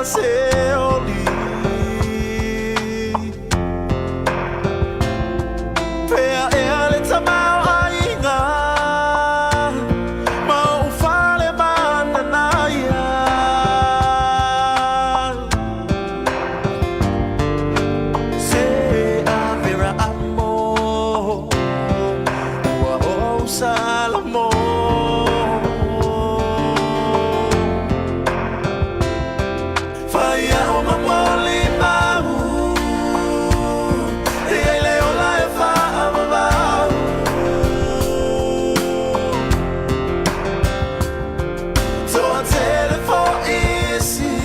Se oli Pea ea le tamaoaiga Ma ou fale mananaia. Se avera amo ua ou Salamo. Fai ao ma moli mau e ai le ola e faavavau. Toa tele fo isi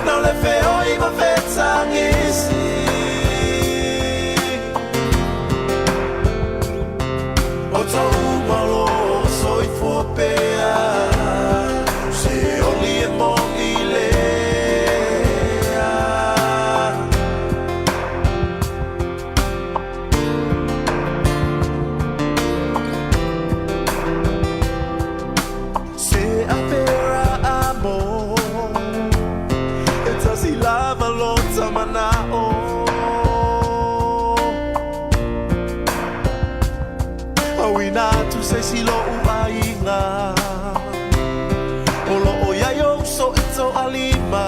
nau le feoi ma fetagisi. O tou malo soifua pea se oli e moni lea. Se apera amo e tasi lava lota manao. Auina atu se isi lo'u aiga o loo iai ou so e to'alima.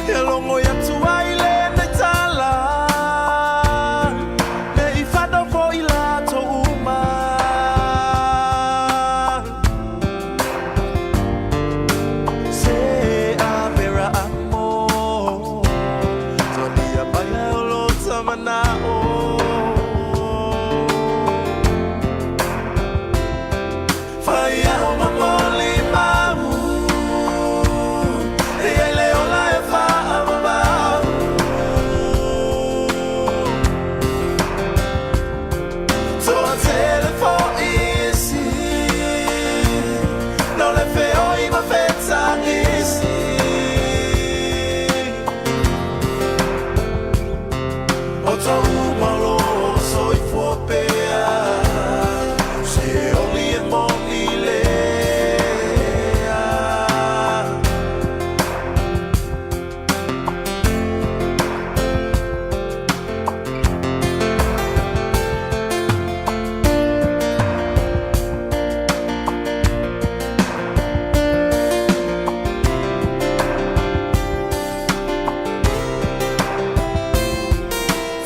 E logo atu ai lenei tala me i whanau fo i latou uma. Se apera amo Tonia mai o lo tamanao. Fai ao ma moli mau e ai le ola e faavavau. Toa tele fo isi nau le feoi ma fetagisi. O tou malo soifua pea se oli e moni lea.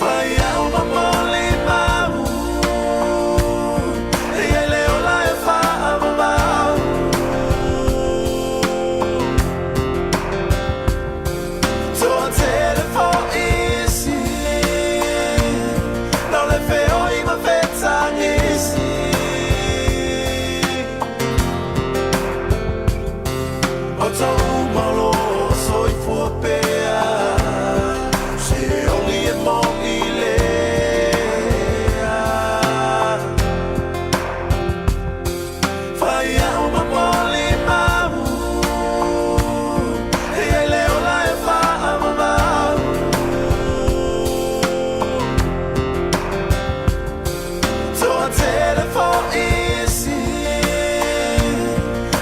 Fai ao ma moli mau e ai le ola e faavavau. Toa tele fo isi nau le feoi ma fetagisi. O tou malo soifua pea se oli e moni lea. Fai ao ma moli mau e ai le ola e faavavau. Toa tele fo isi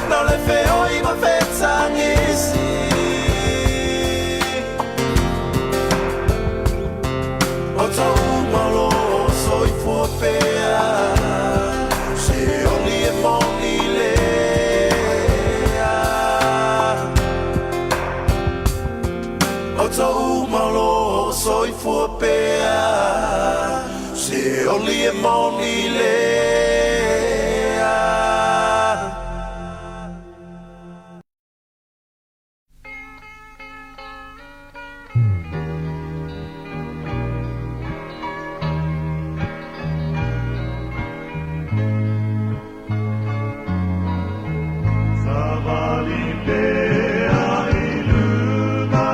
nau le feoi ma fetagisi. O tou malo soifua pea se oli e moni lea. O tou malo soifua pea se oli e moni lea. Savali pea i luga,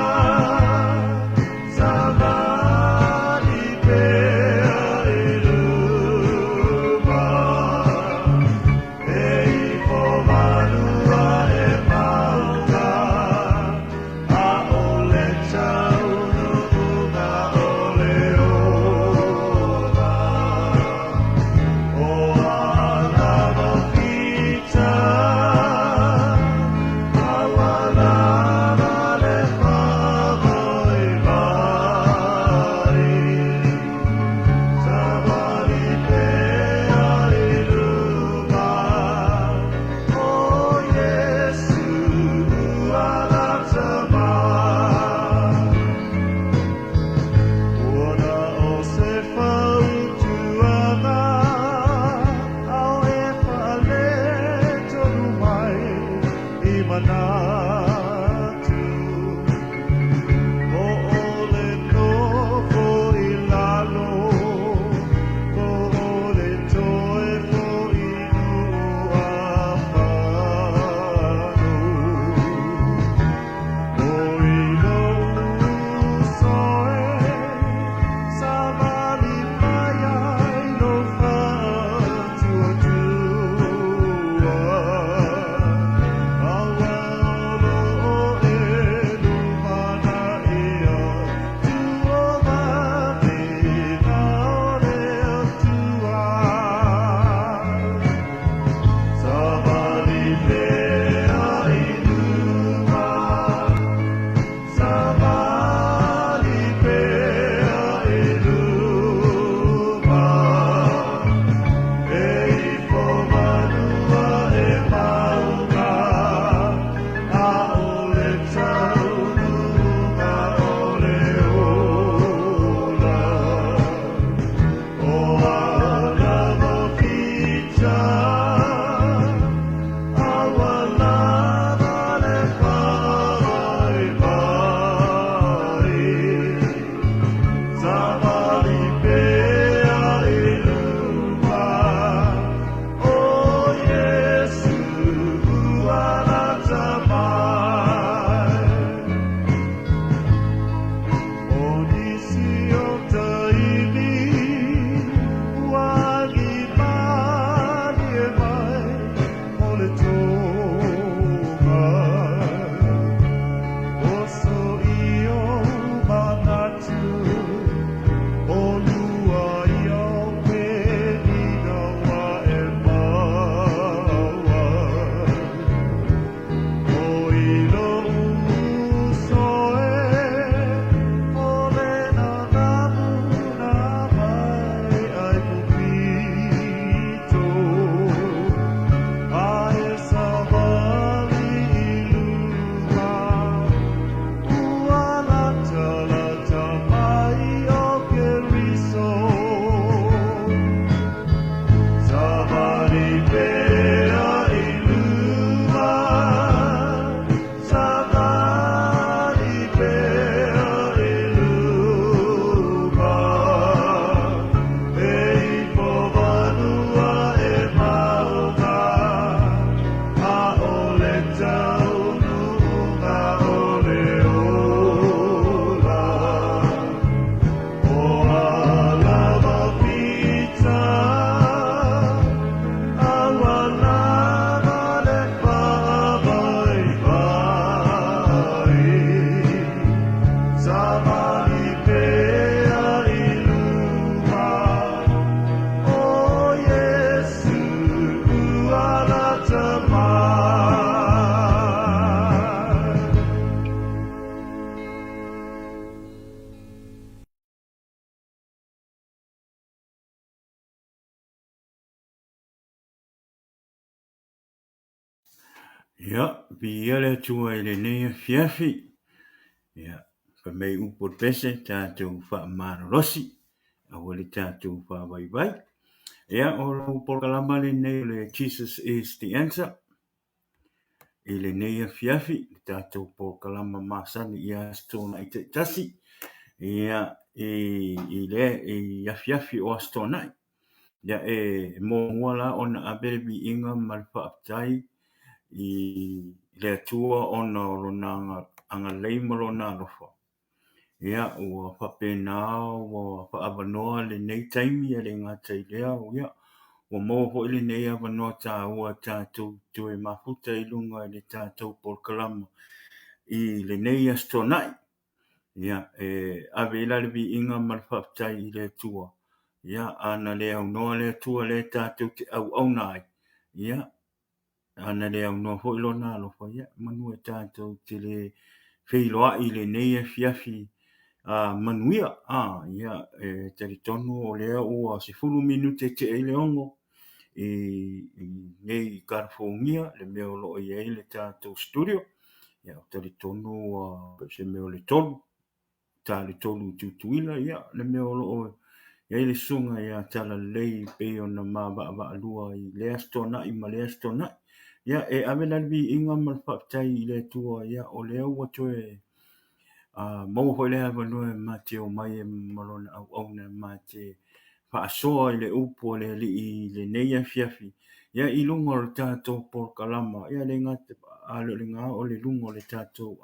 savali pea i luga. Ia, viia le Atua i lenei afiafi. Ia, fai mai upu o le pese, tatou faamalolosi, aua le tatou faavaivai. Ia, o lau polokalama lenei o le Jesus is the Answer. I lenei afiafi, le tatou polokalama masani i Aso Toonai taitasi. Ia, i le i afiafi o Aso Toonai. Ia, e muamua la ona ave le viiga ma le faafetai i le Atua ona o lona agalelei ma lona alofa. Ia, ua faapena ua faaavanoa lenei taimi, e le gata i lea, ia, ua maua foi lenei avanoa taua tatou toe mafuta i luga i le tatou polokalama i lenei Aso Toonai. Ia, e ave ai la le viiga ma le faafetai i le Atua. Ia, ana le aunoa le Atua lea tatou te auauna ai, ia, ana le aunoa foi lona alofa, ia, manu e tatou te le feiloai i lenei afiafi manuia. Ia, e talitonu o lea ua 10 minute tea i le 6 i nei i Kalifogia, le mea o lo o i ai le tatou studio. Ia, ou te talitonu ua se mea o le 3, ta le 3 i Tutuila, ia, le mea o lo o i ai le susuga ia Talalelei pei ona ma vaavaalua i lea Aso Toonai ma lea Aso Toonai. Ia, e ave la le viiga ma le faafetai i le Atua, ia, o lea ua toe maua foi le avanoa e ma te omai ai ma lona auauna ma te faasoa i le upu a le Alii i lenei afiafi, ia, i luga o le tatou polokalama, ia, le gata a le o lena o le luga o le tatou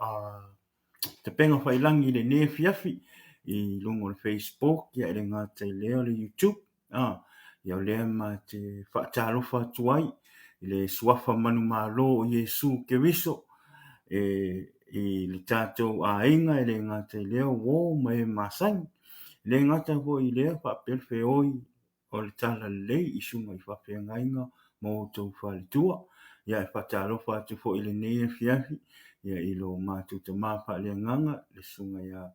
tapega faiilagi i lenei afiafi i luga o le Facebook, ia, e le gata i lea o le YouTube. Ia, o lea ma te faatalofa atu ai i le suafa manumalo o Iesu Keriso e i le tatou aiga, e le gata i lea uo ma e masani, e le gata foi i lea faapea le feoi o le Talalelei i susuga i faafeagaiga ma outou faletua. Ia, e faatalofa atu foi i lenei afiafi, ia, i lo matou tama faaleagaga le susuga ia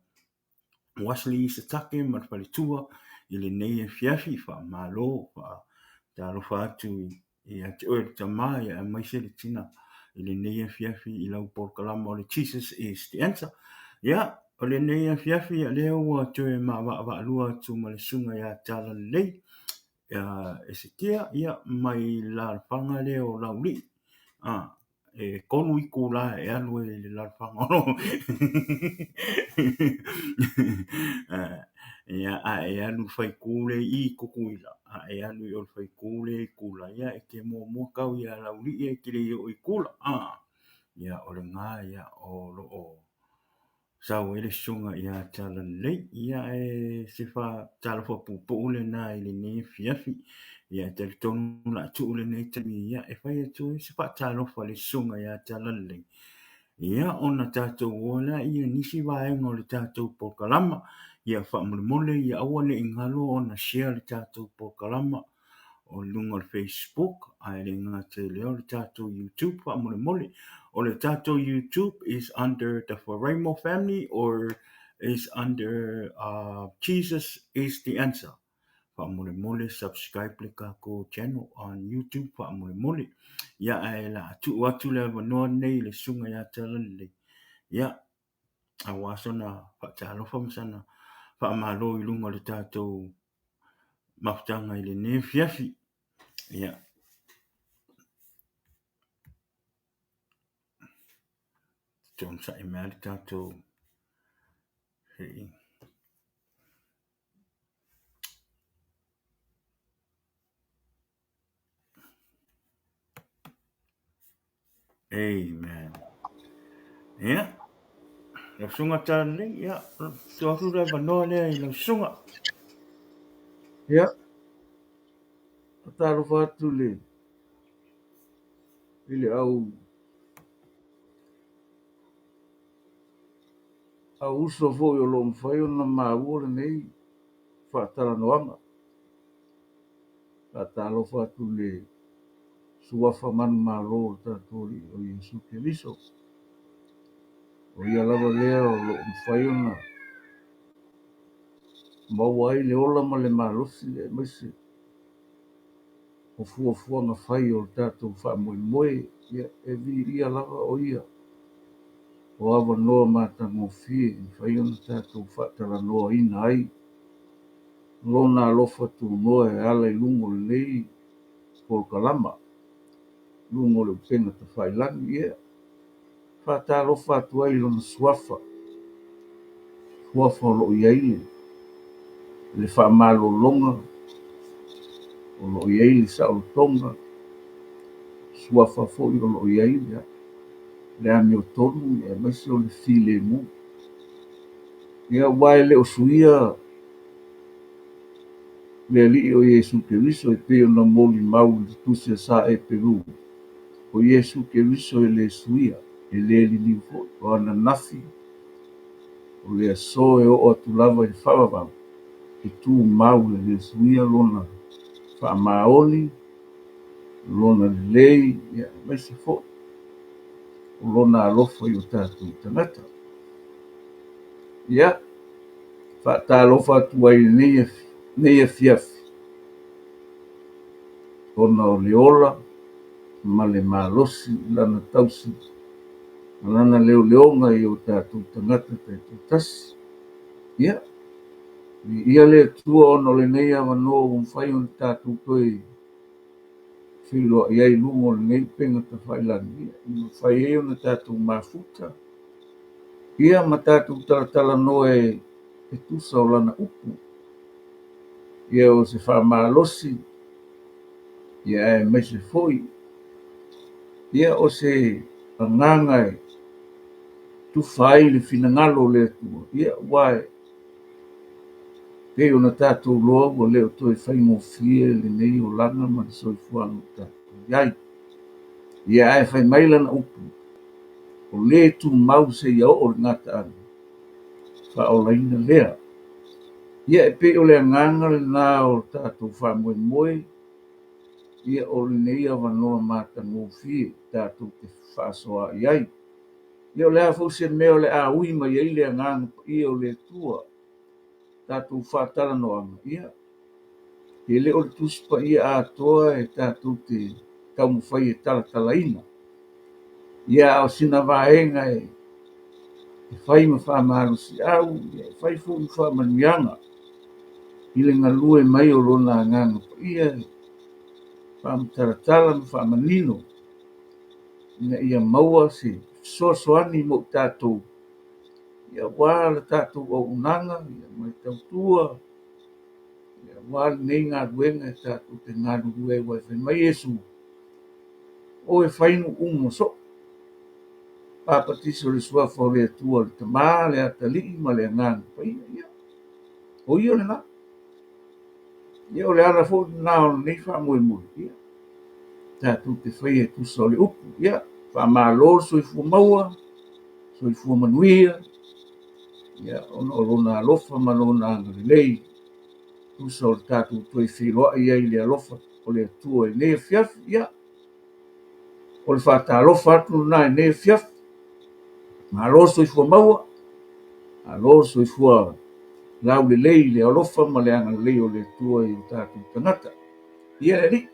Wesley Isatake ma le faletua i lenei afiafi. Faamalo, faatalofa atu ia te oe le tama, ia, aemaise le tina i lenei afiafi i lau polokalama o le Jesus is the Answer. Ia, o lenei afiafi, ia, lea ua toe maavaavaalua atu ma le susuga ia Talalelei Esekia, ia, mai le alaalafaga lea o Laulii. E 3 itula e alu ai i le alaalafaga o ia, a e alu i le faitū lea i Tutuila, a e alu i o le faitū lea i Kula, ia, e te muamua tau ia Laulii ae te le i oo i Kula. Ia, o lena, ia, o lo o sau ai le susuga ia Talalelei. Ia, e se faatalofa puupuu lena i lenei afiafi. Ia, e talitonu o le a tuu lenei taimi, ia, e fai atu ai se faatalofa i le susuga ia Talalelei. Ia, ona tatou o lea i nisi vaega o le tatou polokalama. Ia, faamolemole, ia aua ne i galo ona share le tatou polokalama o luga o le Facebook, ae le gata i lea o le tatou YouTube. Faamolemole, o le tatou YouTube is under the Faraimo family or is under Jesus is the Answer. Faamolemole, subscribe le tatou channel on YouTube faamolemole. Ia, ae la tuu atu le avanoa lenei i le susuga ia Talalelei, ia, aua sona faatalofa ma sana faamalo i luga o le tatou mafutaga i lenei afiafi. Ia. Tonosai mai le tatou hei. Amen. Ia. Lau susuga Talalelei, ia, tuu atu le avanoa lea i lau susuga. Ia, faatalofa atu i le au au uso foi o lo o mafai ona maua lenei faatalanoaga. Faatalofa atu i le suafa manumalo o le tatou Alii o Iesu Keriso. O ia lava lea o lo o mafai ona maua ai le ola ma le malosi aemaise O fuafuaga fai o le tatou faamoemoe, ia e viia lava o ia. O avanoa matagofie e mafai ona tatou faatalanoaina ai Lona alofa tunoa e ala i luga o lenei polokalama, luga o le upega tafailagi. Ia, faatalofa atu ai i Lona Suafa, Suafa o lo o i ai le faamalologa, o lo o i ai le saolotoga, Suafa foi o lo o i ai le amiotonu aemaise o le filemu. Ia, aua e le o suia le Alii o Iesu Keriso e pei ona molimau i le tusi a Sa Eperu, o Iesu Keriso e le suia, e le liliu foi, o ananafi, o le aso e oo atu lava i le faavavau, e tumau e le suia lona faamaoni, lona lelei, aemaise foi o lona alofa i o tatou tagata. Ia, faatalofa atu ai i lenei afiafi, ona o le ola ma le malosi i lana tausi ma lana leoleoga i o tatou tagata taitoatasi. Ia, viia le Atua ona o lenei avanoa ua mafai ona tatou toe feiloai ai i luga o lenei upega tafailagi, ia, i mafai ai ona tatou mafuta, ia ma tatou talatalanoa e tusa o lana upu. Ia o se faamalosi, ia aemaise foi, ia o se agaga e tufa ai le finagalo o le Atua, ia aua e pei ona tatou iloa ua le o toe faigofie lenei olaga ma le soifuaga o tatou i ai. Ia ae fai mai lana upu, o le tumau seia oo i le gataaga, faaolaina lea. Ia e pei o le agaga lena o le tatou faamoemoe, ia o lenei avanoa matagofie tatou te fefaasoaai ai. Ia o le a foi se mea o le a ui mai ai le agaga paia o le Atua, tatou faatalanoaga, ia, e le o le Tusi Paia atoa e tatou te taumafai e talatalaina. Ia, a o sina vaega e fai ma faamalosiau, ia, e fai foi ma faamanuiaga i le galue mai o Lona Agaga Paia e faamatalatala ma faamanino ina ia maua se fesoasoani mo i tatou, ia, aua le tatou auaunaga, ia, ma le tautua, ia, aua lenei galuega e tatou te galulue ai. Aua e fai mai Iesu, O e fai nuu uma soo, papatiso i le suafa o le Atua le Tama, le Atalii ma le Agaga Paia. Ia, o ia lena. Ia, o le ala foi lena o lenei faamoemoe, ia, tatou te faia e tusa o le upu. Ia, faamalo le soifua maua, soifua manuia, ia, ona o lona alofa ma lona agalelei, tusa o le tatou toe feiloai ai i le alofa o le Atua i lenei afiafi. Ia, o le faatalofa atu lena i lenei afiafi. Malo le soifua maua, malo le soifua laulelei i le alofa ma le agalelei o le Atua i o tatou tagata. Ia le Alii.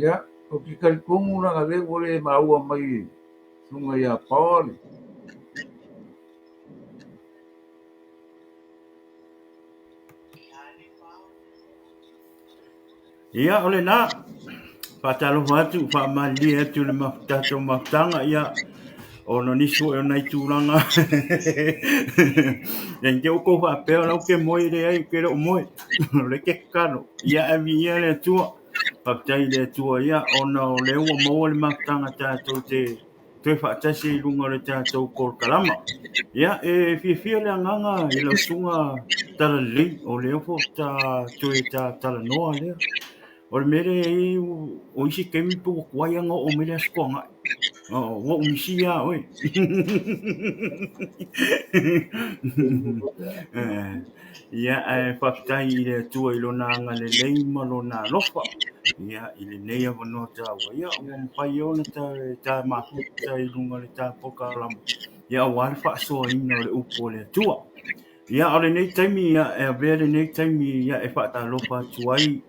Ia, ou te talitonu leaga o lea ua le maua mai e susuga ia Paul. Ia, o lena. Faatalofa atu, faamalilie atu le tatou mafutaga, ia, ona o nisi foi o nai tulaga. Ia, te i ua tou faapea o la ou te moe, leai ou te le o moe. O lea ke tatalo. Ia, ae viia le Atua. Faafetai i le Atua, ia, ona o lea ua maua le mafutaga tatou te toe faatasi i luga o le tatou polokalama. Ia, e fiafia le agaga i lau susuga Talalelei, o lea foi faatoa toe talanoa lea. O le mea lea e i ai, o isi taimi pe ua tuai lava ona oo mai le Aso Toonai. Ua ou misia lava oe. Ia, ae faafetai i le Atua i Lona agalelei ma Lona alofa. Ia, i lenei avanoa taua, ia, ua mafai ai ona ta mafuta i luga o le ta polokalama, ia, aua le faasoaina o le upu a le Atua. Ia, o lenei taimi, ia, e avea lenei taimi ia, e faatalofa atu ai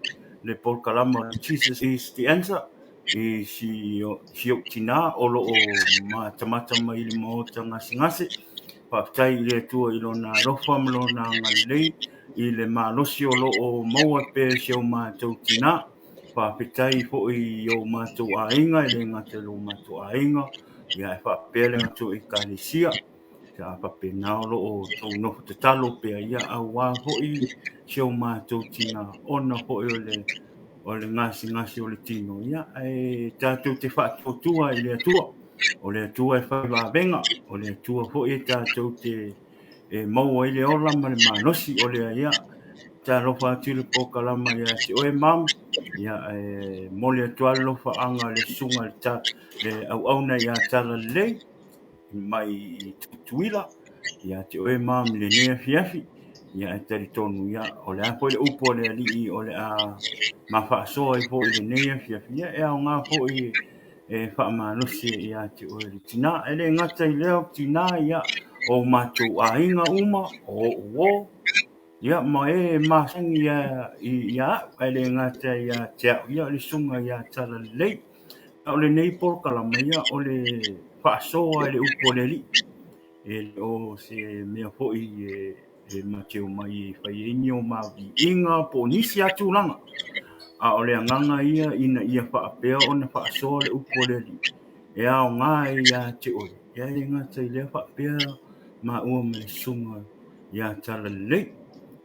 le polokalama o Jesus is the Answer i si ou tinā o lo o matamata mai i le maota gasegase. Faafetai i le Atua i Lona alofa ma Lona agalelei i le malosi o lo o maua pea e si o matou tinā. Faafetai foi i o matou aiga, e le gata i lo matou aiga, ia e faapea le matou ekalesia. Sa faapena o lo o outou nofo tatalo pea, ia aua foi si o matou tinā, ona foi o le gasegase o le tino, ia ae tatou te faatuatua i le Atua. O le Atua e fai vavega, o le Atua foi e tatou te e maua ai le ola ma le malosi. O lea, ia, talofa atu i le polokalama ia te oe, mam, ia, e momoli atu lava le alofaaga i le susuga i le auauna ia Talalelei mai i Tutuila, ia te oe, mam, i lenei afiafi. Ia, e talitonu, ia, o le a foi le upu a le Alii o le a ma faasoa ai foi i lenei afiafi, ia, e aoga foi e faamalosi ia te oe le tinā. E le gata i lea o tinā, ia, o matou aiga uma, o ou uo, ia, ma e masani ia au, ae le gata ia te au, ia, o le susuga ia Talalelei. O lenei polokalama, ia, o le faasoa i le upu a le Alii. E le o se mea foi e ma te omai e fai ai ni o maviiga po o nisi lava tulaga. A o le agaga ia ina ia faapea ona faasoa le upu a le Alii e aoga ai ia te oe. Ia e le gata i lea faapea maua ma le susuga ia Talalelei.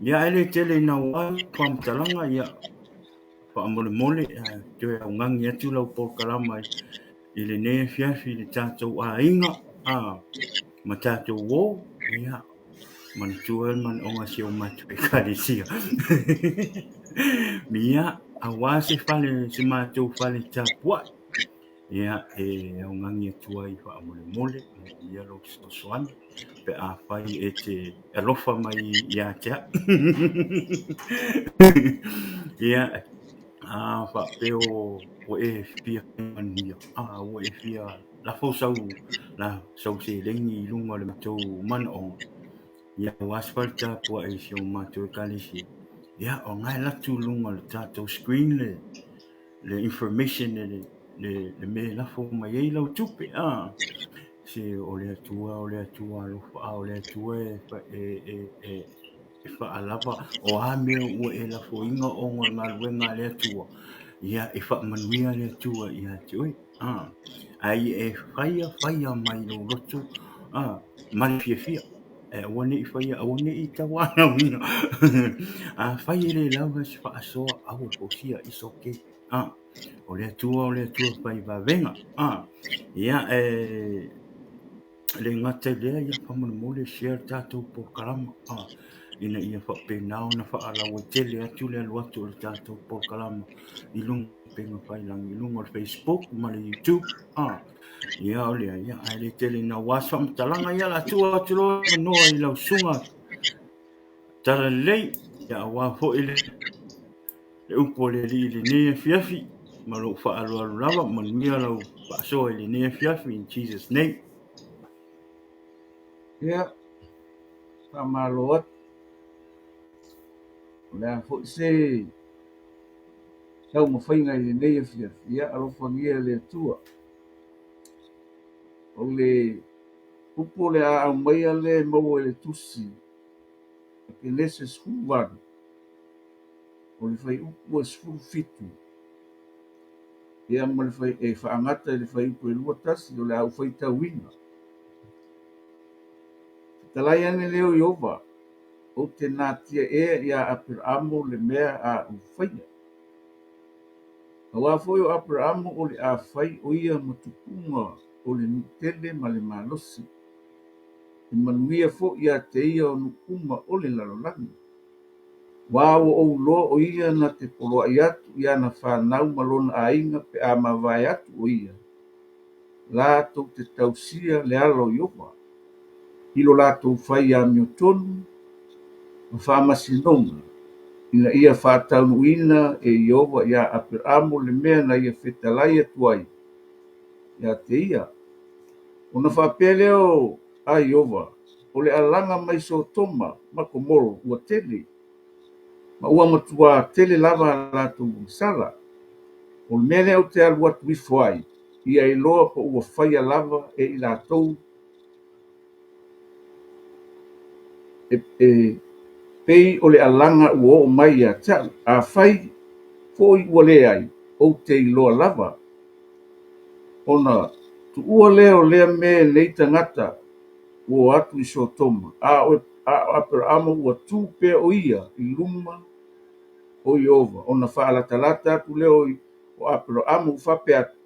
Ia ae le tele ina ua faamatalaga, ia faamolemole toe augani atu lau polokalama i lenei afiafi i le tatou aiga ma tatou uo, ia, manatua le manaoga o si o matou ekalesia. Ia, aua se fale, se matou fale tapuai, ia, e augani atu ai faamolemole, ia lou fesoasoani pe afai e te alofa mai ia te au. Ia, a faapea ua e fia manuia, a ua e fia lafo sau la sau seleni i luga o le matou manaoga, ia aua se fale tapuai i si o matou ekalesia, ia o lena e alu atu i luga o le tatou screen le information le le mea e lafo mai ai lau tupe, a se o le Atua, o le Atua alofa, a o le Atua e e faalava o a mea ua e lafoina ona o le galuega a le Atua, ia e faamanuia le Atua ia te oe. Ae ia e faia faia mai lou loto ma le fiafia. E aua ne i faia, aua ne i tauanauina. Afai e le lava se faasoa, aua le fausia, it's okay. O le Atua, o le Atua fai vavega. Ia e le gata i lea, ia faamolemole share le tatou polokalama ina ia faapena ona faalauaitele atu le alu atu o le tatou polokalama i luga o upega tafailagi, i luga o le Facebook ma le YouTube. Ia o lea, ia, ae le tele naua se faamatalaga, ia o le a tuu atu loa le avanoa i lau susuga Talalelei, ia aua foi le upu a le Alii i lenei afiafi, ma lou faaaloalo lava, manuia lau faasoa i lenei afiafi, in Jesus name. Ia, faamalo atu. O le a foi se taumafaiga i lenei afiafi, ia alofagia e le Atua. O le upu o le a aumaia lea e maua i le tusi a Kenese 18, o le fuaiupu e 17, ia ma le fai, e faagata i le fuaiupu e 21, o le a ou faitauina. Fetalai ane lea o Ieova, ou te natia ea iā Aperaamo le mea a ou faia. Auā foi o Aperaamo o le a fai o ia ma tupuga o le nuu tele ma le malosi, e manuia foi ia te ia o nuu uma o le lalolagi. Aua ua ou iloa o ia na te poloai atu i ana fanau ma lona aiga pe a mavae atu o ia, latou te tausia le ala o Ieova, i lo latou fai amiotonu ma faamasinoga, ina ia faataunuuina e Ieova iā Aperamo le mea na ia fetalai atu ai ia te ia. Ona faapea lea a Ieova, O le alaga mai Sotoma ma Komoro ua tele, ma ua matuā tele lava a latou agasala. O le mea lea ou te alu atu ifo ai, ia iloa po ua faia lava e i latou e pei o le alaga ua oo mai ia te au. Afai foi ua leai, ou te iloa lava. Ona tuua lea o lea mea e nei tagata ua o atu i Sotoma, a o Aperamo ua tu pea o ia i luma o Ieova, ona faalatalata atu lea o Aperamo ua faapea atu,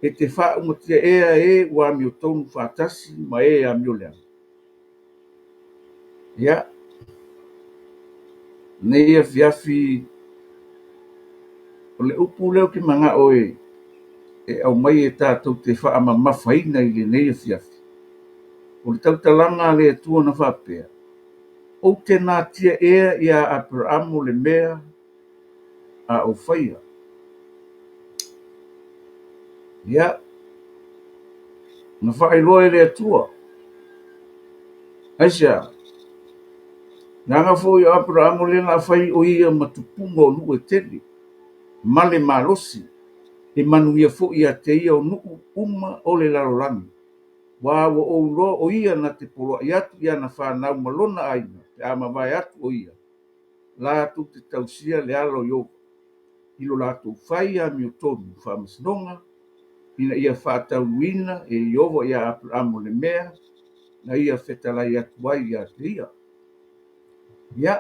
E te faaumatia ea e ua amiotonu faatasi ma e amioleaga? Ia, lenei afiafi, o le upu lea ou te manao e aumai e tatou te faamamafaina i lenei afiafi, o le tautalaga a le Atua na faapea, Ou te natia ea iā Aperamo le mea a ou faia. Ia, na faailoa e le Atua. Aisea? Leaga foi o Aperamo lea na fai o ia ma tupuga o nuu e tele, ma le malosi, e manuia foi ia te ia o nuu uma o le lalolagi. Aua ua ou iloa o ia na te poloai atu i ana fanau ma lona aiga pe a mavae atu o ia, latou te tausia le ala o Ieova, i lo latou fai amiotonu faamasinoga, ina ia faataunuuina e Ieova iā Aperamo le mea na ia fetalai atu ai ia te ia. Ia,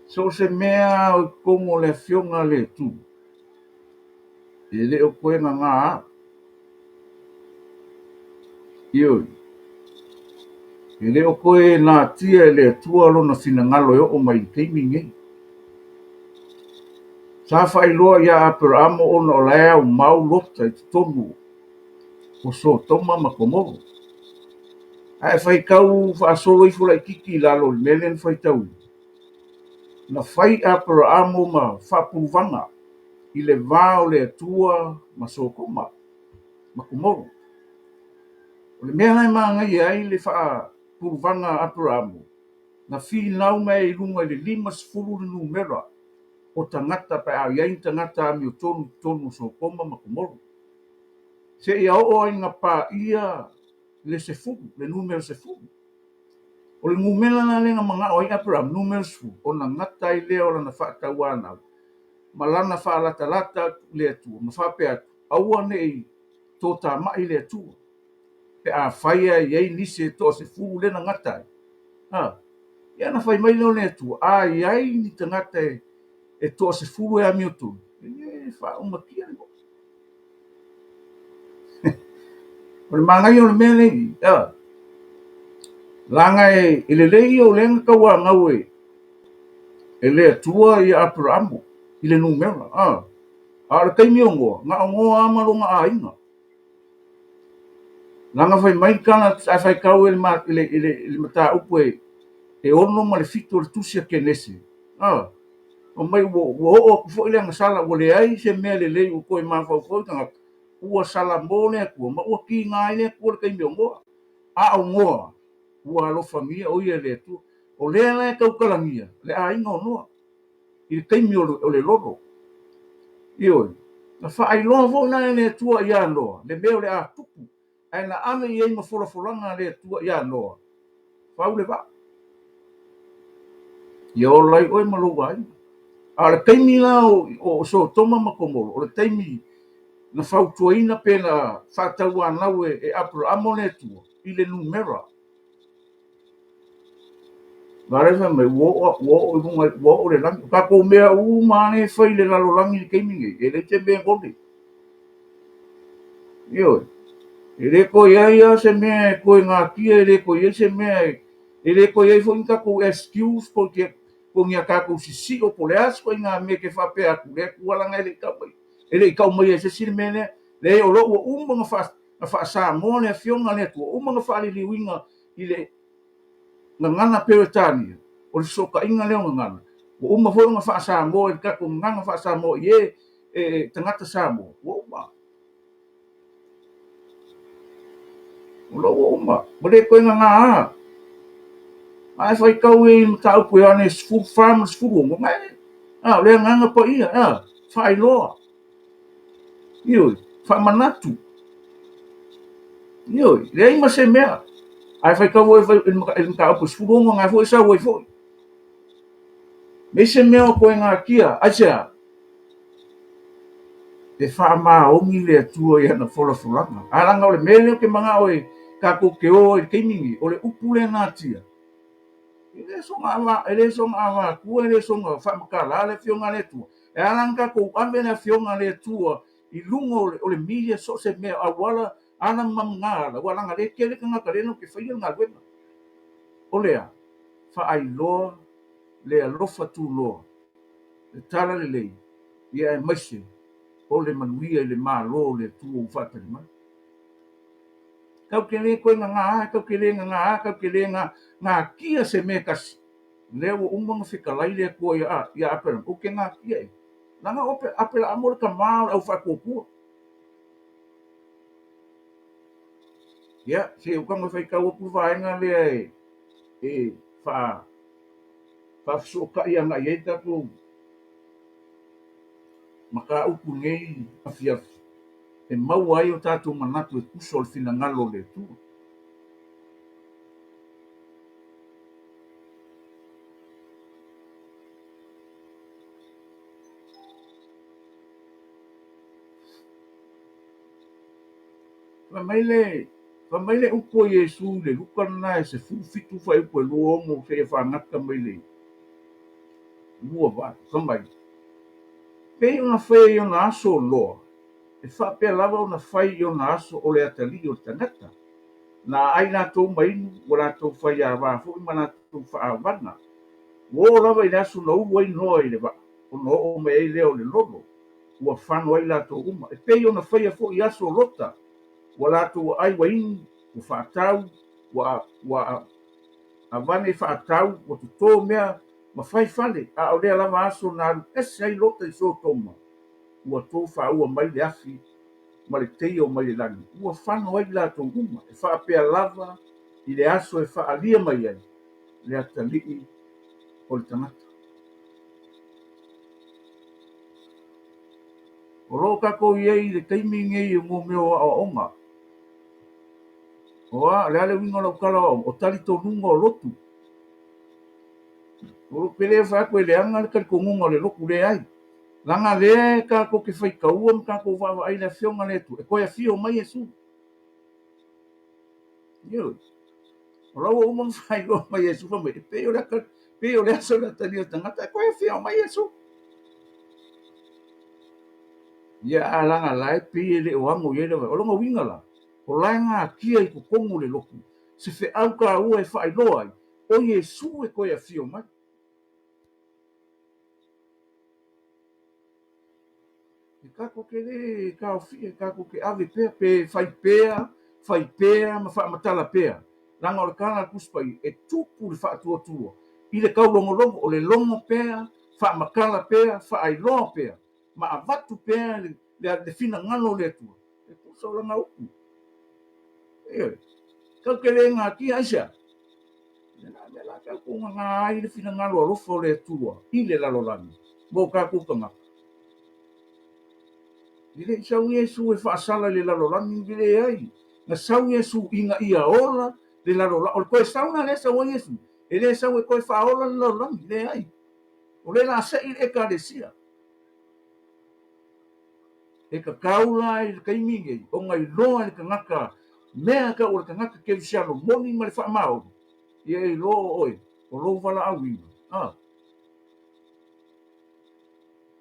so o se mea o i totonu o le Afioga a le Atua, e le o toe gagā lava. Ioe, e le o toe natia e le Atua lona finagalo e oo mai i le taimi lenei. Sa faailoa iā Aperamo ona o la e aumau Lota i totonu o Sotoma ma Komoro. Ae faitau faasolo ifo laitiiti i lalo i le mea lea na faitauina. Na fai Aperamo ma faapuluvaga i le va o le Atua ma Sotoma ma Komoro. O le mea la e manaia ai le faapuluvaga a Aperamo, na finau mai i luga i le 50 le numera o tagata pe a i ai ni tagata amiotonu i totonu o Sotoma ma Komoro. Seia oo ai ina paia le sefulu, le numera sefulu. O le numera la lea na manao ai Aperamo, numera sefulu, ona gata ai lea o lana faatauanau ma lana faalatalata atu i le Atua ma faapea atu, Aua ne i totamai le Atua pe afai e i ai nisi e toasefulu lea na gata ai. Ha. Ia na fai mai lea o le Atua, a i ai ni tagata e toasefulu e amiotonu, e le faaumatia le nuu. O le manaia o le mea lenei, a, leaga e lelei ia o lea na tauanau e le Atua ia Aperamo i le numera, a. A o le taimi o Noa, na o Noa lava ma lona aiga. Leaga fai mai le tala a faitau i le mataupu e 6 ma le 7 o le tusi a Kenese, a, fai mai ua oo atu foi le agasala, ua leai se mea lelei ua toe mafaufau i tagata, ua salamo le Atua ma ua tiga ai le Atua i le taimi o Noa. A o Noa, ua alofagia o ia e le Atua. O lea la e tautalagia le aiga o Noa i le taimi o le lolo. Ioe, na faailoa foi la e le Atua iā Noa le mea o le a tupu, ae na ave i ai ma folafolaga a le Atua iā Noa, fau le vaa, ia ola ai oe ma lou aiga. A o le taimi la o Sotoma ma Komoro, o le taimi na fautuaina pe na faatauanau e Aperamo le Atua i le numera. Aua o lea e fai mai, ua oo i luga, ua oo i le lagi. O tatou mea uma lava lea e fai i le lalolagi i le taimi lenei, e leai se mea e gole. Ioe. E le toe i ai lava se mea e toe natia, e le toe i ai se mea e, e le toe i ai foi ni tatou excuse po o ni a tatou sisio po o le a se ituaiga mea e te faapea atu, le Atua leaga e le i tau mai, e le i tau maia e se isi le mea lea. Leai, o lo ua uma ona faa, na faa-Samoa le Afioga a le Atua, ua uma ona faaliliuina i le gagana Peretania, o le fesootaiga lea o gagana, ua uma foi ona faa-Samoa i le tatou gagana faa-Samoa i e, e tagata Samoa, ua uma. O lo ua uma, ua le toe gagā. A e faitau i mataupu Ioane 14 ma le 16, na e, a, o le agaga paia, a, faailoa. Ioe, faamanatu. Ioe, leai ma se mea. A e faitau i le mataupu 16, na foi e sau ai foi. Leai se mea o toe natia, aisea? E faamaoni le Atua i ana folafolaga. Ae leaga o le mea lea ou te manao e tatou te o ai i le taimi lenei, o le upu lea natia, e le soona e le soona avatua, e le soona faamatala le Afioga a le Atua. E ala ona tatou ave le Afioga a le Atua i luga o le media so o se mea, auala, ala ma na ala, aua leaga o lea e tele tagata lea latou te faia le galuega. O le a? Faailoa le alofa tuloa, le talalelei, ia aemaise o le manuia i le Malo o le Atua ua faatali mai. Tatou te le toe gagā, tatou te le gagā, tatou te le natia se mea e tasi. Lea ua uma ona fetalai le Atua ia Aperamo, ou te natia e. Leaga o Aperamo o le tama o le aufaatuatua. Ia, se i ou tago e faitau atu le vaega lea e faafesootai agai i ai le tatou mataupu i lenei afiafi, e maua ai o tatou manatu e tusa o le finagalo o le Atua. Fai mai le, fai mai le upu a Iesu i le Luka lena e 17 fuaiupu e 26 seia faagata mai le 28, fai mai, Pei ona faia i ona aso o Noa, e faapea lava ona fai i ona aso o le atalii o le tagata. Na aai latou ma inu, ua latou faiava foi ma latou faaavaga. Ua oo lava i le aso na ulu ai Noa i le vaa, ona oo mai ai lea o le lolo, ua fano ai latou uma. E pei ona faia foi i aso o Lota, ua latou aai ua inu, ua faatau, ua avane faatau, ua toto mea ma fai fale, a o lea lava aso na alu ese ai Lota i Sotoma, ua tofāua mai le afi ma le teio mai le lagi, ua fano ai latou uma, e faapea lava i le aso e faaalia mai ai le atalii o le tagata. O lo o tatou i ai i le taimi lenei o mea o aoaoga. O a, o le a le uiga o lau tala o aoaoga? O talitonuga o lotu. O lo pele fai atu e leaga le talitonuga o le lotu, leai. Leaga lea e tatou te faitaua ma tatou vaavaai i le Afioga a le Atua e toe afio mai Iesu. Ioe. O la ua uma ona faailoa mai Iesu fai mai, e pei o le ata, pei o le aso o le atalia o le tagata e toe afio mai Iesu. Ia a leaga la e pei e le o ano i ai le vaai. O lona uiga la, o la e natia i totonu o le lotu se feau taua e faailoa ai, o Iesu e toe afio mai. E tatou te le taofia, e tatou te ave pea, pe fai pea, fai pea ma faamatala pea. Leaga o le tala a le Tusi Paia, e tupu le faatuatua i le taulogologo, o le logo pea, faamatala pea, faailoa pea, ma avatu pea le finagalo o le Atua, e tusa o lana upu. Ioe. Tatou te le natia, aisea? Le mea la tatou gagā ai le finagalo alofa o le Atua i le lalolagi mo tatou tagata. E le i sau Iesu e faasala i le lalolagi, e leai. Na sau Iesu ina ia ola le lalolagi. O le toe sauga lea e sau ai Iesu, e le sau e toe faaola le lalolagi, leai. O lea o le a sei le Ekalesia. E tatau la i le taimi lenei ona iloa e le tagata mea tau o le tagata kerisiano moni ma le faamaoni, ia e iloa o oe, o lou valaauina, a,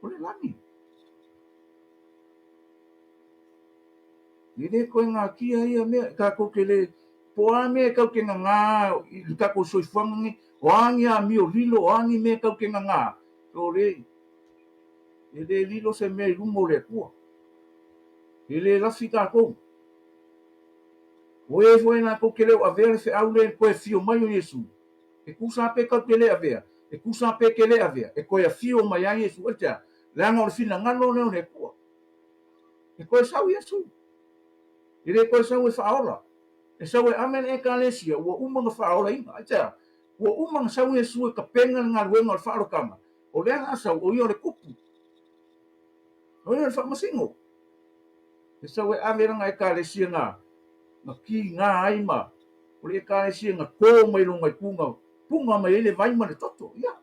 o le lagi. E le toe gatia ia mea, tatou te le, po o a mea e tatou te nana i le tatou soifuaga lenei, o a ni amio lilo, o a ni mea e tatou te nana, sole, e le lilo se mea i luma o le Atua. E le lafi tatou. O e foi latou te le o avea le feau lea i le toe afio mai o Iesu, e tusa lava pe tatou te le avea, e tusa lava pe te le avea, e toe afio mai lava Iesu. Aisea? Leaga o le finagalo lea o le Atua. E toe sau Iesu. E le toe sau e faaola. E sau e ave le Ekalesia ua uma ona faaolaina. Aisea? Ua uma ona sau Iesu e tapena le galuega o le faaolotaga. O lea o le a sau, o ia o le Tupu. O ia o le Faamasino. E sau e ave lana Ekalesia na na kiga ai ma o le Ekalesia na to mai lona itu na puna mai ai le vai ma le toto. Ia.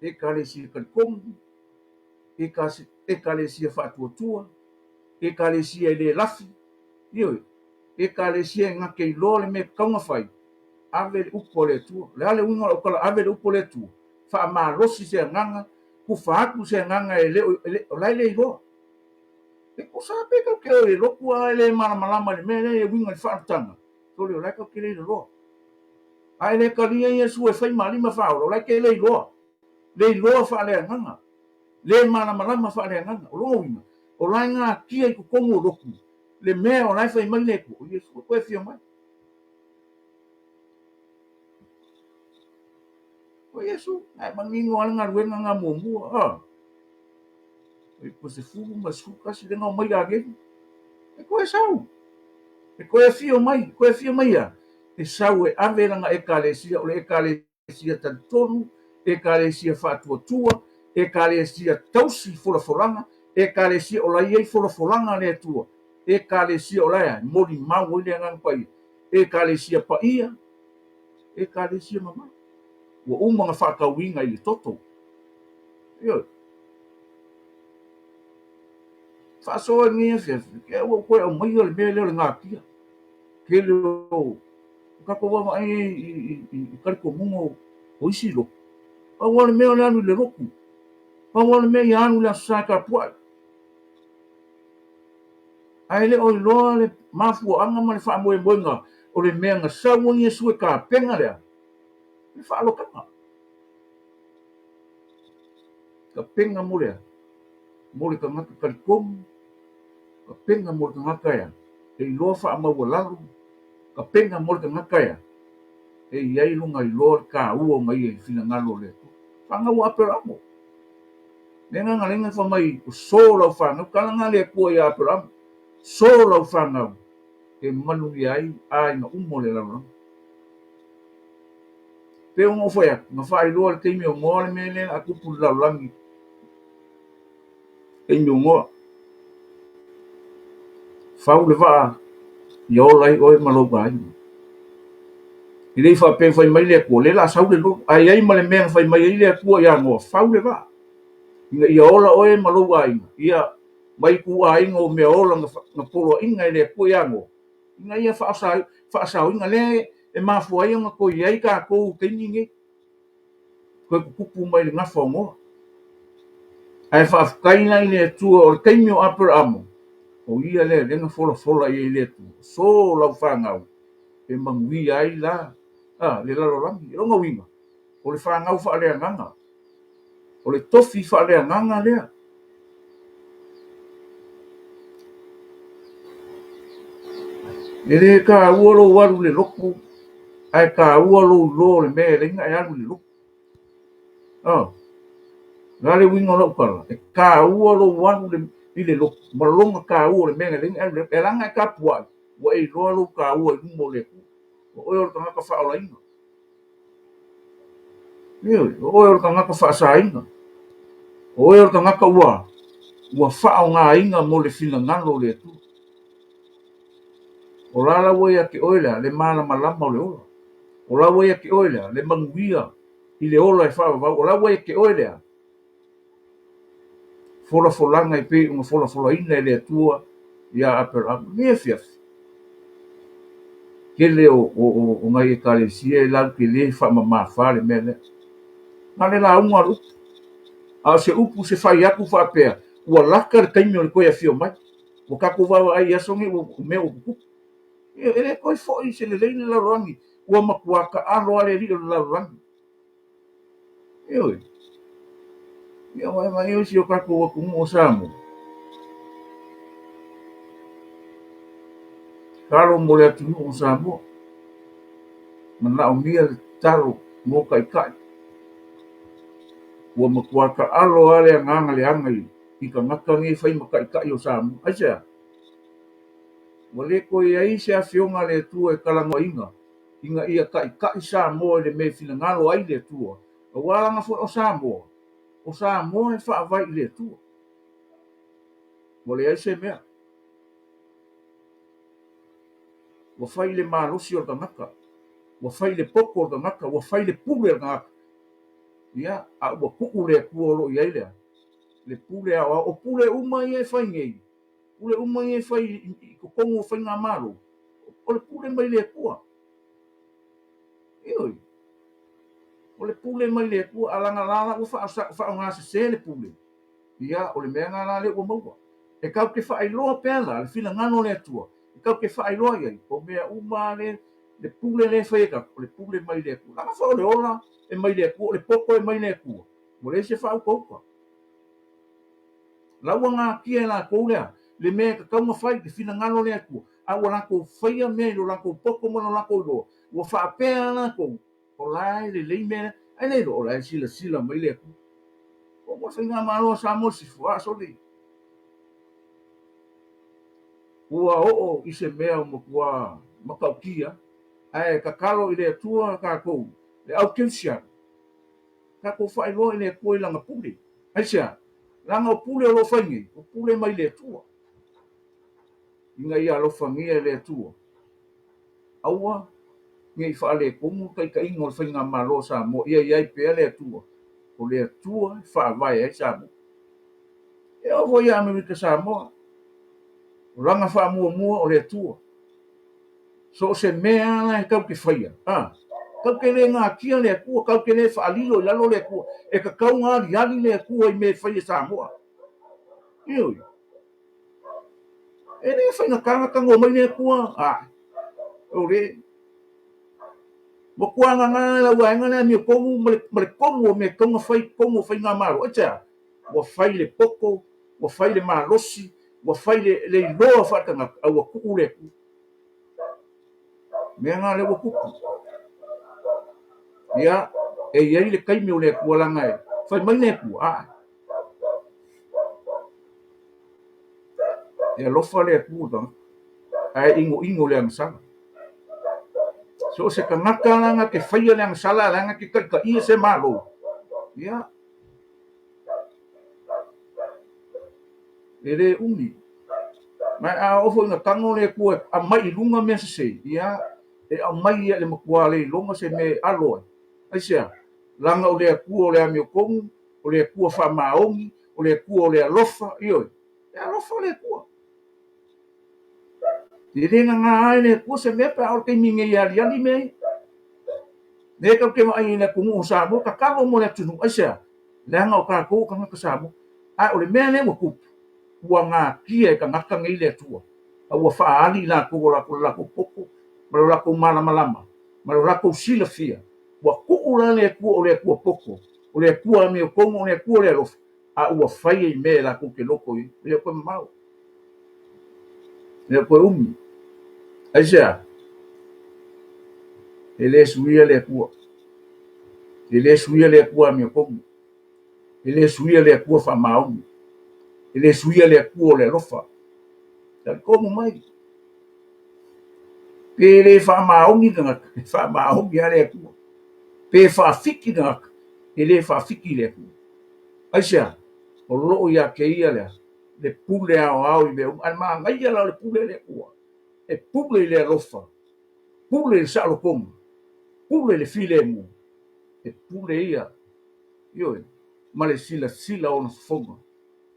Ekalesia talitonu, Ekalesia faatuatua, Ekalesia e le lafi, ioe, Ekalesia e na te iloa le mea e tatau ona fai, ave le upu a le Atua. O le a le uiga o lau tala ave le upu a le Atua? Faamalosi se agaga, tufa atu se agaga e le o, e le, o la e le iloa. E tusa lava pe tatou te o i le lotu a e le malamalama i le mea lea e uiga i le faaolataga, sole o la e tatou te le iloa. A e le talia Iesu e fai ma alii ma faaola, o la e te le iloa. Le iloa faaleagaga. Le malamalama faaleagaga. O lona uiga, o la e gatia i totonu o lotu le mea o la e fai mai le Atua, o Iesu e toe afio mai. O Iesu, na e manino lava le galuega na muamua. Ah. E po 11 lea na omai agelu. E toe sau. E toe afio mai, e toe afio mai ia. E sau e ave lana Ekalesia, o le Ekalesia talitonu, Ekalesia faatuatua, Ekalesia tausi folafolaga, Ekalesia o la e i ai folafolaga a le Atua, Ekalesia o la e molimau ai le Agaga Paia, Ekalesia paia, Ekalesia mamalu. Ua uma ona faatauina i le toto. Ioe. Faasoa i lenei afiafi, ke ua ou toe aumaia le mea lea o le gatia. Tele o tatou vaavaai i talitonuga o isi lotu. Pau lava le mea o le alu i le lotu. Pau lava le mea ia alu i le Aso Sa e tapuai. Ae le o iloa le mafuaaga ma le faamoemoega o le mea na sau ai Iesu e tapena lea, le faaalotaga. Tapena mo le a? Mo le tagata talitonu, tapena mo le tagata e a? E iloa faamaualalo, tapena mo le tagata e a? E i ai lona iloa le taua ona ia i finagalo o le Atua. Fanau a Aperamo. Le agaga lea na fai mai, o so lau fanau, tala na le Atua ia Aperamo, so lau fanau e manuia ai aiga uma o le lalolagi. Pei ona ou fai atu, na faailoa i le taimi o Noa le mea lea a tupu i le lalolagi, taimi o Noa. Fau le vaa ia ola ai oe ma lou aiga. E le i faapea fai mai le Atua, o lea o le a sau le logo. Ae i ai ma le mea na fai mai ai le Atua ia Noa, fau le vaa ina ia ola oe ma lou aiga. Ia, mai ituaiga o mea ola na poloaiga e le Atua ia Noa, ina ia faasaoina. Lea e mafua ai ona toe i ai tatou i taimi nei, toe tutupu mai le gafa o Noa. Ae faafetai la i le Atua o le taimi o Aperamo, o ia lea lea na folafola i ai le Atua, so lau fanau e manuia ai la le lalolagi. O lona uiga, o le fanau faaleagaga, o le tofi faaleagaga lea. E le taua lou alu i le lotu, ae taua lou iloa o le mea e ala ai ona e alu i le lotu. O le a le uiga o lau tala? E taua lou alu i le lotu ma lona taua o le mea e ala ai ona e alu i le lotu. E ala ona e tapuai, ua e iloa lou taua i luma o le Atua. O oe o le tagata faaolaina. Ioe, o oe o le tagata faasaina. O oe o le tagata ua ua faaaogaina mo le finagalo o le Atua. O la la ua ia te oe lea le malamalama o le ola. O la ua ia te oe lea le manuia i le ola e faavavau. O la ua ia te oe lea folafolaga e pei ona folafolaina e le Atua ia Aperamo. Lenei afiafi, tele o nai Ekalesia e latou te le faamamafa le mea lea. Na o le lauga o le upu. A o se upu se fai atu faapea, ua lata le taimi o le toe afio mai. Ua tatou vaavaai i aso nei ua mea ua tutupu. Ioe, e le toe foi se lelei le lalolagi, ua matua taalo lava le alii o le lalolagi. Ioe. Ia ua e vaai si o tatou atunuu o Samoa. Tatalo mo le atunuu o Samoa. Manaomia le tatalo mo taitai. Ua matua taalo lava le agaga leaga i tagata nei e fai ma taitai o Samoa. Aisea? Ua le toe i ai se Afioga a le Atua e talanoaina ina ia taitai Samoa i le mea e finagalo ai le Atua, aua leaga foi o Samoa, o Samoa e faavae i le Atua. Ua leai se mea. Ua fai i le malosi o le tagata, ua fai i le poto o le tagata, ua fai i le pule a le tagata. Ia, a ua tuu le Atua o lo o i ai le a? Le pule aoao. O pule uma ia e fai nei, pule uma ia e fai i totonu o faigamalo, o le pule mai le Atua. Ioe. O le pule mai le Atua, a laga la la ua faaaoga sese le pule, ia, o le mea lena la lea ua maua. E tatou te faailoa pea la le finagalo o le Atua, e tatou te faailoa i ai, o mea uma lava le, le pule lea e fai e tatou, o le pule mai le Atua. Leaga foi o le ola e mai le Atua, o le poto e mai le Atua, ua leai se faautauta. La ua natia e latou lea, le mea e tatau ona fai, le finagalo o le Atua, a ua latou faia mea i lo latou poto ma lo latou iloa, ua faapea lava latou, o la e lelei mea lea, ae le iloa, o la e silasila mai le Atua. Oo mo le faigamalo a Samoa i sisifo, a sole! Ua oo i se mea ua matua matautia, ae tatalo i le Atua tatou, le au kerisiano, tatou faailoa i le Atua i Lana pule. Aisea? Leaga o pule o lo o fai nei, o pule mai le Atua. Ina ia alofagia e le Atua, aua ne i faaletonu le taitaiga o le faigamalo a Samoa, ia i ai pea le Atua, o le Atua e faavae ai Samoa. E oo foi ia Amerika Samoa, o lana faamuamua o le Atua. So o se mea lava la e tatou te faia, a, tatou te le natia le Atua, tatou te le faalilo i lalo le Atua, e tatau ona aliali le Atua i mea e fai e Samoa. Ioe. E le faigata ona tago mai le Atua, a, o le matua gaga lau vaega le amiotonu ma le tonu o mea e tatau ona fai i totonu o faigamalo. Aisea? Ua fai le poto, ua fai le malosi, ua fai le iloa faaletagata, a ua tuu le Atua. Mea na lea ua tupu. Ia, e i ai le taimi o le Atua leaga e fai mai le Atua, a e alofa le Atua i tagata, ae inoino le agasala. So o se tagata la na te faia le agasala leaga te taitaia se Malo, ia, e le umi. Ma a oo foi ina tago le Atua e aumai i luga mea sese, ia, e aumai ia i le matua le iloga se mea e alo ai. Aisea? Leaga o le Atua o le amiotonu, o le Atua faamaoni, o le Atua o le alofa, ioe, e alofa le Atua. E le nana ai le Atua se mea pe a oo i le taimi nei e aliali mea ia. Lea tatou te vaai i le atunuu o Samoa, tatalo mo le atunuu, aisea? Leaga o tatou o tagata Samoa. Ae o le mea lea ua tupu, ua natia e tagata nei le Atua, a ua faaali i latou o le latou poto ma lo latou malamalama ma lo latou silafia, ua tuu la le Atua o le Atua poto, o le Atua amiotonu, o le Atua o le alofa, a ua fai ai mea e latou te loto i ai. E le o toe mamao, e le o toe umi. Aisea? E le suia le Atua. E le suia le Atua amiotonu. E le suia le Atua faamaoni. E le suia le Atua o le alofa. Talitonu mai. Pe le faamaoni le tagata, e faamaoni lava le Atua. Pe faafiki le tagata, e le faafiki le Atua. Aisea? O lo o ia te ia lea, le pule aoao i mea uma. Ae manaia la o le pule a le Atua, e pule i le alofa, pule i le saolotoga, pule i le filemu, e pule ia, ioe, ma le silasila o ona fofoga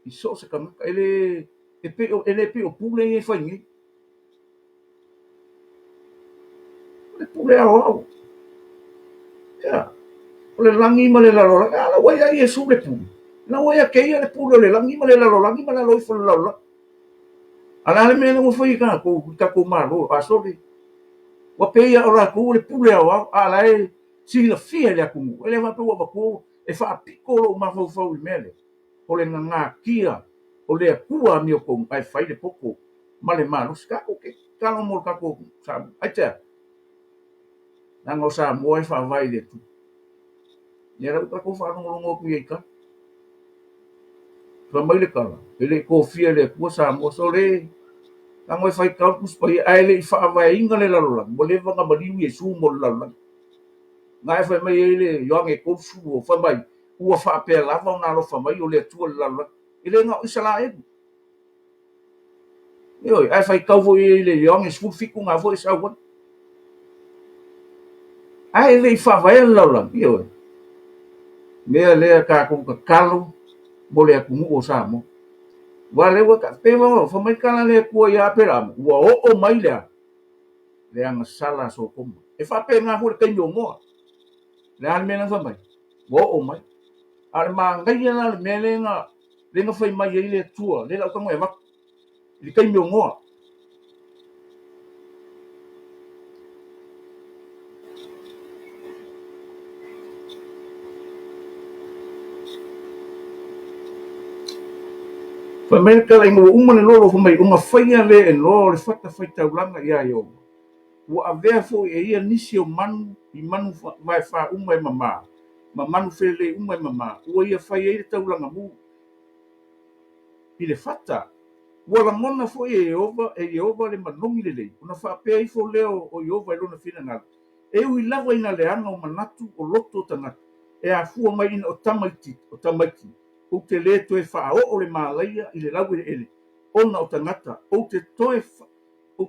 i so o se tagata. E le, e pei o, e le pei o pule ia e fai nei. O le pule aoao. Ia, o le lagi ma le lalolagi. A la ua ia Iesu le pule. La ua ia te ia le pule o le lagi ma le lalolagi ma lalo ifo o le lalolagi. A o le a le mea lea ua fai e tatou i tatou Malo a sole? Ua pei lava o latou o le pule aoao, a o la e silafia e le atunuu, e le faapea ua avatua e faapito lou mafaufau i le mea lea, o le nanakia o le Atua amiotonu ae fai le poto ma le malosi. Tatou te tatalo mo le tatou Samoa. Aitea? Leaga o Samoa e faavae i le Atua. Ia la ua tatou faalogologo atu i ai tala. Fai mai le tala, e le i tofia e le Atua Samoa, sole, tago e faitau le Tusi Paia, ae le i faavaeina le lalolagi, ua leva ona maliu Iesu mo le lalolagi. Na e fai mai ai le Ioane 30, fai mai, ua faapea lava ona alofa mai o le Atua i le lalolagi, e le na o Isaraelu. Ioe, ae faitau foi i le Ioane 17 na foi e sau ai. Ae le i faavaea le lalolagi, ioe. Mea lea tatou tatalo mo le atunuu o Samoa. Aua lea ua pei ua fai mai tala le Atua ia Aperamo, ua oo mai le a? Le agasala a Sotoma. E faapena foi le taimi o Noa. Le a le mea na fai mai? Ua oo mai. A o le manaia la o le mea lea na lea na fai mai ai le Atua, lea la ou tago e avatu i le taimi o Noa. Fai mai le tala ina ua uma le lolo fai mai ona faia lea e Noa o le fatafaitaulaga iā Ieova. Ua avea foi e ia nisi o manu i manu vaefa uma e mamā, ma manu felelei uma e mamā, ua ia fai ai le taulaga mu i le fata. Ua lagona foi e Ieova, e Ieova le manogi lelei, ona faapea ifo lea o Ieova i lona finagalo, E ui lava ina leaga o manatu o loto o tagata, e afua mai ina o tamaiti, o tamaiti, ou te lē toe faaoo le malaia i le laueleele ona o tagata, ou te toe, ou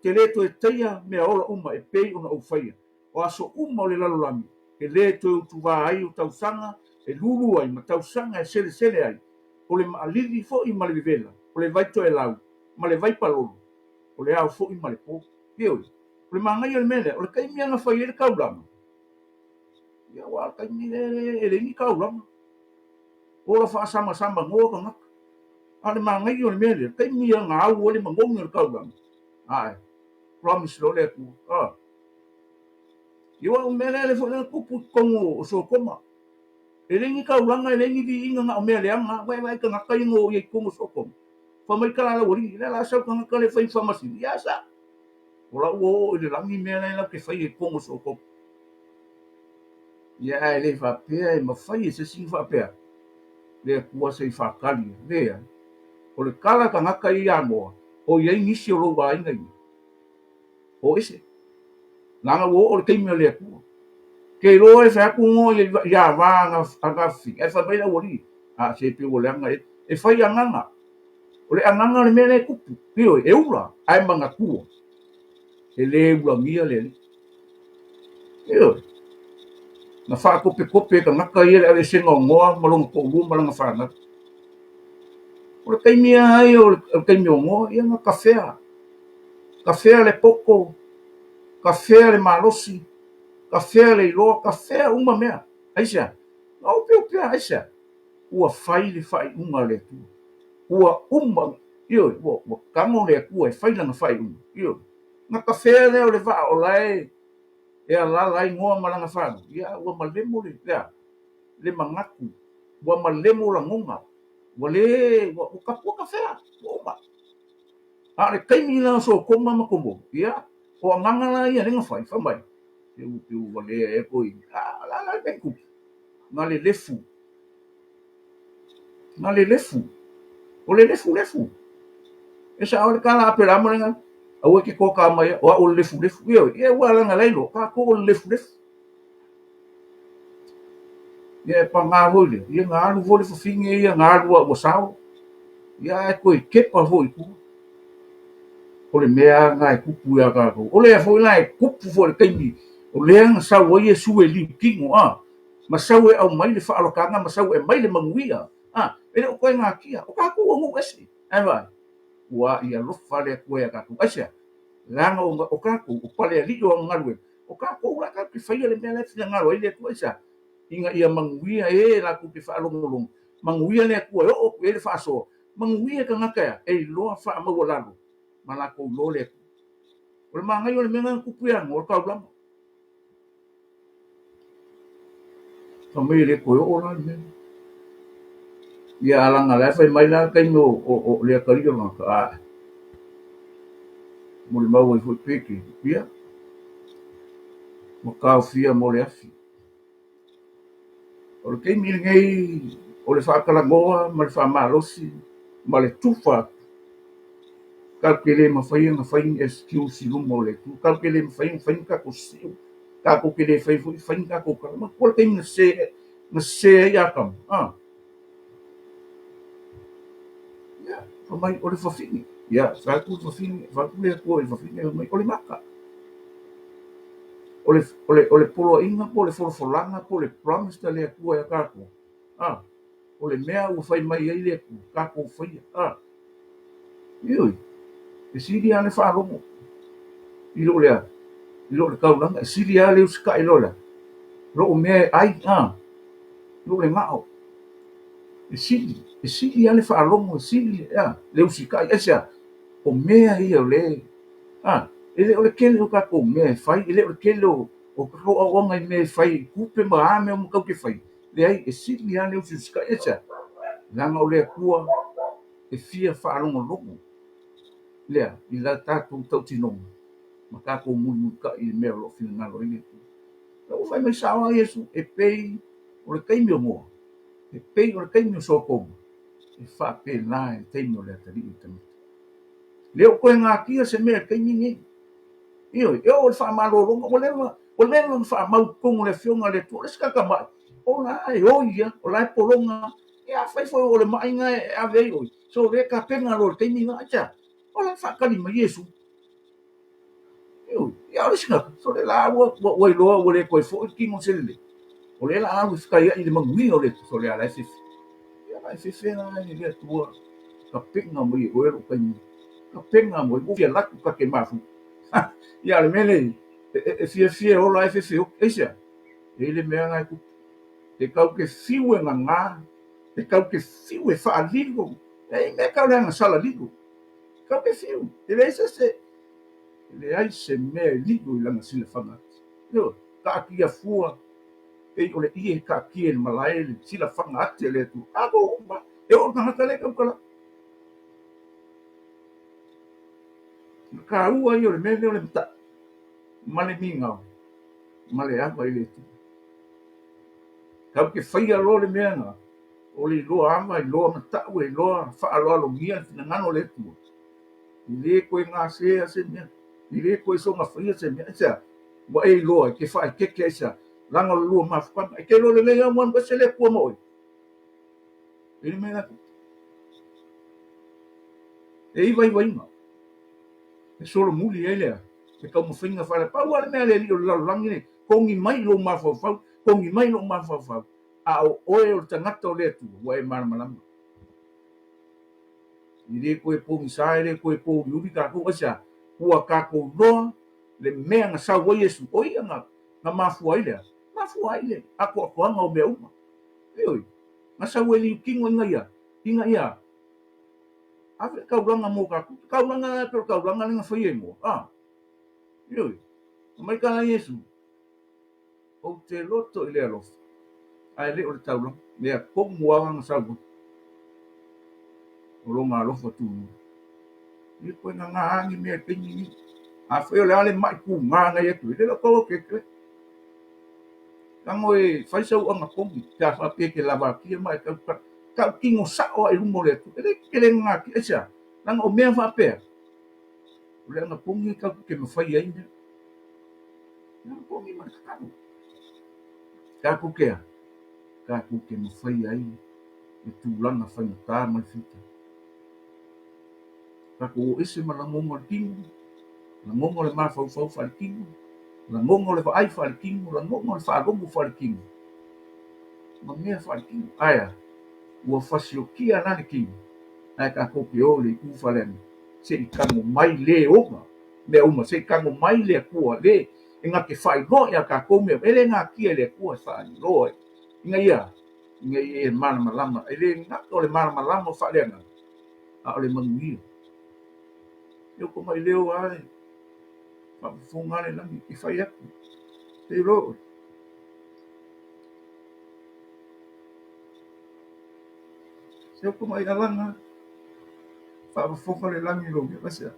te lē toe taia meaola uma e pei ona ou faia. O aso uma o le lalolagi e lē toe utuvā ai o tausaga e lulu ai ma tausaga e selesele ai, o le maalili foi ma le vevela, o le vai toelau ma le vai palolo, o le ao foi ma le po. Ioe, o le manaia o le mea lea, o le taimi lava na fai ai le taulaga, ia aua o le taimi lea e leai ni taulaga, ola faasamasama noa tagata. A o le manaia o le mea lea, o le taimi lava na au ai le manogi o le taulaga, ae promise loa le Atua. Ah. Ia aua o le mea lea foi na tupu i totonu o Sotoma. E leai ni taulaga, e leai ni viiga, na o mea leaga lava. Vaai, vaai tagata ia na o i ai i totonu o Sotoma. Fai mai tala a le aualii, lea o le a sau tagata lea e fai ma faamasino. Ia sa. O la ua oo i le lagi mea la e latou te faia i totonu o Sotoma. Ia ae le faapea e mafai e se isi ona faapea, le Atua se i faatali. Leai. O le tala a tagata ia ia Noa, o i ai nisi o lou aiga i ina. O ese. Leaga ua oo le taimi o le Atua. Ke iloa e fai atu Noa ia va aga fafine, ae fai mai le aualii, a se pei ua leaga e, e fai agaga. O le agaga o le mea lea e tupu, ioe, e ula, ae manatua, e le ulagia le Alii. Ioe. Na faatopetope e tagata ia le aveesega o Noa ma lona toalua ma lana fanau. O le taimi lava ia o le taimi o Noa, ia na tafea. Tafea le poto, tafea le malosi, tafea le iloa, tafea uma mea. Aisea? Na opeopea, aisea? Ua fai le faaiuga a le Atua. Ua uma, ioe, ua, ua tago le Atua e fai lana faaiuga, ioe. Na tafea lea o le vaa o la e, e alaala ai Noa ma lana fanau, ia ua malemo le, le a? Le manatu, ua malemo lagona, ua le, ua, ua tafea, ua uma. A o le taimi la o Sotoma ma Komoro, ia, o agaga la ia lea na fai, fai mai, se ua pei ua valea ea koe, a, la la le mea tupu, na lelefu, na lelefu, o le lefulefu. E sao le tala a Aperamo lena, aua e te toka mai, o au o le lefulefu. Ioe, ia ua lana lai loa, tatou o le lefulefu. Ia e pagā foi lea, ia na alu foi le fafine ia na alu a ua sao, ia ae toe kepa foi i tua. O le mea lava lena e tupu ia tatou. O lea foi la e tupu foi i le taimi o lea na sau ai Iesu e liu tino, a, ma sau e aumai le faaolataga ma sau e aumai le manuia, a, e le o toe natia. O tatou o nuu ese, ae vaai, ua i alofa le Atua ia tatou. Aisea? Leaga o tatou, o palealii o ana galuega, o tatou la tatou te faia le mea la e finagalo ai le Atua. Aisea? Ina ia manuia e latou te faalogologo, manuia le Atua e oo atu i ai le faasoa. Manuia tagata ea e iloa faamaualalo ma latou iloa le Atua. O le manaia o le mea lena na tupu ia Noa, o le taulaga. Fai mai e le toe oo la le mea lea. Ia a laga la e fai mai la le taimi o le atalii o le tagata, ae molimau ai foi Petelu, ia, ua taofia mo le afi. O le taimi lenei o le faatalanoa ma le faamalosi ma le tufa atu, tatou te le mafai ona fai ni excuse i luma o le Atua, tatou te le mafai ona fai ni tatou siu, tatou te le fai foi fai ni tatou tala. Manatua le taimi na sese ai Atamu, a? Ia, fai mai o le fafine. Ia, fai atu le fafine, fai atu le Atua i le fafine, fai mai o le mata. O le, o le, o le poloaiga po o le folafolaga po o le promise a le Atua ia tatou, a, o le mea ua fai mai ai le Atua, tatou faia, a. Ioe, e sili lava le faalogo i lo le, i lo le taulaga, e sili lava le usitai i lo le, lou mea e ai, a, lo le gao. E sili, e sili lava le faalogo, e sili a, le usitai, aisea? O mea ia o le, a, e le o le tele o tatou mea e fai, e le o le tele o tatou auauna i mea e fai i tupe ma a mea uma tatou te faia. Leai, e sili lava le usiusitai, aisea? Leaga o le Atua e fia faalogologo lea i la tatou tautinoga ma tatou mulimulitai i le mea o lo o finagalo ai le Atua. La ua fai mai sao lava Iesu, e pei o le taimi o Noa, e pei o le taimi o Sotoma, e faapena i le taimi o le atalii o le tagata. Le o toe natia se mea i le taimi lenei. Ioe, e oo i le faamalologa, ua leva, ua leva ona faamau i totonu o le Afioga a le Atua, o le isi tagata mai, o la e oi lava, o la e pologa lava. Ia afai foi o le mai lena e ave ai oe, so o lea e tapena loa i le taimi lena, aisea? O la e faatali mai Iesu. Ioe, ia o le isi tagata, sole la ua, ua, ua iloa ua le toe foi le tino o se lelei. O lea la alu e fetaiai i le manuia o le Atua, sole a la e fefe. Ia la e fefe la e le Atua tapena mai e oe lou taimi. Tapena mai, ua fia alu atu ta te mafuta. Ia o le mea lea e fiafia e ola ai fefe oti. Aisea? E i ai le mea lena e tupu. E tau te fiu e gagā, e tau te fiu e faalilo, e i ai mea tau leaga sala lilo. E tau te fiu, e leai se se, e leai se mea e lilo i lana silafaga ati. Ioe, taatia fua pei o le ie e taatia i le malae le silafaga ati a le Atua. Tatou uma, e oo i le tagata lea e tautala. O le taua ia o le mea lea o le matai ma le migao ma le ava i le Atua. Tatou te faia loa le mea lena, o le iloa ava, iloa matau, iloa faaaloalogia le finagalo o le Atua. E le toe gasea se mea, e le toe soona faia se mea. Aisea? Ua e iloa e te faaeteete aisea? Leaga o le lua mafutaga. E te iloa lelei lava ua alu ese le Atua ma oe. E le mea la tupu. E i vaivaiga. E solomuli ai lea se taumafaiga faale. Pau lava le mea a le alii o le lalolagi nei, togi mai i lou mafaufau, togi mai i lou mafaufau, a o oe o le tagata o le Atua, ua e malamalama. E le toe pogisa, e le toe pouliuli tatou, aisea? Ua tatou iloa le mea na sau ai Iesu, o ia na, na mafua ai lea, mafua ai le atoatoaga o mea uma. Ioe, na sau e liutino ina ia, ina ia ave le taulaga mo tatou. Taulaga lea pei o le taulaga lea na faia i mua. A, ioe, fai mai tala Iesu, ou te loto i le alofa, ae le o le taulaga. Mea tonu lava na sau ai, o lona alofa tunoa. E le toe gagā ni mea i le taimi lenei. Afai o le a le mai tugā na i atu, e le o tau atu e Tago e fai sau agatonu pe a faapea e te lavatia ma e tau tautino sao lava i luma o le Atua. E le tele gagātia, aisea? Leaga o mea faapea, o le agatonu e tatou te mafai ai mea. Le agatonu ma le tatalo. Tatou te a? Tatou te mafai ai le tulaga faigata ma le fita. Tatou o ese ma lagona o le tino, lagona o le mafaufau faaletino, lagona o le vaai faaletino, lagona o le faalogo faaletino, ma mea faaletino. Ae a? Ua fasiokia la le tino, ae tatou te o i le itu faaleaga, se i tago mai le ona mea uma, se i tago mai le Atua le e na te faailoa ia tatou mea uma. E le natia e le Atua e faailoa ina ia, ina ia e malamalama. E le gata o le malamalama o faaleagaga, a o le manuia. E oko mai leo a e faafofoga le lagi e fai atu. Te iloa oe. Se oko mai alaga faafofoga le lagi lou leo. Aisea?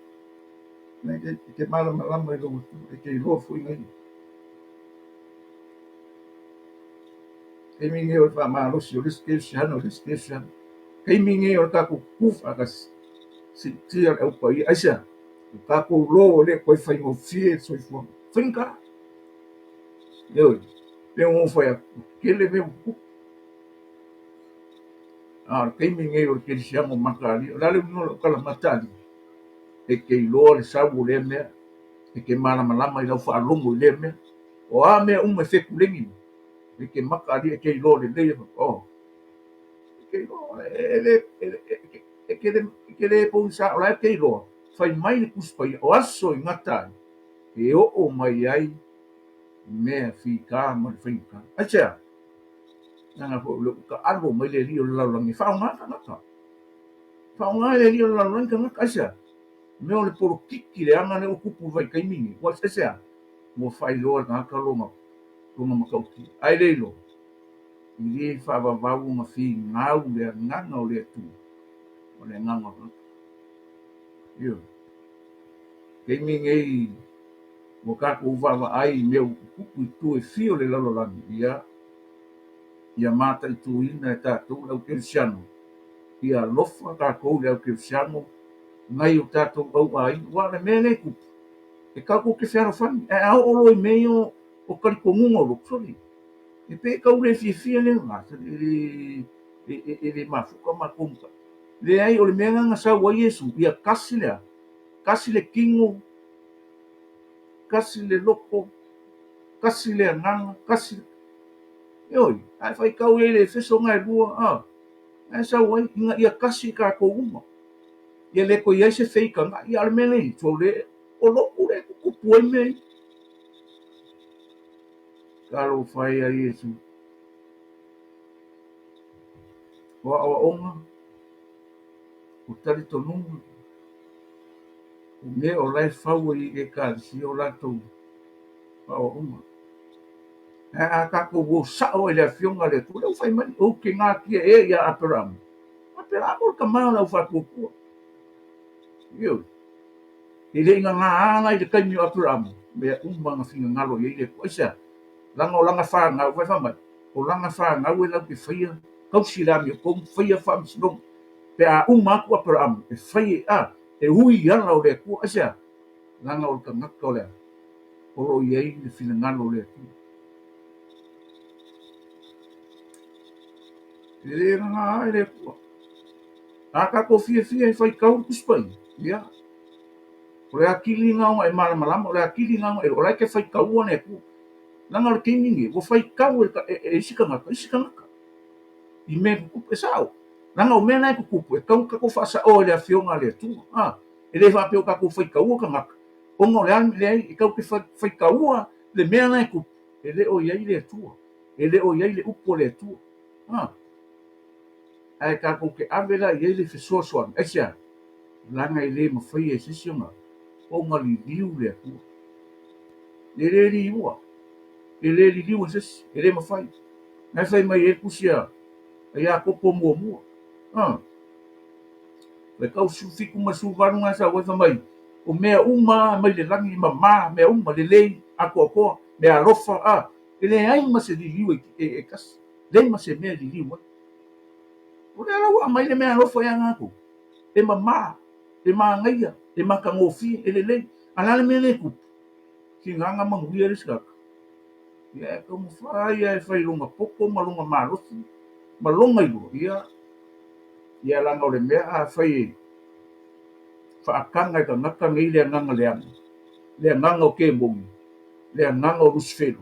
E te malamalama i lou Atua, e te iloa foi na ia. Taimi nei o le faamalosi o le isi kerisiano i le isi kerisiano. Taimi nei o le tatou tutu faatasi, siitia le Au Paia. Aisea? O tatou lo e le toe faigofie le soifuaga. Faigata. Ioe. Pei ona ou fai atu, ua tele mea ua tutupu. A o le taimi nei o le kerisiano mataalia. O le a le uiga o lau tala mataalia? E te iloa le sau o lea mea, e te malamalama i lau faalogo i lea mea. O a mea uma e fetuleni mai, e te mataalia, e te iloa lelei e oh. E te iloa, e le, e te le pogisa, o la e te iloa, fai mai le Tusi Paia, o aso e gata ai, e oo mai ai mea fita ma le faigata. Aisea? Leaga foi o lea ua taalo mai le alii o le lalolagi e faaaoga tagata. Faaaoga e le alii o le lalolagi tagata. Aisea? Mea o le polokiki leaga lea ua tupu i le vaitaimi lenei. Ua aisea? Ua faailoa e le tagata lona lona matautia. Ae le iloa, e le faavavau ona finau le agaga o le Atua ma le agaga o le tagata. Ioe. Taimi nei ua tatou vaavaai i mea ua tutupu i tua e fia o le lalolagi, ia, ia mataituina e tatou le au kerisiano, ia alofa tatou i le au kerisiano nai o tatou auaiga. Aua o le mea lea e tupu, e tatou te fealofani, ae a oo loa i mea ia o talitonuga o lotu, sole, e pei e tau le fiafia lea, e le, e le mafuta matou ma Leai, o le mea lena na sau ai Iesu, ia tasi le a? Tasi le tino, tasi le loto, tasi le agaga, tasi le... Ioe, ae faitau i ai le Efeso na e lua, a, na e sau ai, ina ia tasi i tatou uma. Ia le toe i ai se feitagai, a o le mea nei, sole, o lotu lea e tutupu ai mea ia. Talofa e ia Iesu. O aoaoga, o talitonuga, o mea o la e fau ai i Ekalesia o latou aoaoga. Ae a tatou o sao ai i le Afioga a le Atua, lea ua fai mai, ou te natia ea ia Aperamo. Aperamo o le tama o le aufaatuatua. Ioe. E le i gagā la i le taimi o Aperamo, mea uma na finagalo i ai le Atua. Aisea? Leaga o lana fanau, fai mai, o lana fanau e latou te faia tausi le amiotonu, faia faamasinoga. Pe a uma atu Aperamo, e fai, a, e ui i ala o le Atua. Aisea? Leaga o le tagata o le a? O lo o i ai le finagalo o le Atua. E le gagā ai le Atua. A tatou fiafia e faitau le Tusi Paia, ia, o le atili lena ona e malamalama, o le atili lena ona e, o la e te faitaua le Atua. Leaga o le taimi lenei, ua faitau e, e isi tagata, isi tagata i mea e tutupu. E sao, leaga o mea na e tutupu, e tatau ona tatou faasaoa i le Afioga a le Atua. A, e le faapea ua tatou faitaua tagata, ona o le a le mea, leai, e tatou te faitaua le mea na e tupu, e le o i ai le Atua, e le o i ai le upu a le Atua. A, ae tatou te ave la i ai le fesoasoani. Aisea? Leaga e le mafaia e se isi ona, ona liliu le Atua. E le liua, e le liliu e se isi, e le mafai. Na e fai mai ai le tusi a Iakopo muamua. A, faitau 17 ma le 18 na e sau ai fai mai, o mea uma mai le lagi, mama, mea uma, lelei, atoatoa, mea alofa, a, e leai ma se liliu e, e, e tasi, leai ma se mea e liliu ai. O lea la ua aumai le mea alofa ia gātou, e mama, e manaia, e matagofie, e lelei. A o le a le mea lea e tupu? Tigaga manuia le isi tagata. Ia e taumafai lava e fai lona poto ma lona malosi ma lona iloa, ia, ia leaga o le mea a fai e faataga e tagata nei le agaga leaga, le agaga o kemoni, le agaga o Lusifelo,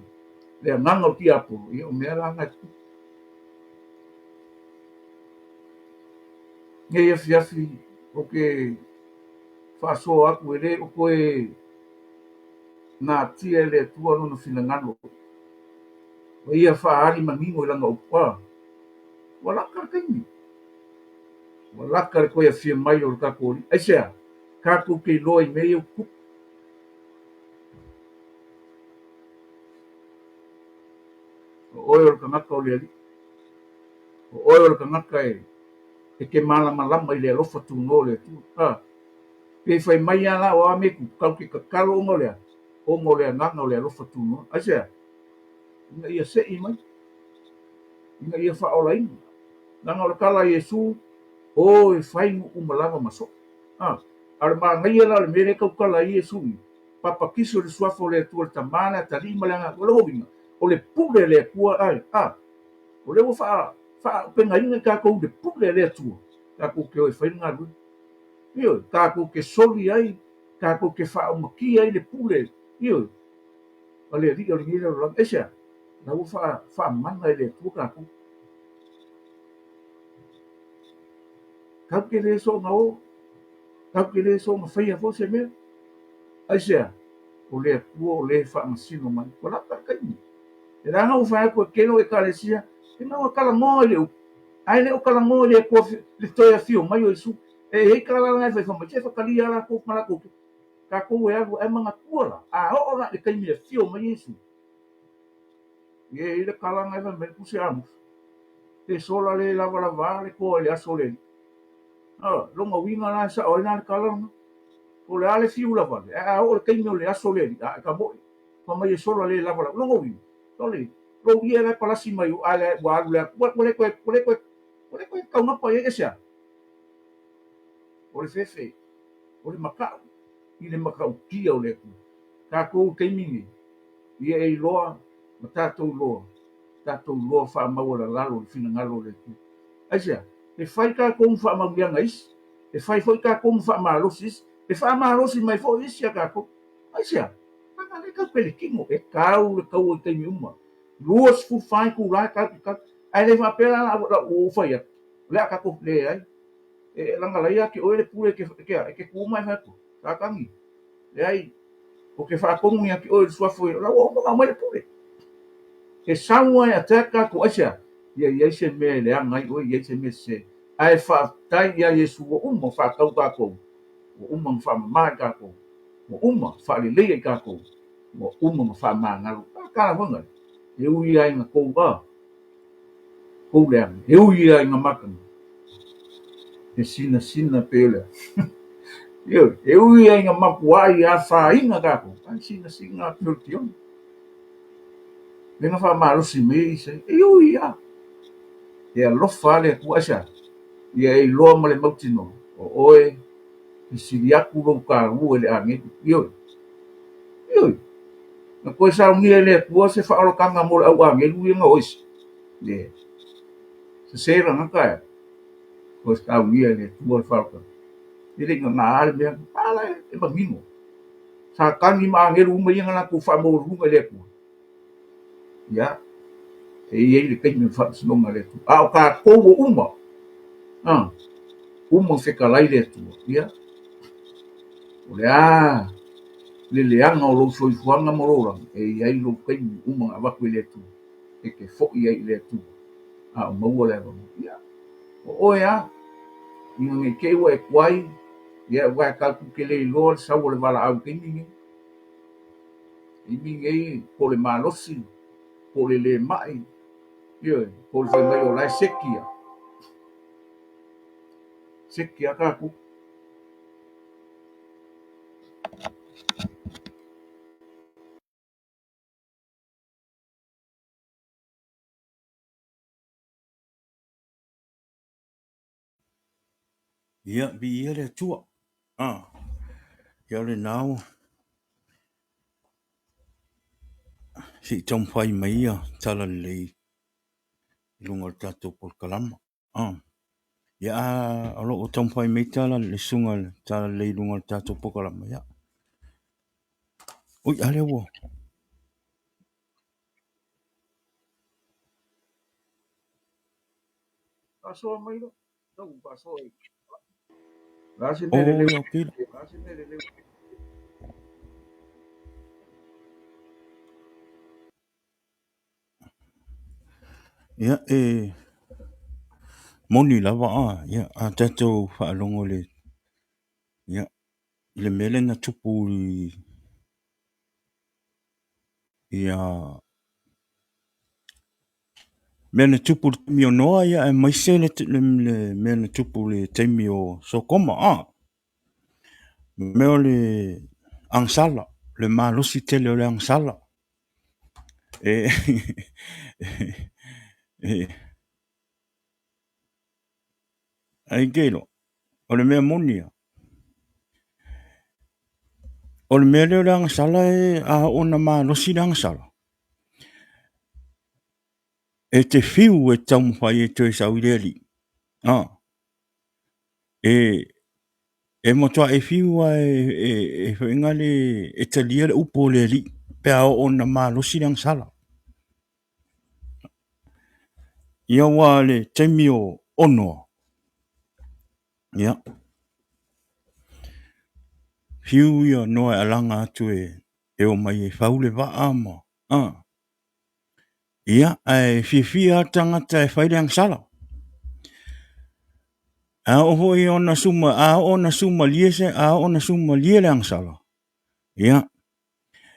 le agaga o tiapolo, ia o mea la na e tutupu. Nei afiafi ou te faasoa atu e le o toe natia e le Atua lona finagalo, ma ia faaali manino i lana upu, a ua lata le taimi. Ua laka le toe afio mai o le tatou Alii. Aisea? Tatou te iloa i mea ia ua tutupu. O oe o le tagata o le Alii. O oe o le tagata e e te malamalama i le alofa tunoa o le Atua. A, pe fai mai lava la o a mea e tupu, tatou te tatalo ona o le a? Ona o le agaga o le alofa tunoa. Aisea? Ina ia sei mai, ina ia faaolaina. Leaga o le tala a Iesu, O e fai nuu uma lava ma soo. A, a o le manaia la o le mea lea e tautala ai Iesu i, papatiso i le suafa o le Atua le Tama, le Atalii ma le Agaga, o lona uiga, o le pule a le Atua, ae, a, o lea ua faa, faaaupegaina i tatou i le pule a le Atua, tatou te o e fai le galuega. Ioe, tatou te soli ai, tatou te faaumatia ai le pule, ioe, a le Alii o lenei lalolagi. Aisea? La ua faa, faamana e le Atua tatou. Tatou te le soona o, tatou te le soona faia foi se mea. Aisea? O le Atua o le faamasino mai. Ua lata le taimi. E leaga ua fai atu e tele o Ekalesia, e na ona talanoa i le upu, ae le o talanoa i le Atua le toe afio mai o Iesu. E i ai tala la e fai fai mai, se faatalia lava latou ma latou tatou e alu ae manatua la, a oo la i le taimi e afio mai Iesu, e i ai le tala na e fai mai le puse Amosa, e sola le lavalava le toa i le aso o le Alii. Lona uiga la e sao ai la le tala lena. Po o le a le fiu lavale, ae a oo i le taimi o le aso o le Alii, a e tamoe, fai mai e sola le lavalava. Lona uiga, sole, lou ie la e palasi mai o, ae ua alu le atu, ua le toe, ua le toe, ua le toe taunapa i ai, aisea? O le fefe, o le makaʻu i le matautia o le Atua. Tatou i taimi nei, ia e iloa ma tatou iloa, tatou iloa faamaualalalo le finagalo o le Atua. Aisea? E fai tatou ma faamanuiaga isi, e fai foi tatou ma faamalosi isi, e faamalosi mai foi isi ia tatou. Aisea? Leaga lea tau peletino, e tau le taua i taimi uma. 24 itula e tau te tau. Ae le faapea la la ua ou fai atu, o le a tatou leai. E leaga la ia te oe le pule e te, e te, e te tu ma e fai atu, Satani, leai, ou te faatonu ia te oe i le suafa o la ua uma ona aumai le pule. E sau lava e attack tatou, aisea? Ia i ai se mea e leaga ai oe, ia i ai se mea sese. Ae faafetai ia Iesu ua uma ona faatau tatou, ua uma ona faamama i tatou, ua uma ona faaleleia i tatou, ua uma ona faamagalo. A tala foi e ui lava ina tou a, tou leaga, e ui lava ina mataga, e sinasina pei o le a. Ioe, e ui lava ina matuai afaina tatou, ae sinasina lava pei o le tione. Lea na faamalosi mai ai Isaia, e ui lava, e alofa lava le Atua. Aisea? Ia e iloa ma le mautinoa, o oe e sili atu lou taua i le agelu. Ioe, ioe, na toe saunia e le Atua se faaolataga mo le au agelu ia na o ese. Le sese lagata e toe saunia e le Atua le faaolataga. E le i gagā le mea, a la e manino. Satani ma agelu uma ia na latou faamaualuluga i le Atua. Ia, e i ai le taimi o le faamasinoga a le Atua. A o tatou ua uma, a, uma fetalai le Atua, ia, o le a le leaga o lou soifuaga ma lou olaga, e i ai lou taimi uma na avatu e le Atua, e te foi ai i le Atua, a o maua le avanoa. Ia, o oe lava, ina ne i te i ua e tuai, ia, aua e tatou te le iloa le sau o le valaau i le taimi lenei. Taimi nei, po o le malosi, po o le le mai, ioe, po o le fai mai o la e seki ia. Seki lava tatou. Ia, viia le Atua. Ah, ia o lena ua se i taumafai mai ia tala lelei i luga o le tatou polokalama. Ah, ia o lo o taumafai mai tala le susuga i le tala lelei i luga o le tatou polokalama. Ia. Ui, a lea ua. Faasoa mai loa. Tau faasoa i. O le a se mea lelei? Oi, okay. Ia, e Moni lava a, ia, a tatou faalogo i le, ia, i le mea lea na tupu i, ia, mea na tupu i le taimi o Noa, ia, aemaise le, le, le mea na tupu i le taimi o Sokoma, a. Mea o le agasala, le malosi tele o le agasala. E, e, Ai te iloa, o le mea moni ia, o le mea lea o le agasala e a oo ina malosi le agasala, e te fiu e taumafai e toe sau i le Alii, a, e, e matua e fiu lava e, e, e, e, e talia le upu o le Alii pe a oo ina malosi le agasala. Ia ua le taimi o Noa, ia, fiu ia Noa e alaga atu e, e omai e fau le vaa ma, a. Ia, ae fiafia lava tagata e fai le agasala. A oo foi ona suma, a oo ona sumalie se, a oo ona sumalie le agasala, ia,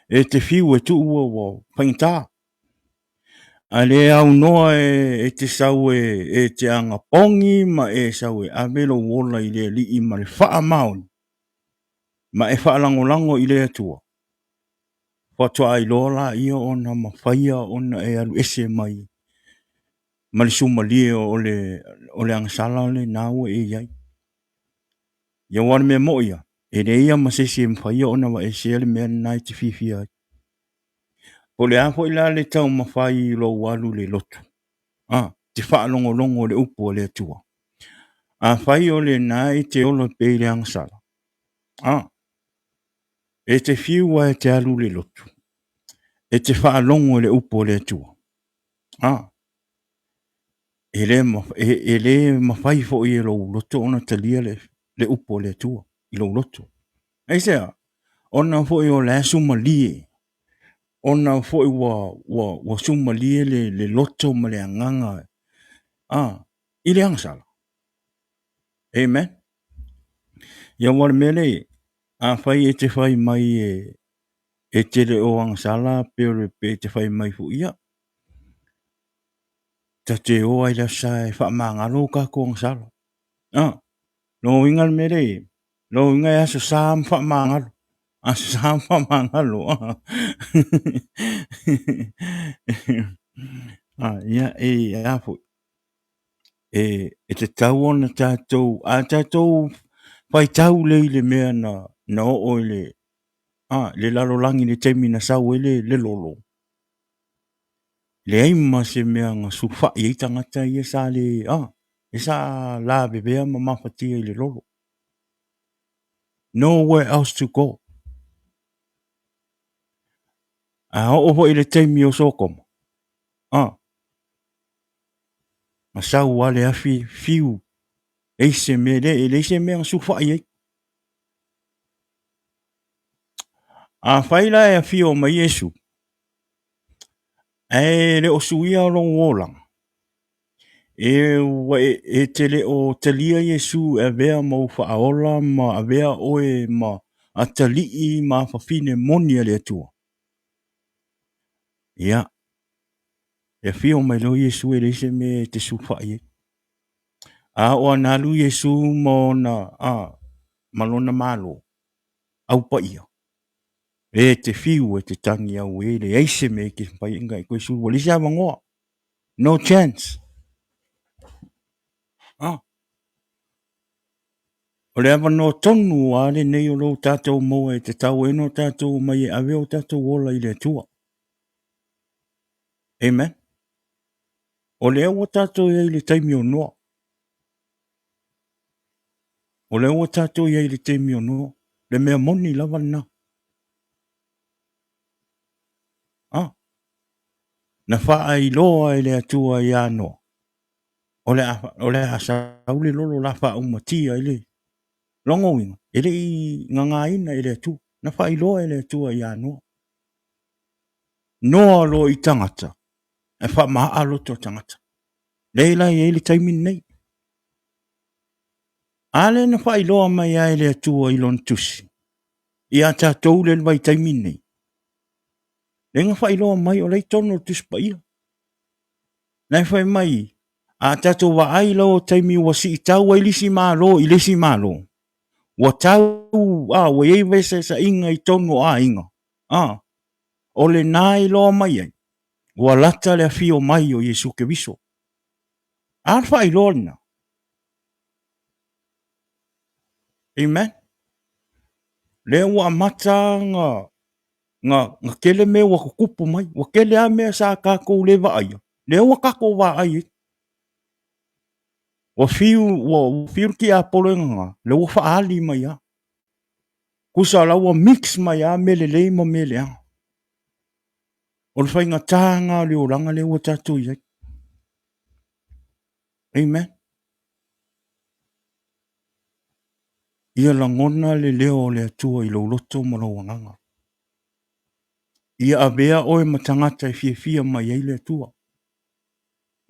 e te fiu e tuu ua, ua faigata. A le aunoa e, e te sau e, e te agapogi ma e sau e ave lou ola i le Alii ma le faamaoni, ma e faalagolago i le Atua, faatoa iloa laia ona mafaia ona e alu ese mai ma le sumalie o le, o le agasala lena ua e i ai. Ia aua o le mea moi ia, e leai lava ma se isi e mafaia ona aveesea le mea lena e te fiafia ai. Po o le a foi la le taumafai i lou alu i le lotu, a, te faalogologo i le upu a le Atua. Afai o lena e te ola pea i le agasala, a, e te fiu lava e te alu i le lotu, e te faalogo i le upu a le Atua, a, e le, e, e le mafai foi e lou loto ona talia le, le upu a le Atua i lou loto. Aisea? Ona foi o la e sumalie, ona foi ua, ua, ua sumalie le, le loto ma le agaga a, i le agasala. Amen. Ia ua le mea le, afai e te fai mai e, e te le o agasala pe o le pe te fai mai foi ia, ta te o ai le aso e faamagalo o kākou agasala. Ah, lona uiga le mea lea i ai, lona uiga e aso sa ma faamagalo, aso sa ma faamagalo. Ah, ia, e a foi, e, e tatau ona tatou, a tatou faitau lelei i le mea na, na oo i le, ah, le lalolagi i le taimi na sau ai le, le lolo, leai ma se mea na sulufai ai tagata ia sa le, ah, e sa lavevea ma mafatia i le lolo. Nowhere else to go. A oo foi i le taimi o Sotoma, ah, na sau lava le afi fiu, leai se mea, e leai se mea na sulufai ai. Afai la e afio mai Iesu, ae le o suia lou olaga, e ua e, e te le o talia Iesu e avea ma ou faaola ma avea oe ma atalii ma afafine moni a le Atua. Ia, e afio mai loa Iesu e leai se mea e te sulufai ai. A oo ana alu Iesu ma ona, a, ma lona Malo, au paia, e te fiu e te tagi au e leai se mea e te mafai ona e toe sulu, ua leai se avanoa. No chance. Ah. O le avanoa tonu lava lenei o lo tatou maua e tatau ai ona tatou omai e ave o tatou ola i le Atua. Amen. O lea ua tatou i ai i le taimi o Noa. O lea ua tatou i ai i le taimi o Noa. Le mea moni lava lena. Ah. Na faailoa e le Atua iā Noa, o le a, o le a sau le lolo la faaumatia i le lona uiga, e le i gagāina e le Atua. Na faailoa e le Atua iā Noa. Noa loa i tagata, e faamaaa loto o tagata. Lea la e i ai le taimi lenei. A lea na faailoa mai ai e le Atua i Lona Tusi ia tatou le vaitaimi lenei. Lea na faailoa mai o la i totonu o le Tusi Paia. Na e fai mai, a tatou vaai loa taimi ua siitau ai le isi Malo i le isi Malo, ua tau, a, ua i ai feeseeseaiga i totonu o aiga, a, o lena e iloa mai ai, ua lata le afio mai o Iesu Keriso. A le faailoa lena. Amen. Lea ua amata na na, na tele mea ua tutupu mai. Ua tele lava mea sa tatou le vaaia, lea ua tatou vaai ai. Ua fiu, ua fiu le tiapolo e nana, lea ua faaali mai lava. Tusa o la ua mix mai lava mea lelei ma mea leaga. O le faigata lena o le olaga lea ua tatou i ai. Amen. Ia lagona le leo o le Atua i lou loto ma lou agaga. Ia avea oe ma tagata e fiafia mai ai le Atua.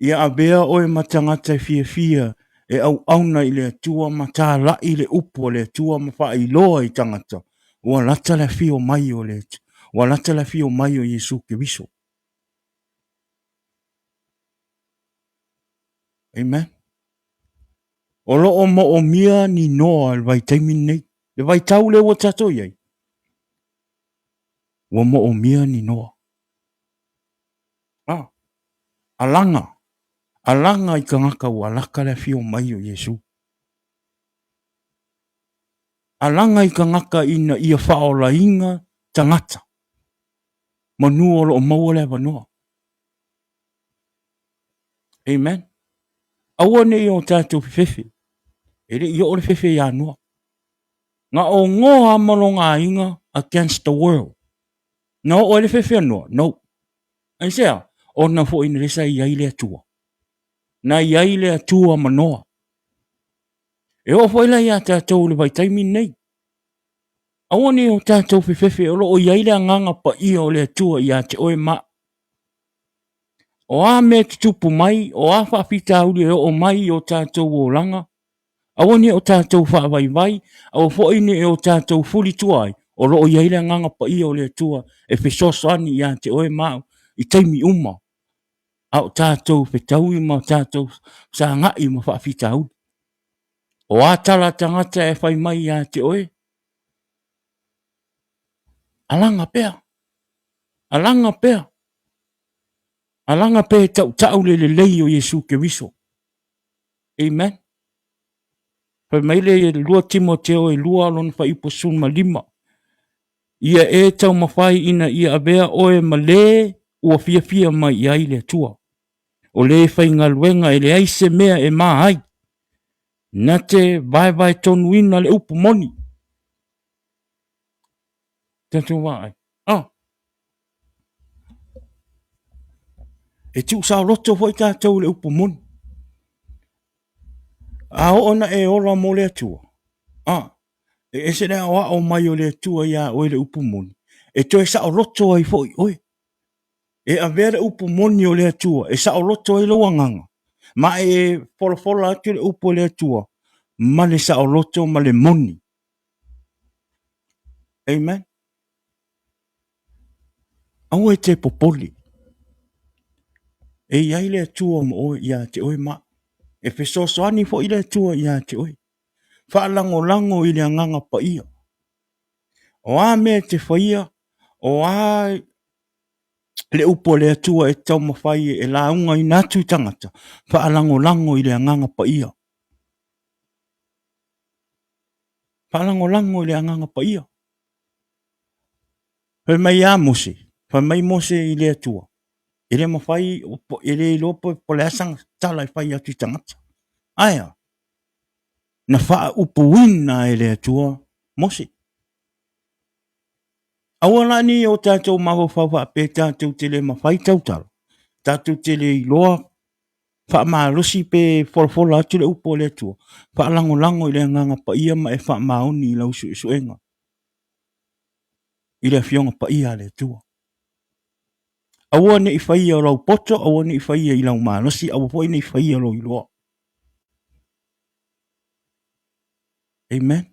Ia avea oe ma tagata e fiafia e auauna i le Atua ma talai le upu a le Atua ma faailoa i tagata ua lata le afio mai o le Atua, ua lata le afio mai o Iesu Keriso. Amen. O lo o moomia ni noa i le vaitaimi lenei. Le vaitau lea ua tatou i ai, ua moomia ni noa. Ah, alaga, alaga i tagata ua lata le afio mai o Iesu. Alaga i tagata ina ia faaolaina tagata, manu o lo o maua le avanoa. Amen. Aua ne i o tatou fefefe. E le i oo le fefe ia Noa. Na o Noa ma lona aiga against the world. Na oo ai le fefe a Noa? No. Aisea? Ona foi na lea sa i ai le Atua. Na i ai le Atua ma Noa. E oo foi la ia tatou i le vaitaimi lenei. Aua ne i o tatou fefefe o lo o i ai le agaga paia o le Atua ia te oe ma au. O a mea e tutupu mai, o a faafitauli e oo mai i o tatou olaga, aua ne i o tatou faavaivai, aua foi ne i o tatou fulitua ai, o lo o i ai le Agaga Paia o le Atua e fesoasoani ia te oe ma au i taimi uma, a o tatou fetaui ma tatou sagai ma faafitauli. O a tala a tagata e fai mai ia te oe, alaga pea, alaga pea, alaga pea e tautau le lelei o Iesu Keriso. Amen. Fai mai le 2 Timoteo e 2 lona fuaiupu 15. Ia e taumafai ina ia avea oe ma le ua fiafia mai i ai le Atua. O le faigaluega e leai se mea e ma ai. Na te vaevae tonuina le upu moni. Tatou vaai. Ah. E tuusaoloto foi tatou i le upu moni. A oo na e ola mo le Atua, ah, e ese le aoao mai o le Atua iā oe le upu moni, e toe saoloto ai foi oe. E avea le upu moni o le Atua e saoloto ai lou agaga, ma e folafola atu le upu a le Atua ma le saoloto ma le moni. Amen. Aua e te popole. E i ai le Atua ma oe ia te oe ma. E fesoasoani foi le Atua ia te oe. Faalagolago i le agaga paia. O a mea e te faia, o a le upu a le Atua e taumafai e laugaina atu i tagata, faalagolago i le agaga paia. Faalagolago i le agaga paia. Fai mai ia Mose, fai mai Mose i le Atua, e le mafai, e le iloa po o le a sana tala e fai atu i tagata. Ae a? Na faaupuina e le Atua Mose. Aua la ne i o tatou mafaufau faapea tatou te le mafai tautala, tatou te le iloa faamalosi pe folafola atu le upu a le Atua, faalagolago i le Agaga Paia ma e faamaoni i lau suesuega i le Afioga Paia a le Atua. Aua ne i faia lau poto, aua ne i faia i lau malosi, aua foi ne i faia lou iloa. Amen.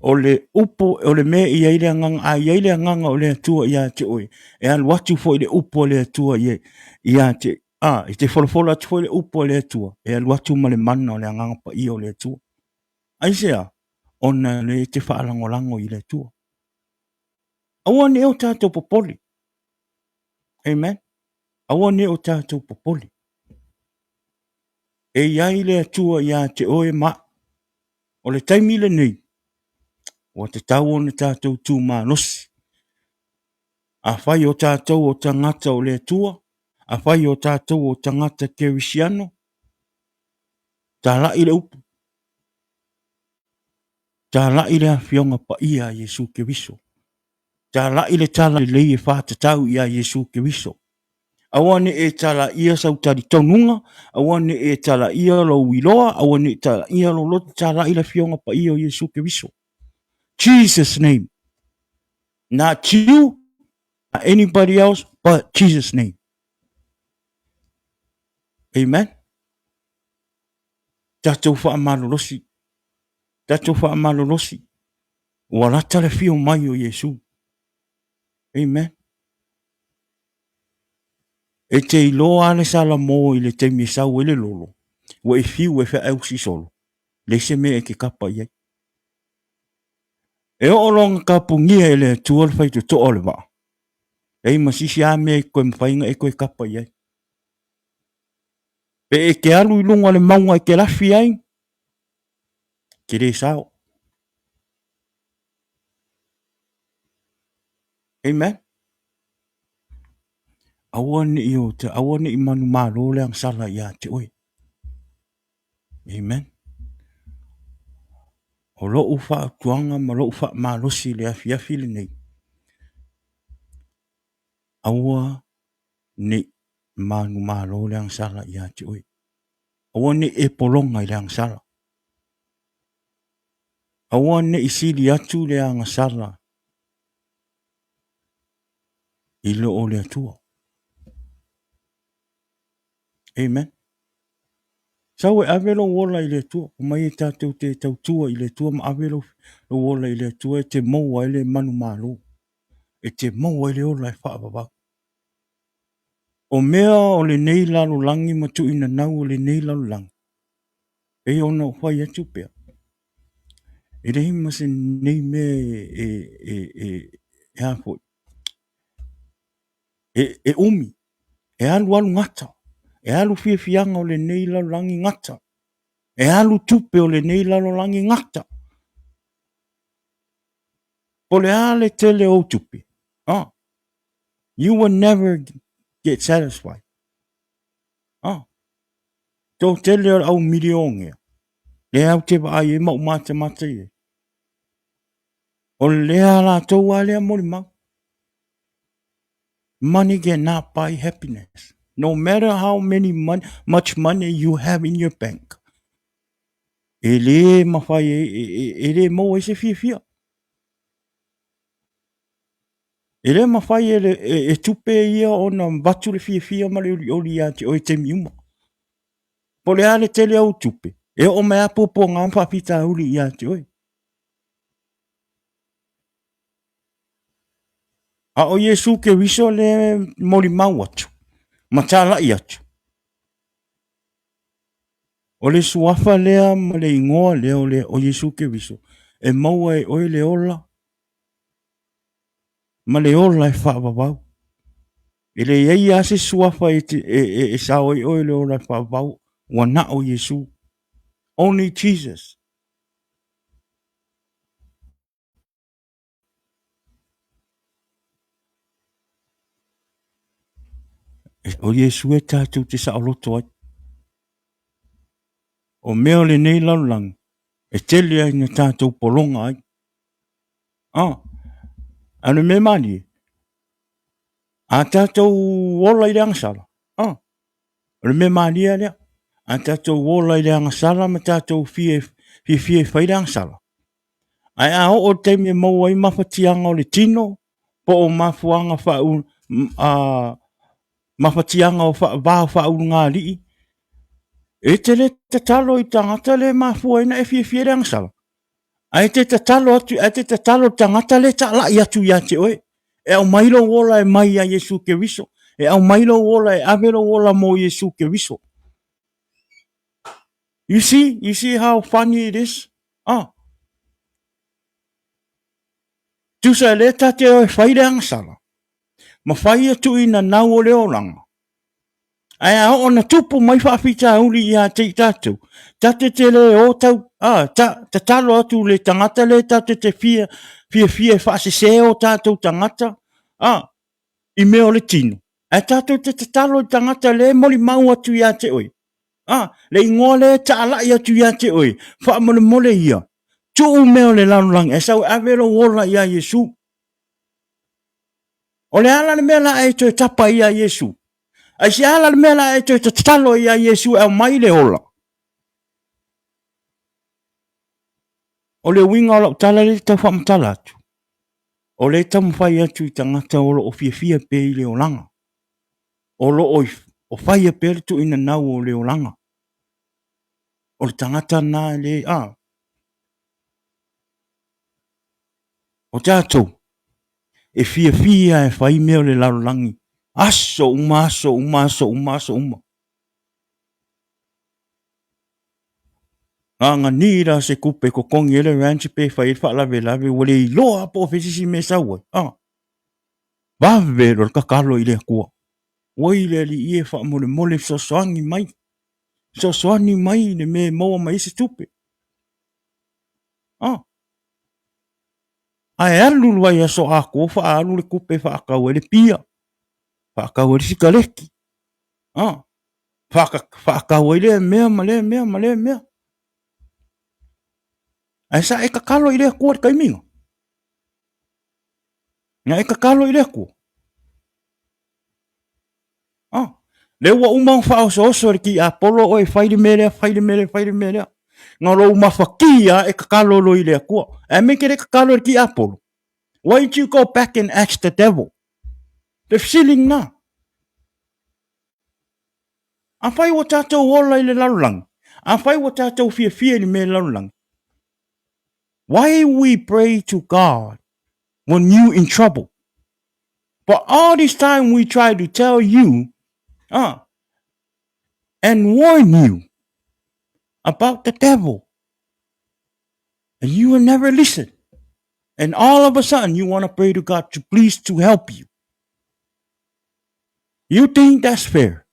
O le upu, o le mea i ai le agaga, a i ai le agaga o le Atua ia te oe, e alu atu foi le upu a le Atua ia, ia te, a, e te folafola atu foi le upu a le Atua, e alu atu ma le mana o le agaga paia o le Atua. Aisea? Ona le e te faalagolago i le Atua. Aua ne i o tatou popole. Amen. Aua ne i o tatou popole. E i ai le Atua ia te oe ma au. O le taimi lenei, ua tatau ona tatou tu malosi. Afai o tatou o tagata o le Atua, afai o tatou o tagata kerisiano, talai le upu, talai le Afioga Paia a Iesu Keriso, talai le tala lelei e faatatau ia Iesu Keriso. Aua ne i e talaia sau talitonuga, aua ne i e talaia lou iloa, aua ne i talaia lou loto, talai le Afioga Paia o Iesu Keriso. Jesus name. Not you, not anybody else, but Jesus name. Amen. Tatou faamalolosi. Tatou faamalolosi. Ua lata le afio mai o Iesu. Amen. E te iloa le Salamo i le taimi e sau ai le lolo, ua e fiu e feausi solo, leai se mea e te kapa i ai. E oo loa ona tapunia e le Atua le faitotoa o le vaa, leai ma se isi lava mea e toe mafai ona e toe kapa i ai. Pe e te alu i luga o le mauga e te lafi ai, te le sao. Amen. Aua ne i o te, aua ne i manumalo le agasala ia te oe. Amen. O lou fautuaga ma lou faamalosi i le afiafi lenei, aua ne i manumalo le agasala ia te oe. Aua ne i e pologa i le agasala. Aua ne i sili atu le agasala i lo o le Atua. Amen. Sau e ave lou ola i le Atua. Omai e tatou te tautua i le Atua ma ave lou, lou ola i le Atua e te maua ai le manumalo. E te maua ai le ola e faavavau. O mea o lenei lalolagi ma tuuinanau o lenei lalolagi, pei ona ou fai atu pea, e leai ma se nei mea e, e, e, e a foi, e, e umi, e alu alu gata, e alu fiafiaga o lenei lalolagi gata, e alu tupe o lenei lalolagi gata. Po o le a le tele o ou tupe, ah, you will never get satisfied. Ah, tō tele o le au milionea, lea au te vaai ai ma ou matamata i ai. O lea latou a lea molimau. Money cannot buy happiness. No matter how many money, much money you have in your bank. E le mawhai e, e, e, e le maua ai se fiafia. E le mawhai e, e, e tupe ia ona vatu le fiafia ma le olioli ia te oe taimi uma. Po o le a le tele o ou tupe, e oo mai a puapuaga ma faafitauli ia te oe. A o Iesu Keriso lea e molimau atu ma talai atu. O le suafa lea ma le igoa lea o, le, o Iesu Keriso, e maua e oe le ola ma le ola e faavavau. E leai lava se suafa e, te, e, e, e sao ai oe le ola e faavavau, ua na o Iesu. Only Jesus. O Iesu e tatou te saoloto ai. O mea o lenei lalolagi, e tele ai na tatou pologa ai. Ah, a o le mea malie, a tatou ola i le agasala, ah, o le mea malie lea, a tatou ola i le agasala ma tatou fia, fiafia e fai le agasala, Ae a oo i le taimi e maua ai mafatiaga o le tino po o mafuaaga faa mafatiaga o va o faaulugalii, e te le tatalo i tagata le mafua ai ona e fiafia i le agasala. Ae te tatalo atu, ae te tatalo le tagata lea e talai atu ia te oe. E aumai lou ola e mai ia Iesu Keriso. E aumai lou ola e ave lou ola mo Iesu Keriso. You see? You see how funny it is? Ah. Tusa e le tate o e fai le agasala. Ma fai ia tuuina nau o le olaga. Ae a oo na tupu mai faafitauli ia te i tatou, tate te le o tau, a, ta, tatalo atu le tagata le tate te fia, fiafia e faasese o tatou tagata, a, i mea o le tino. Ae tatou te tatalo i tagata le molimau atu ia te oe. A, le igoa le taalai atu ia te oe, faamolemole ia, tuu mea o le lalolagi, ae sau e ave lou ola ia Iesu. O le a la le mea la e toe tapa ai ia Iesu? Aisea la le mea la e toe tatalo ai ia Iesu e aumai le ola? O le uiga o lau tala lea e tau faamatala atu, o lea e taumafai atu i tagata o lo o fiafia pea i le olaga, o lo o o faia pea le tuuina nau o le olaga. O le tagata na e le, a, o tatou, e fiafia e fai mea o le lalolagi aso uma, aso uma, aso uma, aso uma. Agani la se kupe totogi ai le ranch pe fai ai le faalavelave ua le iloa lava po o fea se isi mea e sau ai. Ah, vave loa le tatalo i le Atua. Oi le Alii e faamolemole fesoasoani mai, fesoasoani mai i le mea e maua mai ai se tupe. Ah, Ae alu le vaiaso atoa faaalu le tupe e faatau ai le pia, faatau ai le sikaleki, a, faatau ai lea mea ma lea mea ma lea mea. Ae sa e tatalo i le Atua i le taimi lena? Na e tatalo i le Atua? A, lea ua uma ona faaosooso e le tiapolo oe e fai le mea lea, fai le mea lea, fai le mea lea. Na lou mafatia e tatalo loa i le Atua. Ae mea e te le tatalo i le tiapolo? Why don't you go back and ask the devil? Le fesili lena. Afai ua tatou ola i le lalolagi, afai ua tatou fiafia i le mea i le lalolagi, why we pray to God when you in trouble? But all this time we try to tell you and warn you about the devil. And you will never listen. And all of a sudden you want to pray to God to please to help you. You think that's fair?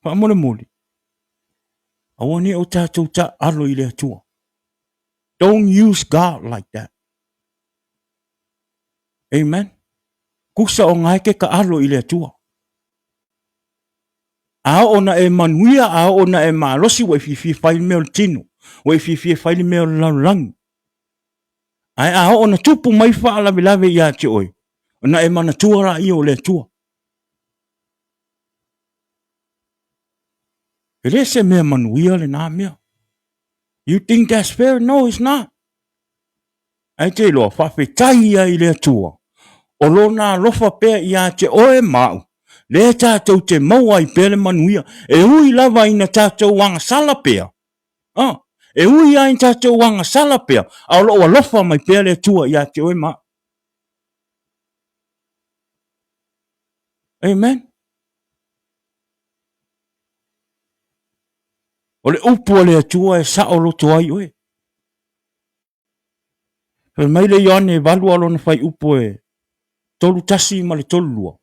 Faamolemole, aua ne i o tatou taaalo i le Atua. Don't use God like that. Amen. Kusa o ngae ke kaalo i le Atua. A oo na e manuia, a oo na e malosi, ua e fiafia fai le mea o le tino. Ua e fiafia fai le mea o le lalolagi. Ae a oo na tupu mai faalavelave ia te oe, ona e manatua laia o le Atua. E le se mea manuia lena mea. You think that's fair? No, it's not. Ae te iloa, faafetai ia i le Atua, o lona alofa pea ia te oe ma au, lea tatou te maua ai pea le manuia, e ui lava ina tatou agasala pea, ah, e ui lava ina tatou agasala pea, a o loo alofa mai pea le Atua ia te oe ma au. Amen. O le upu a le Atua e saoloto ai oe. Fai mai le Ioane 8 a lona fuaiupu e 31 ma le 32.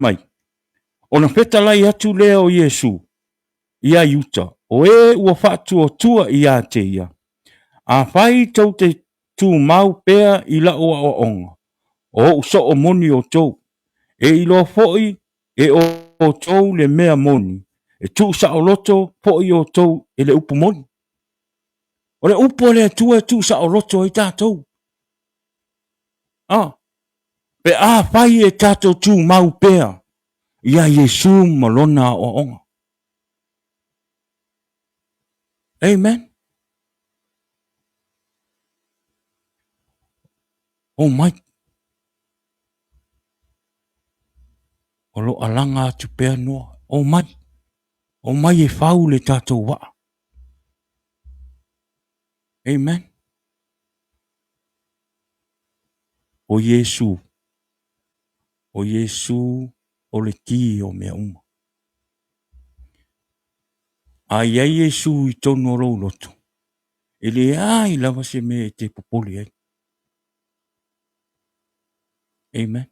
Mai, ona fetalai atu lea o Iesu iā Iuta, o e ua faatuatua iā te ia, Afai tou te tumau pea i la'u aoaoga, o o'u soo moni outou, e iloa foi e outou le mea moni, e tuusaoloto foi outou e le upu moni. O le upu a le Atua e tuusaoloto ai tatou. Ah, pe afai e tatou tumau pea iā Iesu ma lona aoaoga. Amen. Oh my. O lo o alaga atu pea Noa. Omai. Omai e fau le tatou waa. Amen. O Iesu, o Iesu o le ki o mea uma. A i ai Iesu i tonu o lou loto, e leai lava se mea e te popole ai. Amen.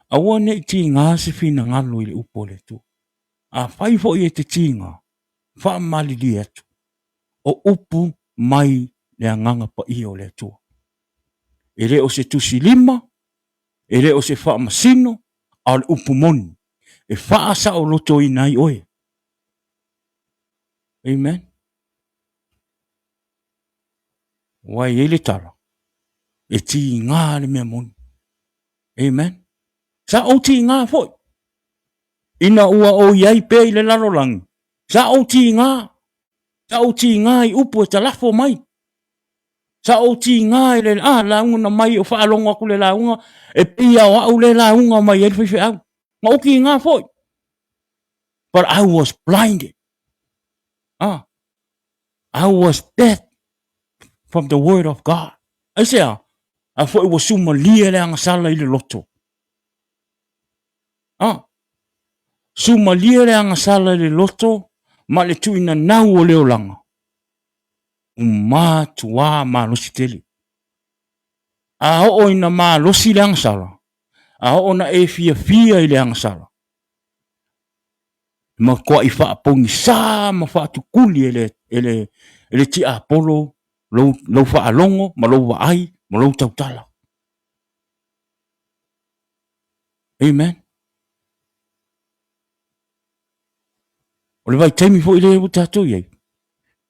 Aua ne i tiga se finagalo i le upu a le Atua. Afai foi e te tiga, faamalilie atu, o upu mai le Agaga Paia o le Atua. E le o se tusi lima, e le o se faamasino, a o le upu moni, e faasaolotoina ai oe. Amen. Ua i ai le tala, e tiga le mea moni. Amen. Sa ou tiga foi. Ina ua ou i ai pea i le lalolagi, sa ou tiga, sa ou tiga i upu e talafo mai. Sa ou tiga i le ah, lauga na mai o faalogo atu le lauga, e pei lava o au le lauga mai ai le faifeau. Na ou tiga foi. But I was blinded. Ah, I was dead from the word of God. Aisea? A foi ua sumalie le agasala i le loto. Ah, sumalie le agasala i le loto ma le tuinanau o le olaga. U matuā malosi tele. A oo ina malosi le agasala, a oo na e fiafia i le agasala, matuai faapogisā ma faatukuli e le, e le, e le tiapolo lou, lou faalogo ma lou vaai ma lou tautala. Amen. O le vaitaimi foi lea ua tatou i ai,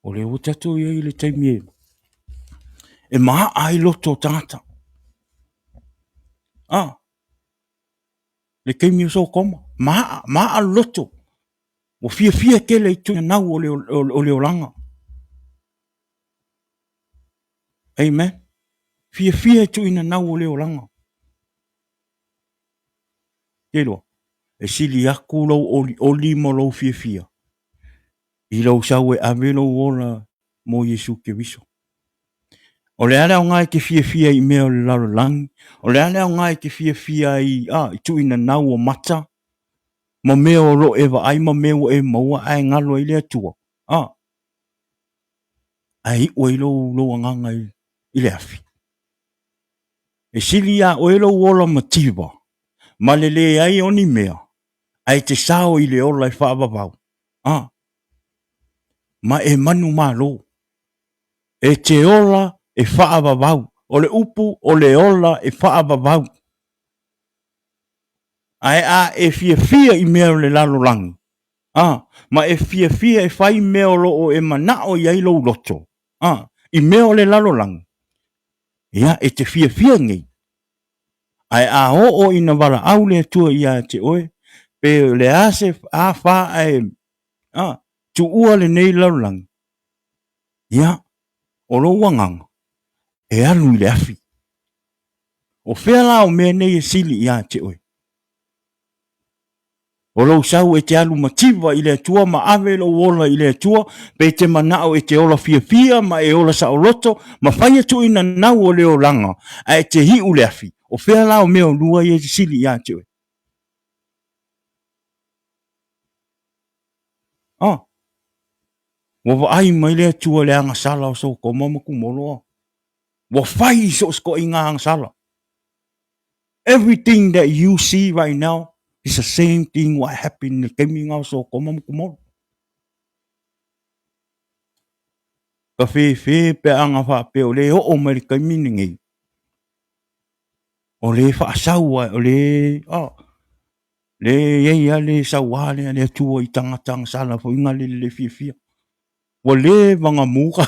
o lea ua tatou i ai i le taimi e, e maaa ai loto o tagata. Ah, le taimi o Sokoma, maa, maa le loto. Ua fiafia tele i tuinanau o le, o le olaga. Amen. Fiafia i tuinanau o le olaga. Te iloa, e sili atu lou olioli ma lou fiafia i lou sau e ave lou ola mo Iesu Keriso. O le a le aoga e te fiafia i mea o le lalolagi? O le a le aoga e te fiafia ai a, i tuuinanau o mata ma mea o lo o e vaai ma mea ua e maua ae galo ai le Atua? A, ae iu ai lou, lou agaga i, i le afi. E sili iā oe lou ola mativa ma le leai o ni mea, ae te sao i le ola e faavavau. A, ma e manumalo. E te ola e faavavau. O le upu o le ola e faavavau. Ae a e fiafia i mea o le lalolagi, a, ma e fiafia e fai mea o lo o e manao i ai lou loto, a, i mea o le lalolagi, ia, e te fiafia nei. Ae a oo ina valaau le Atua ia te oe, pe o le a se a fa ae, a, tuua lenei lalolagi, ia, o lou agaga, e alu i le afi. O fea la o mea nei e sili ia te oe? O lou sau e te alu mativa i le Atua ma ave lou ola i le Atua, pe te manao e te ola fiafia ma e ola saoloto ma fai e tuuina nau o le olaga, ae e te iu le afi. O fea la o mea o lua ia e sili ia te oe? Ah, ua vaai mai le Atua i le agasala o Sotoma ma Kumoloa. Ua fai i so o se toaiga agasala. Everything that you see right now is the same thing what happened in le taimi lena o Sotoma ma Kumolo. Ka fefe pe ana faapea o le oo mai le taimi lenei. O le faasau ai, o le, oh, le iai a le sauā lea le Atua i tagata agasala foi nga le le fiafia. Ua leva na muka.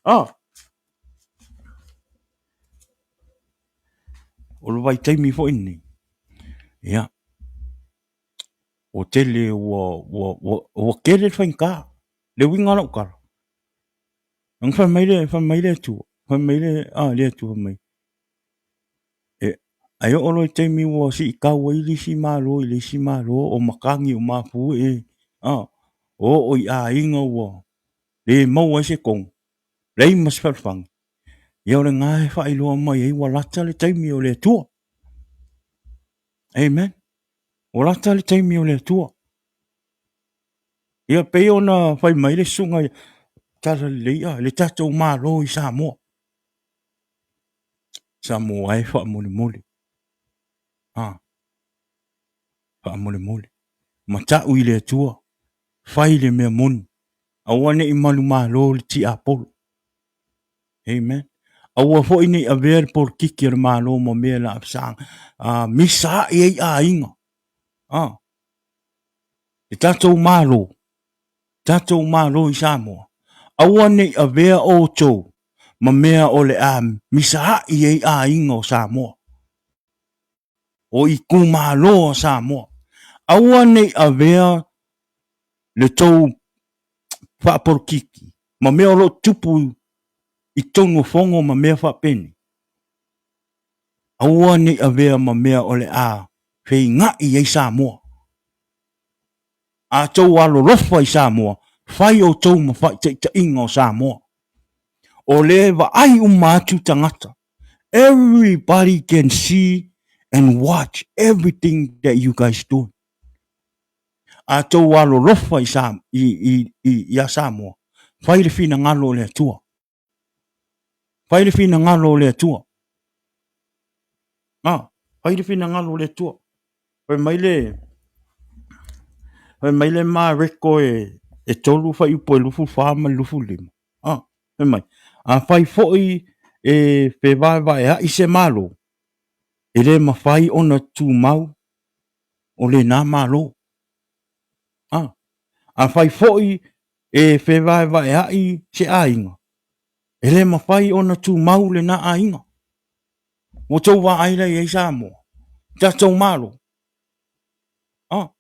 Oh. O le vaitaimi foi lenei, ia, ua tele ua, ua, ua, ua tele le faigata. Le uiga o lau tala, na fai mai le, fai mai le Atua, fai mai le, ah, le Atua fai mai, e, Ae oo loa i taimi ua siitau ai le isi Malo i le isi Malo o matagi o mafue e oo i aiga ua le maua ai se tonu, leai ma se fealofani, ia o lena e faailoa mai ai ua lata le taimi o le Atua. Amen. Ua lata le taimi o le Atua. Ia pei ona fai mai le susuga i Talalelei a le tatou Malo i Samoa. Samoa e faamolemole. A faamolemole. Matau i le Atua, fai le mea moni. Aua ne i manumalo le tiapolo. Amen. Aua foi ne i avea le polokiki a le Malo ma mea la a misa ai ai aiga. A le tatou Malo, tatou Malo i Samoa, aua ne i avea outou ma mea o le a misaai ai aiga o Samoa, o itumalo o Samoa. Aua ne i avea le tou faapolokiki ma mea o lo o tupu i totonu o fono ma mea faapenei. Aua ne i avea ma mea o le a feiga'i ai Samoa. A tou alolofa i Samoa, fai outou ma faaitaitaiga o Samoa. O lea e vaai uma atu tagata. Everybody can see and watch everything that you guys do. A tou alolofa i, Sa, i, i, i, ia Samoa, fai le finagalo o le Atua. Fai le finagalo o le Atua. Ah, fai le finagalo o le Atua. Fai mai le fai mai le Mareko e e tolu fuaiupu e 24 ma le 25. Ah, fai mai. Afai foi e fevaevaea'i se Malo, e le mafai ona tumau o lena Malo. Ah, afai foi e fevaevaea'i se aiga, e le mafai ona tumau lena aiga. Ua tou vaai la i ai Samoa, tatou Malo. Ah,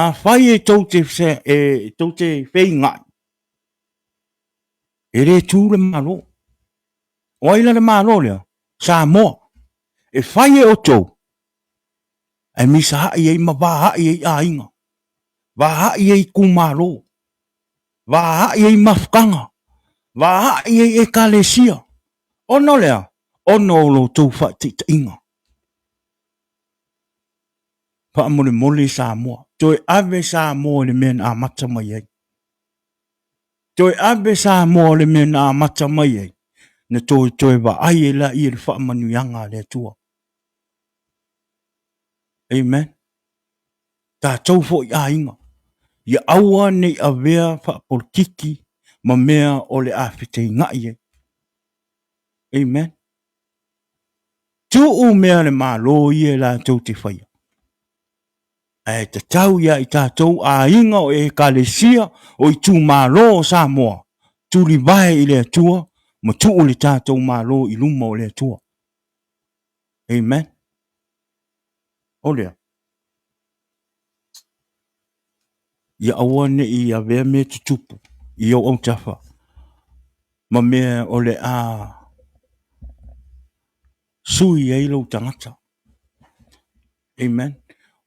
afai e tou te, e tou te feiga'i, e le tu le Malo. O ai la le Malo lea? Samoa. E fai e outou, ae misaai ai ma vaai ai aiga, vaai ai itumalo, vaai ai mafutaga, vaai ai ekalesia. Ona o le a? Ona o lo outou faaitaitaiga. Faamolemole Samoa, toe ave Samoa i le mea na amata mai ai. Toe ave Samoa i le mea na amata mai ai, na toe toe vaai ai laia i le faamanuiaga a le Atua. Amen. Tatou foi aiga, ia aua ne i avea faapolokiki ma mea o le a feteenai ai. Amen. Tuu mea le Malo ia latou te faia. Ae tatau ia i tatou aiga o Ekalesia o itumalo o Samoa, tulivae i le Atua ma tuu le tatou Malo i luma o le Atua. Amen. O lea. Ia aua ne i avea mea tutupu i ou autafa ma mea o le a sui ai lou tagata. Amen.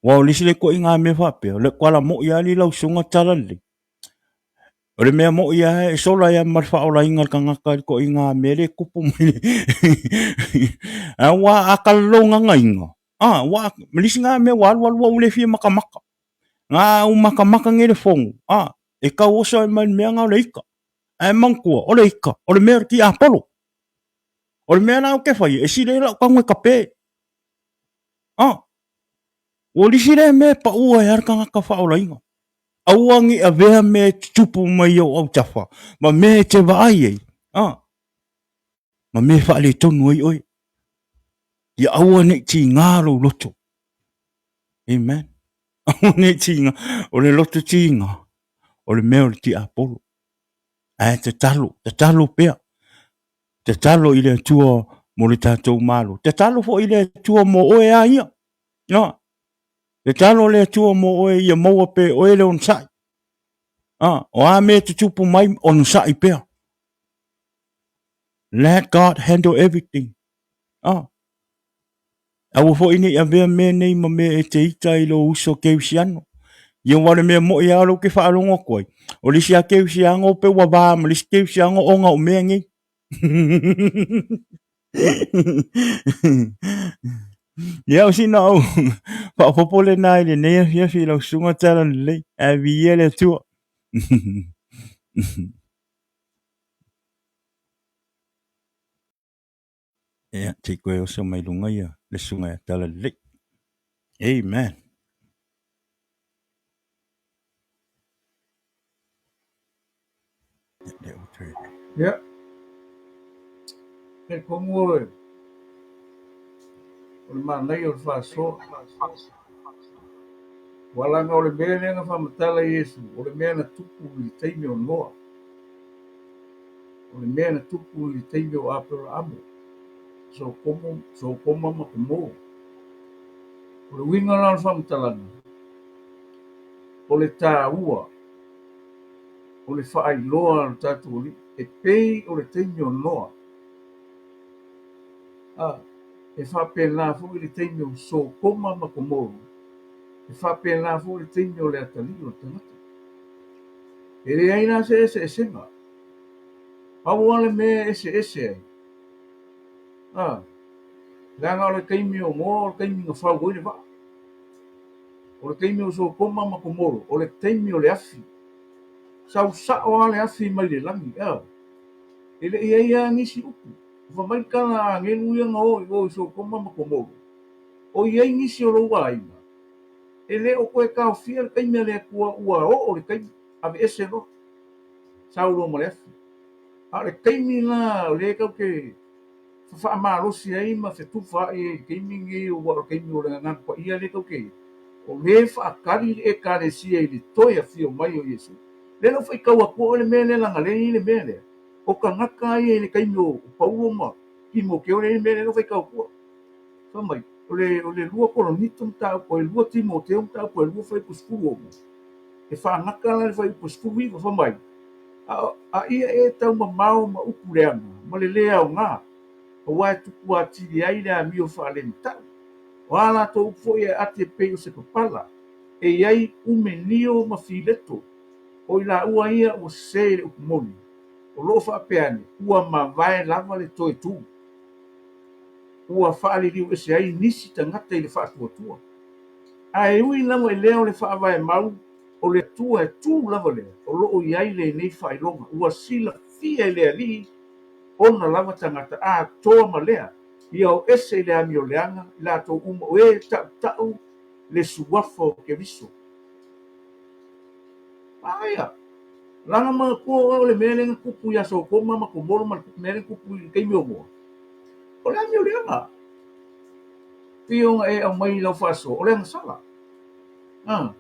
Ua o le isi le ituaiga mea faapea, o le kuala moi lava li lau susuga tala lelei. O le mea moi lava e sola ai ma le faaolaina o le tagata i le ituaiga mea lea e tupu mai. Aua a talalou gagaina, a ua ma le isi na mea ua alu alu ua le fia matamata. Na au matamata nei le fono, a e tau oso ai mai le mea na o le ika. Ae manatua, o le ika, o le mea o le tiapolo. O le mea la ou te faia, e sili ai lau tago e tape. A, ua lisi lea mea e pau ai lava le tagata faaolaina. Aua ne i avea mea e tutupu mai i ou autafa ma mea e te vaai ai, a, ma mea e faaletonu ai oe. Ia aua ne i tiga lou loto. Amen. Aua ne i tiga. O le loto tiga, o le mea o le tiapolo. Ae tatalo, tatalo pea. Tatalo i le Atua mo le tatou Malo. Tatalo foi i le Atua mo oe a ia. No. Tatalo le Atua mo oe ia maua pea oe le onosai. Ah, o a mea tutupu mai, onosai pea. Let God handle everything. Ah. Aua foi ne i avea mea nei ma mea e te ita ai i lou uso kerisiano. Ia aua o le mea moi lava lea ou te faalogo atu ai, o le isi lava kerisiano pei ua va ma le isi kerisiano ona o mea nei. Ia o sina au faaopoopo lena i lenei afiafi i lau susuga Talalelei, ae viia le Atua. Ia, se i toe oso mai luga ia le susuga ia Talalelei. Amen. Ia, talitonu o le manaia o le faasoa. Ua leaga o le mea lea na faamatala e Iesu, o le mea na tupu i le taimi o Noa. O le mea na tupu i le taimi o Aperamo, Sotoma ma Komoro. O le uiga la o le faamatalaga, o le taua o le faailoa a lo tatou Alii e pei o le taimi o Noa. A, e faapena foi le taimi o Sotoma ma Komoro, e faapena foi le taimi o le atalii o le tagata. E leai la se eseesega. Pau lava le mea e eseese ai, a, leaga o le taimi o Noa o le taimi na fau ai le vaa. O le taimi o Sotoma ma Komoro, o le taimi o le afi. Sau sao lava le afi mai le lagi, a. E le i i ai lava nisi upu. Fai mai le tala a agelu ia na o i o i Sotoma ma Komoro, o i ai nisi o lou aiga, e le o toe taofia le taimi a le Atua ua oo le taimi, aveese loa, sau loa ma le afi. A o le taimi la o lea e tatou te faamalosi ai ma fetufaai ai i le taimi lenei aua o le taimi o le Agaga Paia lea tatou te i ai, o lea e faatali le Ekalesia i le toe afio mai o Iesu. Lea la ua faitau atu oe le mea lea leaga lea e i ai le mea lea, o tagata ia i le taimi o Paulo ma Timoteo lea e i ai le mea lea la ua faitau atu oe. Fai mai, o le 2 Koronito mataupu, o le 2 Timoteo mataupu e 2 fuaiupu 16, e faagata la le fuaiupu 19, fai mai, A ia e taumamao ma upu leaga ma le lē aoga, aua e tupu atili ai le amio faalematau. O a latou upu foi e aati e pei o se papala, e i ai Umenio ma Fileto, o i laua ia ua sese i le upu moni, o lo o faapea ane, ua mavae lava le toe tu. Ua faaliliu ese ai nisi tagata i le faatuatua. Ae ui lava i lea o le faavae mau o le Atua e tu lava lea, o lo o i ai lenei faailoga, ua silafia e le Alii ona lava tagata atoa ma lea, ia o ese i le amio leaga i latou uma o e tautau le suafa o Keriso. Aia! Laga manatua oe o le mea lea na tupu ia Sotoma ma Komoro ma le mea lea na tupu i le taimi o Noa. O le amio leaga. Pei ona e aumai i lau faasoa, o le agasala. A,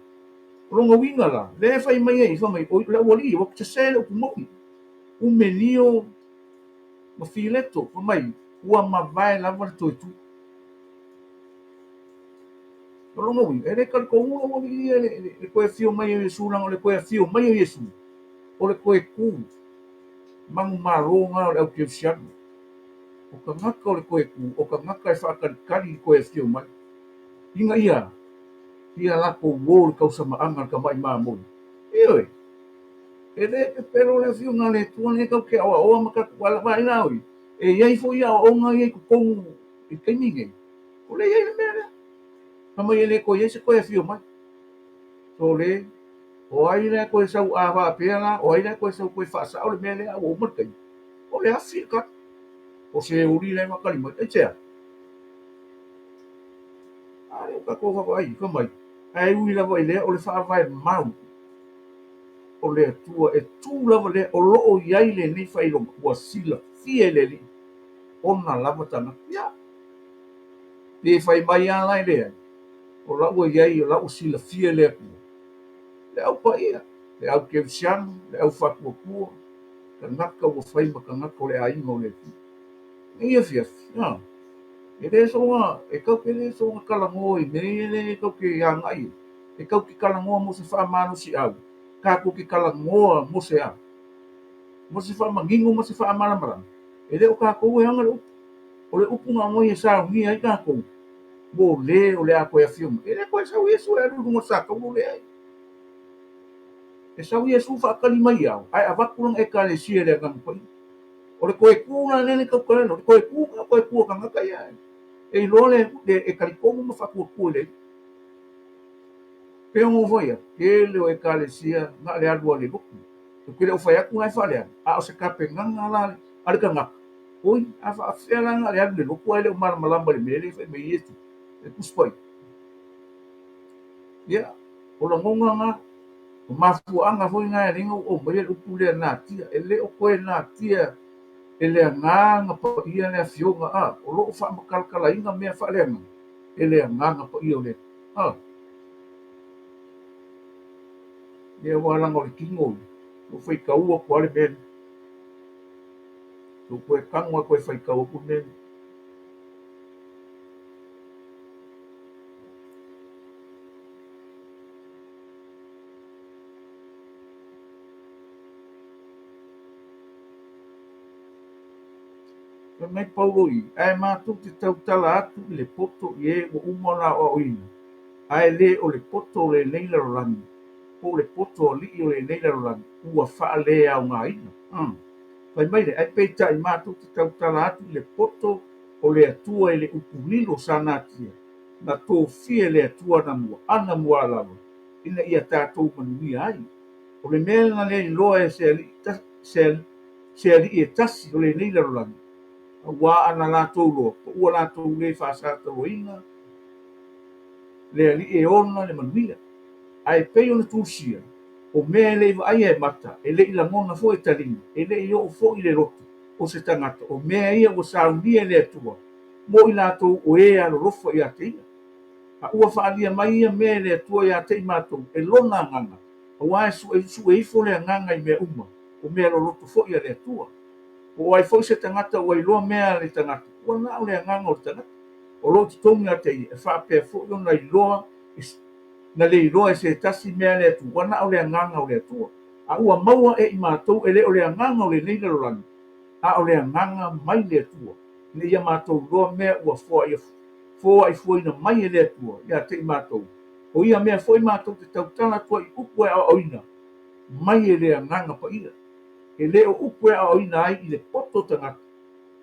o lona uiga la, lea e fai mai ai, fai mai, o le aualii, ua sese le upu moni. Umenio ma Fileto, fai mai, ua mavae lava le toe tu. O lona uiga, e le talitonu le aualii ia le toe afio mai o Iesu, leaga o le toe afio mai o Iesu, o le toe tu manumalo lena o le au kerisiano. O tagata o le toe tu, o tagata e faatalitali i le toe afio mai, ina ia ia latou uo i le tausamaaga a le tamai mamoe. Ioe, e le pepelo le afioga a le Atua lenei tatou te aoaoa ma tatou vaai la oi, e i ai foi aoaoga ia i totonu i le taimi lenei, o lea e i ai le mea lea. Fai mai e le toe i ai se toe afio mai. Sole, o ai la e toe sau a faapea la, o ai la e toe sau toe faasao le mea lea a ua uma le taimi? O le afi le tali. O se uli la e faatali mai. Aisea? A lea ua tatou vaavaai, fai mai, ae ui lava i lea, o le faavae mau o le Atua e tu lava lea, o lo o i ai lenei faailoga, ua silafia e le Alii ona lava tagata. Ia, pe fai mai lava la e leai, o la ua i ai, o la ua silafia e le Atua, le au paia, le au kerisiano, le au faatuatua, tagata ua fai ma tagata o le aiga o le Atua. Nei afiafi, a, e le soona, e tatou te le soona talanoa i mea ia lea e tatou te agai ai. E tatou te talanoa mo se faamalosiau, tatou te talanoa mo se a? Mo se faamanino ma se faamalamalama. E le o tatou e ana le upu. O le upu na aumai e saunia ai tatou, Mo lē o le a toe afio mai. E le toe sau Iesu e alu i luga o le satauro, leai. E sau Iesu faatali mai iao, ae avatu lana Ekalesia i le Agaga Paia. O le toe tu la lea na tautala, o le toe tu na toe tu a tagata ia e iloa le e talitonu ma faatuatua i le Alii. Pei ona ou fai atu, tele o Ekalesia na o le alu lava i le lotu. Ou te le o fai atu la e faaleaga, a o se tapenaga la a le tagata, oi, a faafefea la na o le alu i le lotu ae le o malamalama i le mea lea e fai mai ai Iesu, le Tusi Paia. Ia, o lagona na, o mafuaaga foi na e ala ai ona ou aumaia le upu lea natia. E le o toe natia e le Agaga Paia le Afioga a, o lo o faamatalatalaina mea faaleagaga e le Agaga Paia o le Atua. A. Ia aua leaga o le tino ia, ua faitau atu lava le mea lea. Ua toe tago lava toe faitau atu le mea lea. Fai mai Paulo i, ae matou te tautala atu i le poto i e ua uma ona aoaoina, ae le o le poto o lenei lalolagi, po o le poto alii o lenei lalolagi, ua faaleaogaina. Fai mai lea, ae peitai matou te tautala atu i le poto o le Atua i le upu lilo sa natia, na tofia e le Atua anamua, anamua lava, ina ia tatou manuia ai. O le mea na le iloa e se alii, se alii e tasi o lenei lalolagi, auā ana latou loa, po ua latou le faasatauaina le alii e ona le manuia. Ae pei ona tusia, o mea e le i vaaia e mata, e le i lagona foi e taliga, e le i oo foi i le loto o se tagata, o mea ia ua saunia e le Atua mo i latou o e alolofa ia te ia. A ua faaalia mai ia mea e le Atua ia te i matou e lona Agaga, auā e suesue ifo le Agaga i mea uma, o mea loloto foi a le Atua. Po o ai foi se tagata ua iloa mea a le tagata, ua na o le agaga o le tagata o lo o i totonu ia te ia, e faapea foi ona iloa na le iloa e se tasi mea a le Atua, ua na o le Agaga o le Atua. A ua maua e i matou e le o le agaga o lenei lalolagi, a o le Agaga mai le Atua, ina ia matou iloa mea ua foaifuaina mai e le Atua ia te i matou. O ia mea foi matou te tautala atu ai i upu e aoaoina mai e le Agaga Paia. E le o upu e aoaoina ai i le poto tagata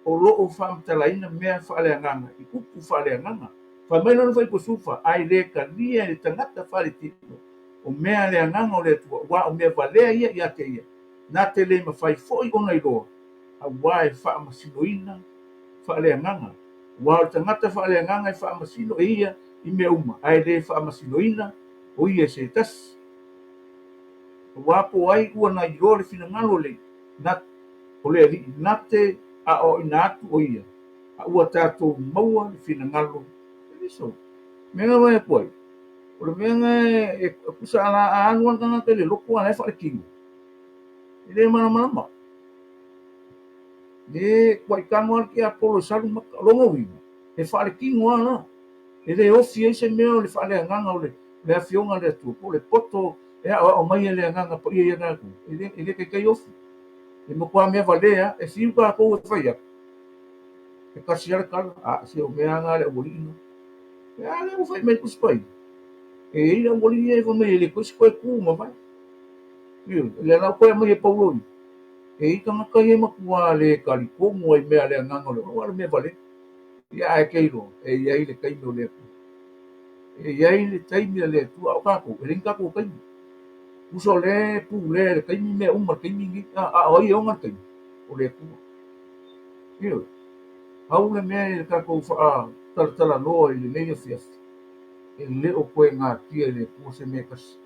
o lo o faamatalaina mea faaleagaga i upu faaleagaga. Fai mai lona fuaiupu 14, Ae le talia e le tagata faaletino o mea a le Agaga o le Atua, aua o mea valea ia ia te ia, na te le mafai foi ona iloa, auā e faamasinoina faaleagaga. Aua o le tagata faaleagaga e faamasino e ia i mea uma, ae le faamasinoina o ia e se tasi. Aua po o ai ua na iloa le finagalo le na o le Alii, na te aoaoina atu o ia, a ua tatou maua le finagalo e liso. Mea na vaai atu ai, o le mea na e tusa a la a alu lava le tagata i le loto a la e faaletino, e le malamalama. Le tuai tago lava le tiapolo e salu maka. O lona uiga, e faaletino lava la. E le ofi ai se mea o le faaleagaga o le Afioga a le Atua, po o le poto e aoao mai e le Agaga Paia ia tatou. E le taitai ofi. E matua mea valea, e fiu tatou e fai atu. E tasi lava le tala, a se o mea lava na a le aualii na. E a lea ua fai mai le Tusi Paia? E i ai le aualii ia e fai mai e le toe se toe tu ma vae. Ioe, o lea la ua toe aumai e Paulo i. E i ai tagata ia e matua le talitonu ai i mea a le Agaga o le Aua o le mea valea. Ia ae te iloa, e i ai le taimi o le Atua. E i ai le taimi a le Atua, a o tatou, e leai ni tatou taimi. Tusa o lea e pulea e le taimi mea uma i le taimi lenei, a o ai e ona le taimi? O le Atua. Ioe. Pau le mea i le tatou faatalatalanoa i lenei afiafi, e le o toe natia e le Atua se mea e tasi.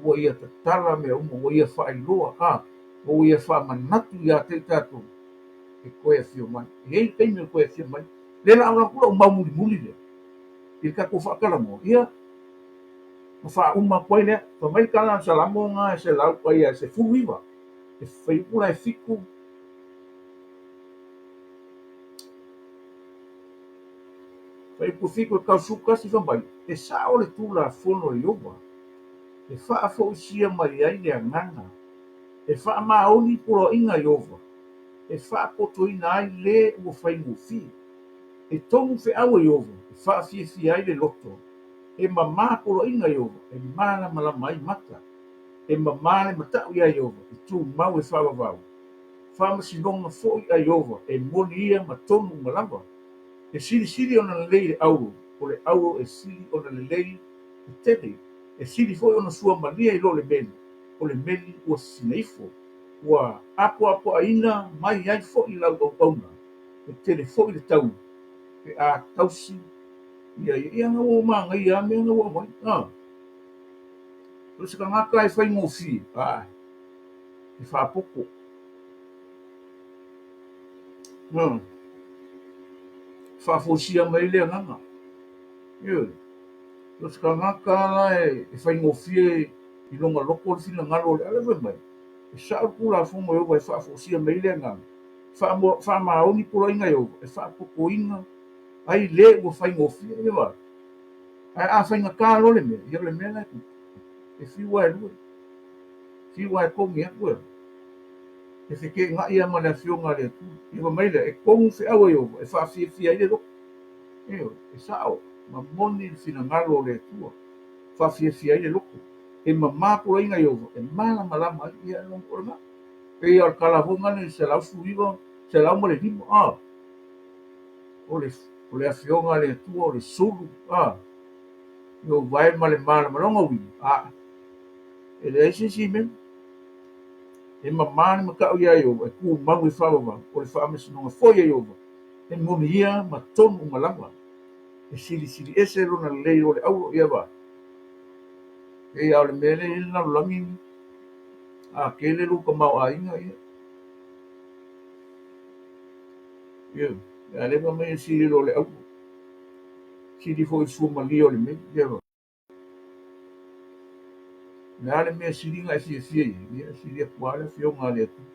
Ua ia tatala mea uma, ua ia faailoa, a, ua ia faamanatu ia te i tatou e toe afio mai. E i ai le taimi o toe afio mai. Lea la a avatu lau mau mulimuli lea i le tatou faatalanoa, ia, ma faauma atu ai lea. Fai mai le tala a le Salamo lena e 119, e fuaiupu la e 7, Fuaiupu 7 e tau 11 fai mai, E sao le Tulafono a Ieova, e faafoisia mai ai le agaga, e faamaoni poloaiga a Ieova, e faapotoina ai le ua faigofie. E tonu feau a Ieova, e faafiafia ai le loto. E mamā poloaiga a Ieova, e malamalama ai mata. E mamā le mata'u iā Ieova, e tumau e faavavau. Faamasinoga foi a Ieova, e moni ia ma tonu uma lava. E silisili ona lelei le auro, o le auro e sili ona lelei e tele, e sili foi ona suamalie i lo le meli, o le meli ua sisina ifo, ua apoapoaina mai ai foi lau auauna, e tele foi le taui pe a tausi ia ia. Ia na ua manaia lava mea na ua aumai. A. O se tagata e faigofie, a, e faapoto. A. Faafoisia mai le agaga. Ioe. O se tagata la e faigofie i lona loto le finagalo o le ala fai mai, e sa'o le Tulafono a Ieova e faafoisia mai ai le agaga, faamaoni poloaiga a Ieova e faapotoina ai le ua faigofie. Ia vaai. Ae a faigata loa le mea, ia o le mea la e tupu, e fiu lava e lue, fiu lava e togi atu e, e feteenai lava ma le Afioga a le Atua. Ia fai mai lea, e tonu feau a Ieova e faafiafia ai le loto. Ioe, e sa'o ma moni le finagalo o le Atua, faafiafia ai le loto. E mamā poloaiga a Ieova, e malamalama ai. Ia, o lena. Pei lava o le tala foi lena i le 119, 105, a. O le, o le Afioga a le Atua, o le sulu, a. Ieova e ma le malamalama uiga, a. E leai se isi mea. E mamā le mata'u iā Ieova, e tumau e faavavau, o le faamasinoga foi a Ieova, e moni ia ma tonu uma lava. E silisili ese lona lelei o le auro, ia vaai. Pei lava o le mea lea e i ai le lalolagi lenei. A tele lou tamaoaiga, ia. Ia, a lea fai mai e sili loa le auro. Sili foi i le suamalie o le meli, ia vaai. O le a le mea sili ona e fiafia i ai? Ia, e sili atu lava le Afioga a le Atua.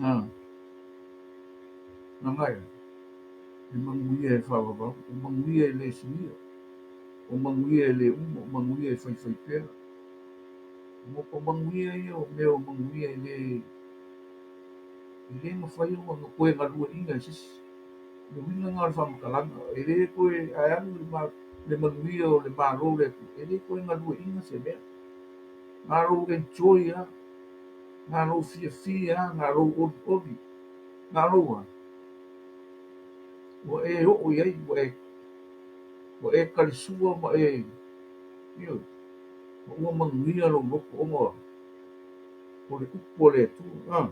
A, leaga e a? E manuia e faavavau, o manuia e le suia, o manuia e le uma, o manuia e faifai pea. O manuia ia o mea o manuia e le e le mafai ona toe galueaiina e se isi. Le uiga lena o le faamatalaga, e le toe, ae alu le manuia o le Malo o le Atua, e le toe galueaiina se mea. Na lou enjoy lava, na lou fiafia lava, na lou olioli, na lou a, ua e oo i ai, ua e talisua ma e, ioe, ma ua manuia lou loto ona o le upu a le Atua. A,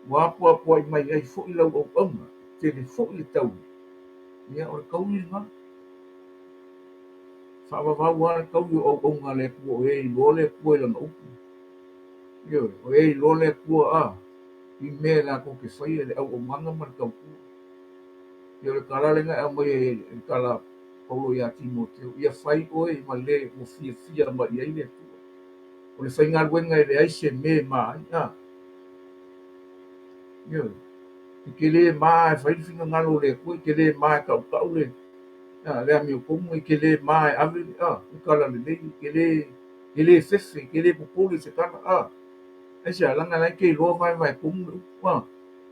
ua apoapoai mai ai foi lau auauna, e tele foi le taui. Ia, o le taui lena. Faavavau lava le taui o auauna a le Atua, o e iloa le Atua i lana upu. Ioe, o e iloa le Atua, a, i mea latou te faia i le auaunaga ma le tautua. Ia, o le tala lena e aumai ai e le tala a Paulo ia Timoteo, ia fai oe ma le ua fiafia mai i ai le Atua. O le faigaluega e leai se mea e ma ai, a. Ioe. E te le ma e fai le finagalo o le Atua, e te le ma e tautau le, a, le amiotonu, e te le ma e ave le, a, le tala lelei, e te le, e le fefe, e te le popole i se tala, a. Aisea? Leaga la e te iloa vaevaetonu le upu, a.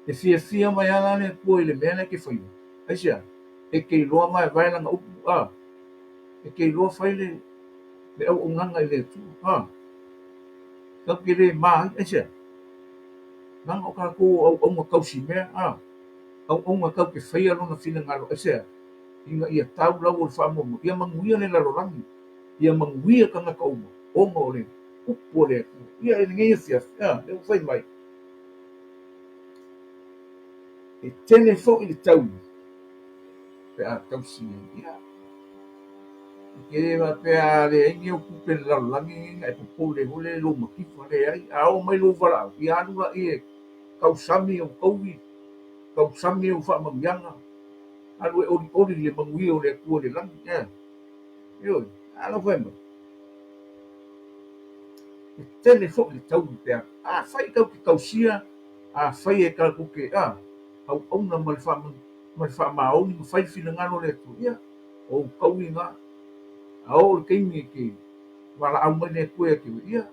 E fiafia mai lava la le Atua i le mea la e te faia. Aisea? E te iloa vaevae lana upu, a. E te iloa fai le, le auaunaga i le Atua, a. Tatou te le ma ai, aisea? Leaga o tatou o auauna tausimea, a. Auauna tatou te faia lona finagalo, aisea? Ina ia tau lau o le faamoemoe, ia manuia le lalolagi, ia manuia tagata uma, ona o le upu a le Atua. Ia, i lenei afiafi, a, lea ua fai mai, e tele foi le taui pe a tausi ai. Ia, e te le faapea a leai ni au tupe i le lalolagi lenei ona e popole foi lea i lou matifa. Leai, a oo mai lou valaau, ia alu laia e tausami au taui, tausami au faamanuiaga, alu e olioli i le manuia o le Atua i le lagi. Ea, ioe, a lau fai mai, e tele foi le taui pe a, afai tatou te tausia, afai e tatou te, a, auauna ma le ma le faamaoni ma fai le finagalo o le Atua, ia, o ou taui na. A oo i le taimi e te valaau mai le Atua ia te oe, ia,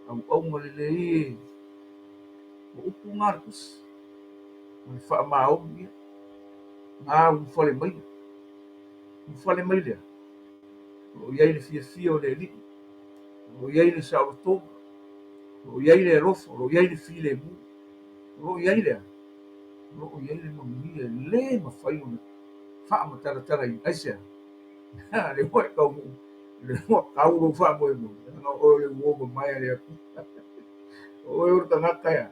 auauna lelei e, o upu na a le Tusi, ma le faamaoni, ia. Na ulufale maia. Ulufale mai lea, o lo o i ai le fiafia o le Alii, o lo o i ai le saolotoga, o lo o i ai le alofa, o lo o i ai le filemu, o lo o i ai le a? O lo o i ai le manuia e le mafai ona faamatalatalaina. Aisea? Lea ua e taunuu, lea ua tau lou faamoemoe, leaga o oe o le uo mamae a le Atua. O oe o le tagata e a?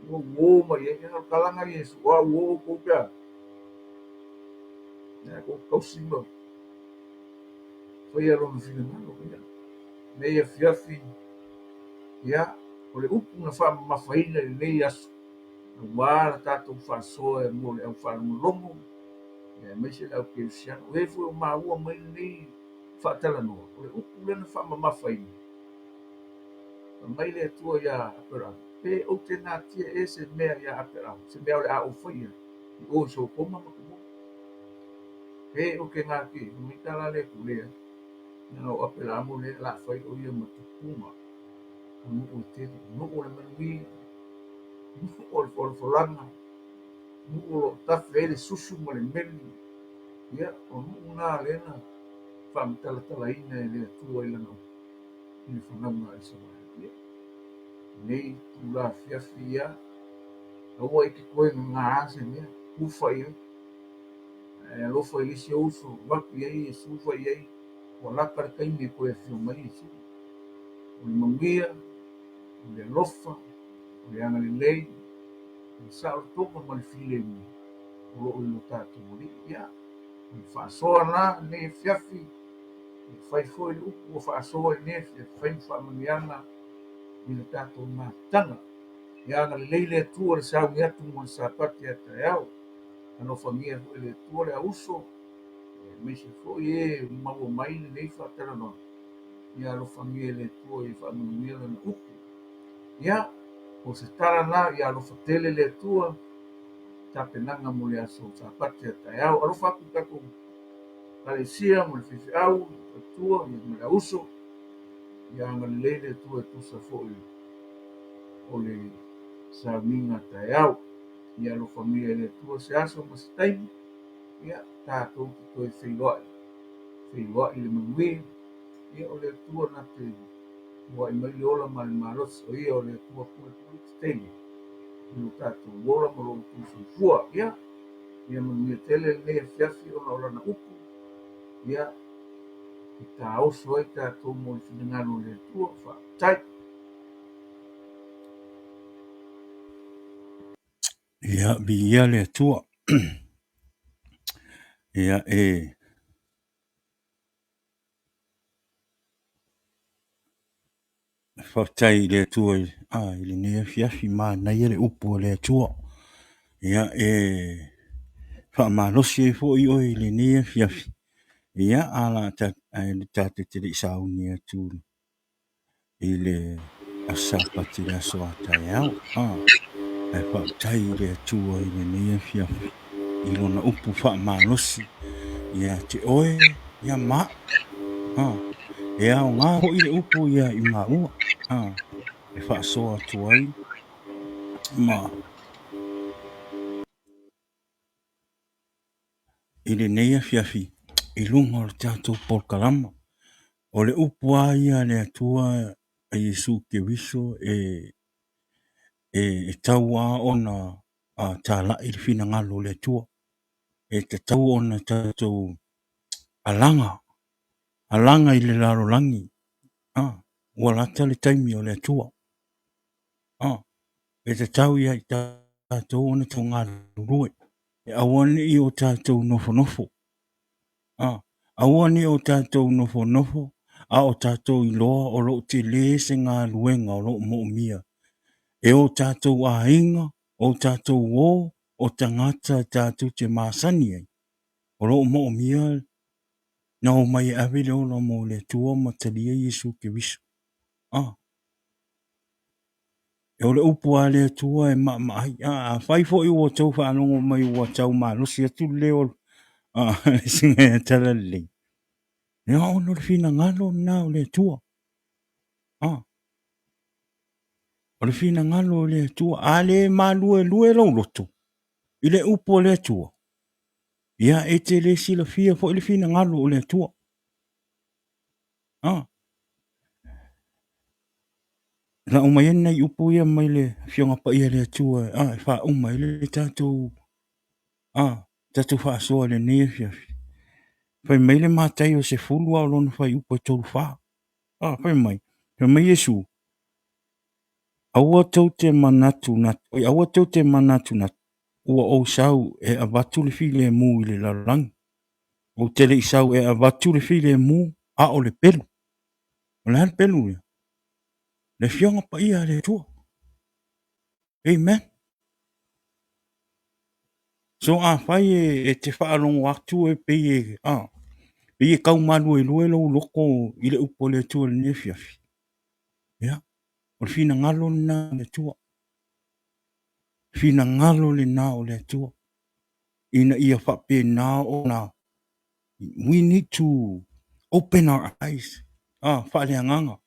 Ua uo mai ai. O le talaga a Iesu, o a uo outou pe a? Lea tou tausi ma faia lona finagalo. Ia, lenei afiafi, ia, o le upu na faamamafaina i lenei aso, aua la tatou faasoa mo le au faalogologo, ia, aemaise le au kerisiano. O e foi o maua mai lenei faatalanoa, o le upu lea na faamamafaina, Fai mai le Atua iā Aperamo, Pe ou te natia ea se mea iā Aperamo, se mea o le a ou faia i o i Sotoma ma Komora? Pe ou te natia ea? Fai mai tala a le Atua, Leai, leaga o Aperamo lea o le a fai o ia ma tupuga o nuu e tele, nuu o le manuia, nuu o le folafolaga, nuu o lo o tafe ai le susu ma le meli. Ia, o nuu na lea na faamatalatalaina e le Atua i lana upu. I le fanauga a Isaraelu. Ia, lenei itula afiafi ia, aua e te toe gagā se mea, ufa i ai, ae alofa i le isi ou uso, avatu i ai Iesu, fai i ai, ua lata le taimi e toe afio mai Iesu. O le manuia, o le alofa, o le agalelei, o le saolotoga ma le filemu o lo o i lo tatou Alii. Ia, o le faasoa la lenei afiafi, E fai foi le upu ua faasoa i lenei afiafi, fai ma faamanuiaga i le tatou mafutaga. Ia agalelei le Atua i le sauni atu mo le Sapati a taeao. Alofagia foi e le Atua le auuso, aemaise foi e maua mai lenei faatalanoaga. Ia alofagia e le Atua ia faamanuia lana upu. Ia, o se tala la, ia alofa tele le Atua, tapenaga mo le aso Sapati a taeao. Alofa atu i tatou Ekalesia ma le faifeau, le faletua ma le auuso, ia agalelei le Atua e tusa foi o le sauniga taeao. Ia alofagia e le Atua se aso ma se taimi, ia tatou te toe feiloai, feiloai i le manuia, ia o le Atua na te foai mai le ola ma le malosi, o ia o le Atua pulepule tetele i lo tatou ola ma lo outou soifua. Ia, Ia manuia tele lenei afiafi ona o lana upu, ia, e taoso ai tatou mo le finagalo o le Atua. Faafetai. Ia, viia le Atua. Ia, e faafetai i le Atua i lenei afiafi, manaia le upu a le Atua. Ia, e faamalosi ai foi oe i lenei afiafi, ia, ae tatou te le i sauni atu i le Aso Sapati i le aso a taeao. Ae faafetai i le Atua i lenei afiafi i lona upu faamalosi ia te oe, ia ma au. E aoga foi le upu ia i maua e faasoa atu ai ma i lenei afiafi i luga o le tatou polokalama. O le upu lava ia a le Atua a Iesu Keriso e tatau lava ona talai le finagalo o le Atua. E tatau ona tatou alaga, alaga i le lalolagi. Ua lata le taimi o le Atua. E tatau ia i tatou ona tau galulue, e aua ne i o tatou nofonofo. Aua ne i o tatou nofonofo a o tatou iloa o lo o tele se galuega o lo o moomia e o tatou aiga, o tatou o, o tagata tatou te masani ai, o lo o moomia na omai e ave le ola mo le Atua ma talia Iesu Keriso. O le upu a le Atua e maamaai. Afai foi ua outou faalogo mai ua tau malosi atu le leo o le sigaea talalelei, ia ona o le finagalo lena o le Atua. O le finagalo o le Atua. A le maluelue lou loto i le upu a le Atua, Ia, e te le silafia foi le finagalo o le Atua. Ah. Lau mai ai nai upu ia mai le Afioga Paia a le Atua ah, e faauma ai le tatou ah, tatou faasoa i lenei afiafi. Fai mai le Mataio 10 a o lona fuaiupu e 34. Ah, fai mai, fai mai Iesu, aua tou te manatu na, oi, aua tou te manatu na, ua ou sau e avatu le filemu i le lalolagi. Ou te le i sau e avatu le filemu, a o le pelu. O le a le pelu lea? Le Afioga Paia a le Atua. Amen. So afai e te faalogo atu e pei e, a, pei e tau maluelue lou loto i le upu a le Atua i lenei afiafi, ia, o le finagalo lena o le Atua. Finagalo lena o le Atua. Ina ia faapena ona, we need to open our eyes, a, faaleagaga.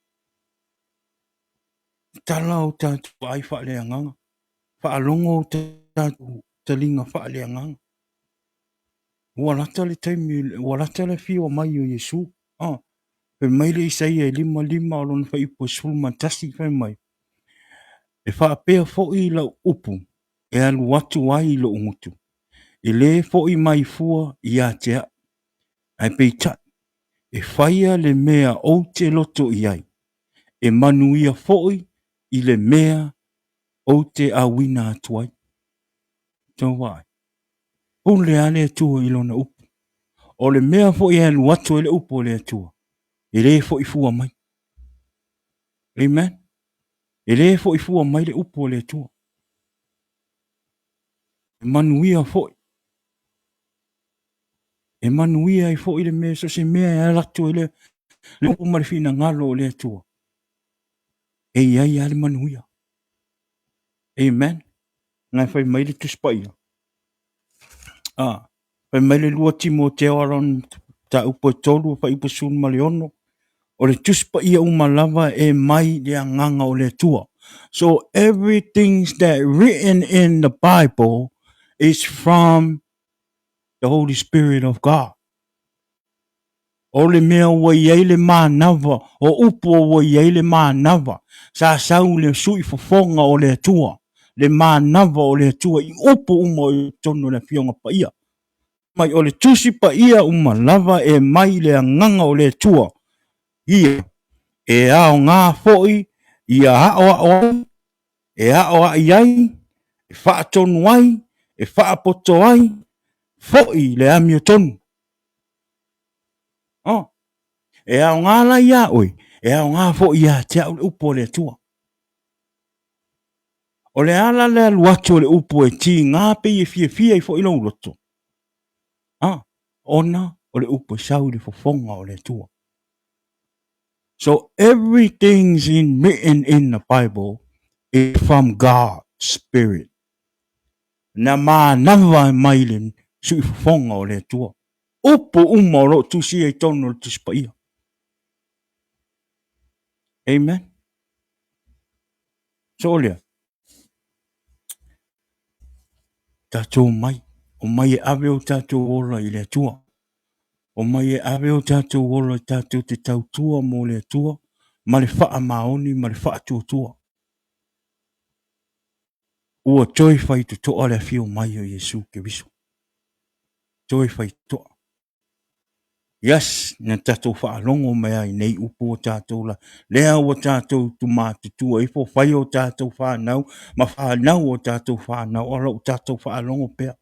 Tala o tatou ai faaleagaga. Faalogo o tatou taliga faaleagaga. Ua lata le taimi, ua lata le afio mai o Iesu. Ah, fai mai le Isaia e 55 o lona fuaiupu e 11, fai mai, e faapea foi lau upu e alu atu ai i lou gutu, e le foi mai fua ia te au, ae peitai, e faia le mea ou te loto i ai, e manuia foi i le mea ou te auina atu ai. Tou vaai, pule lava le Atua i lona upu. O le mea foi e alu atu ai le upu a le Atua, e le foi fua mai. Amen. E le foi fua mai le upu a le Atua. E manuia foi. E manuia ai foi le mea, so se mea e ala atu ai le upu ma le finagalo o le Atua. E i ai lava le manuia. Amen. Ngai fai mai le Tusi Paia. Ah, fai mai le 2 Timoteo aron mataupu e 3 fuaiupu 16, o le Tusi Paia uma lava e mai le agaga o le Atua. So everything that written in the Bible is from the Holy Spirit of God. O le mea ua i ai le manava, o upu ua i ai le manava, sa sau le sui fofoga o le Atua, le manava o le Atua i upu uma o totonu o le Afioga Paia. Mai o le Tusi Paia uma lava e mai le agaga o le Atua, ia, e aoga foi ia aoao ai, e aoai ai, e faatonu ai, e faapoto ai foi le amiotonu. Oh, e aoga la iā oe, e aoga foi ia te au le upu a le Atua. O le ala le alu atu o le upu e tiga pei e fiafia ai foi lou loto. Ah, ona o le upu e sau i le fofoga o le Atua. So everything's in written in the Bible is from God's Spirit. Na manava mai le sui fofoga o le Atua. Upu uma o lo o tusia i totonu o le Tusi Paia. Amen. So o lea, tatou omai, omai e ave o tatou ola i le Atua. Omai e ave o tatou ola tatou te tautua mo le Atua ma le faamaoni ma le faatuatua. Ua toe faitotoa le afio mai o Iesu Keriso. Toe faitotoa. Yes, na tatou faalogo mai ai nei upu o tatou la. Lea ua tatou tumatutua ifo, fai o tatou whanau, ma whanau o tatou whanau, o lo o tatou faalogo pea.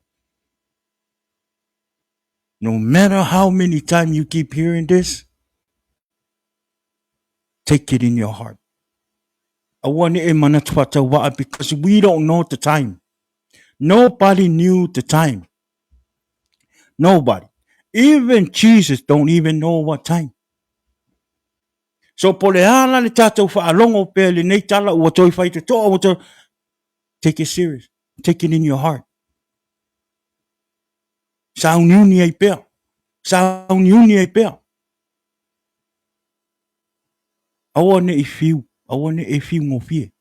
No matter how many times you keep hearing this, take it in your heart. Aua ne e manatu whatawa'a because we don't know the time. Nobody knew the time. Nobody. Even Jesus don't even know what time. So po le a la le tatou faalogo pea i lenei tala ua toe faitotoa ua toe... Take it serious. Take it in your heart. Sauniuni ai pea. Sauniuni ai pea. Aua ne i fiu, aua ne i e fiu gofie.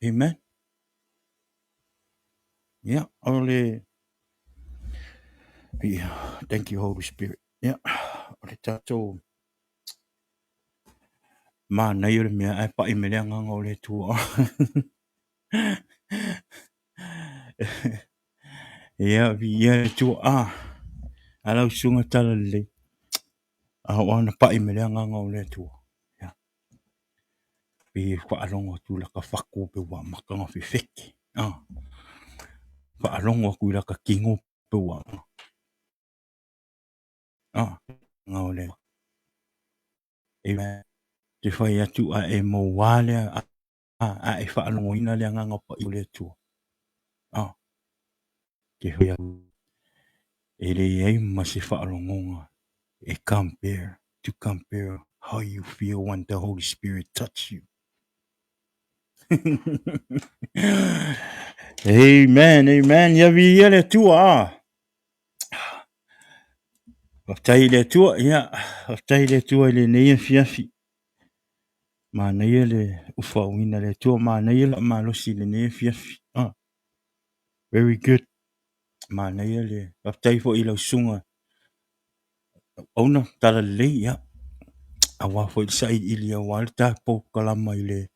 Amen. Ia, o le Ia, thank you Holy Spirit. Ia, o le tatou manaia o le mea ae pai mai le agaga o le Atua. Ia, viia le Atua. Ah, a lau susuga talalelei. A o ana pai mai le agaga o le Atua. Ia. Pe faalogo atu i laka fatu pe ua amata ona fefete. Ah. Faalogo atu i laka tino pe ua ah. Agaga o le Atua. E te fai atu a e maua lea a e faalogoina le agaga paia o le Atua. Ah. Te fai atu e leai ma se faalogoga e compare to compare how you feel when the Holy Spirit touch you. Amen, amen. Ia viia le Atua. Ah. Faafetai i le Atua, ia, faafetai i le Atua i lenei afiafi. Manaia le ufaauina e le Atua, manaia le malosi i lenei afiafi. Ah, very good. Manaia le faafetai foi i lau susuga auauna talalelei, ia, aua foi le sailiili aua le tatou kalama i le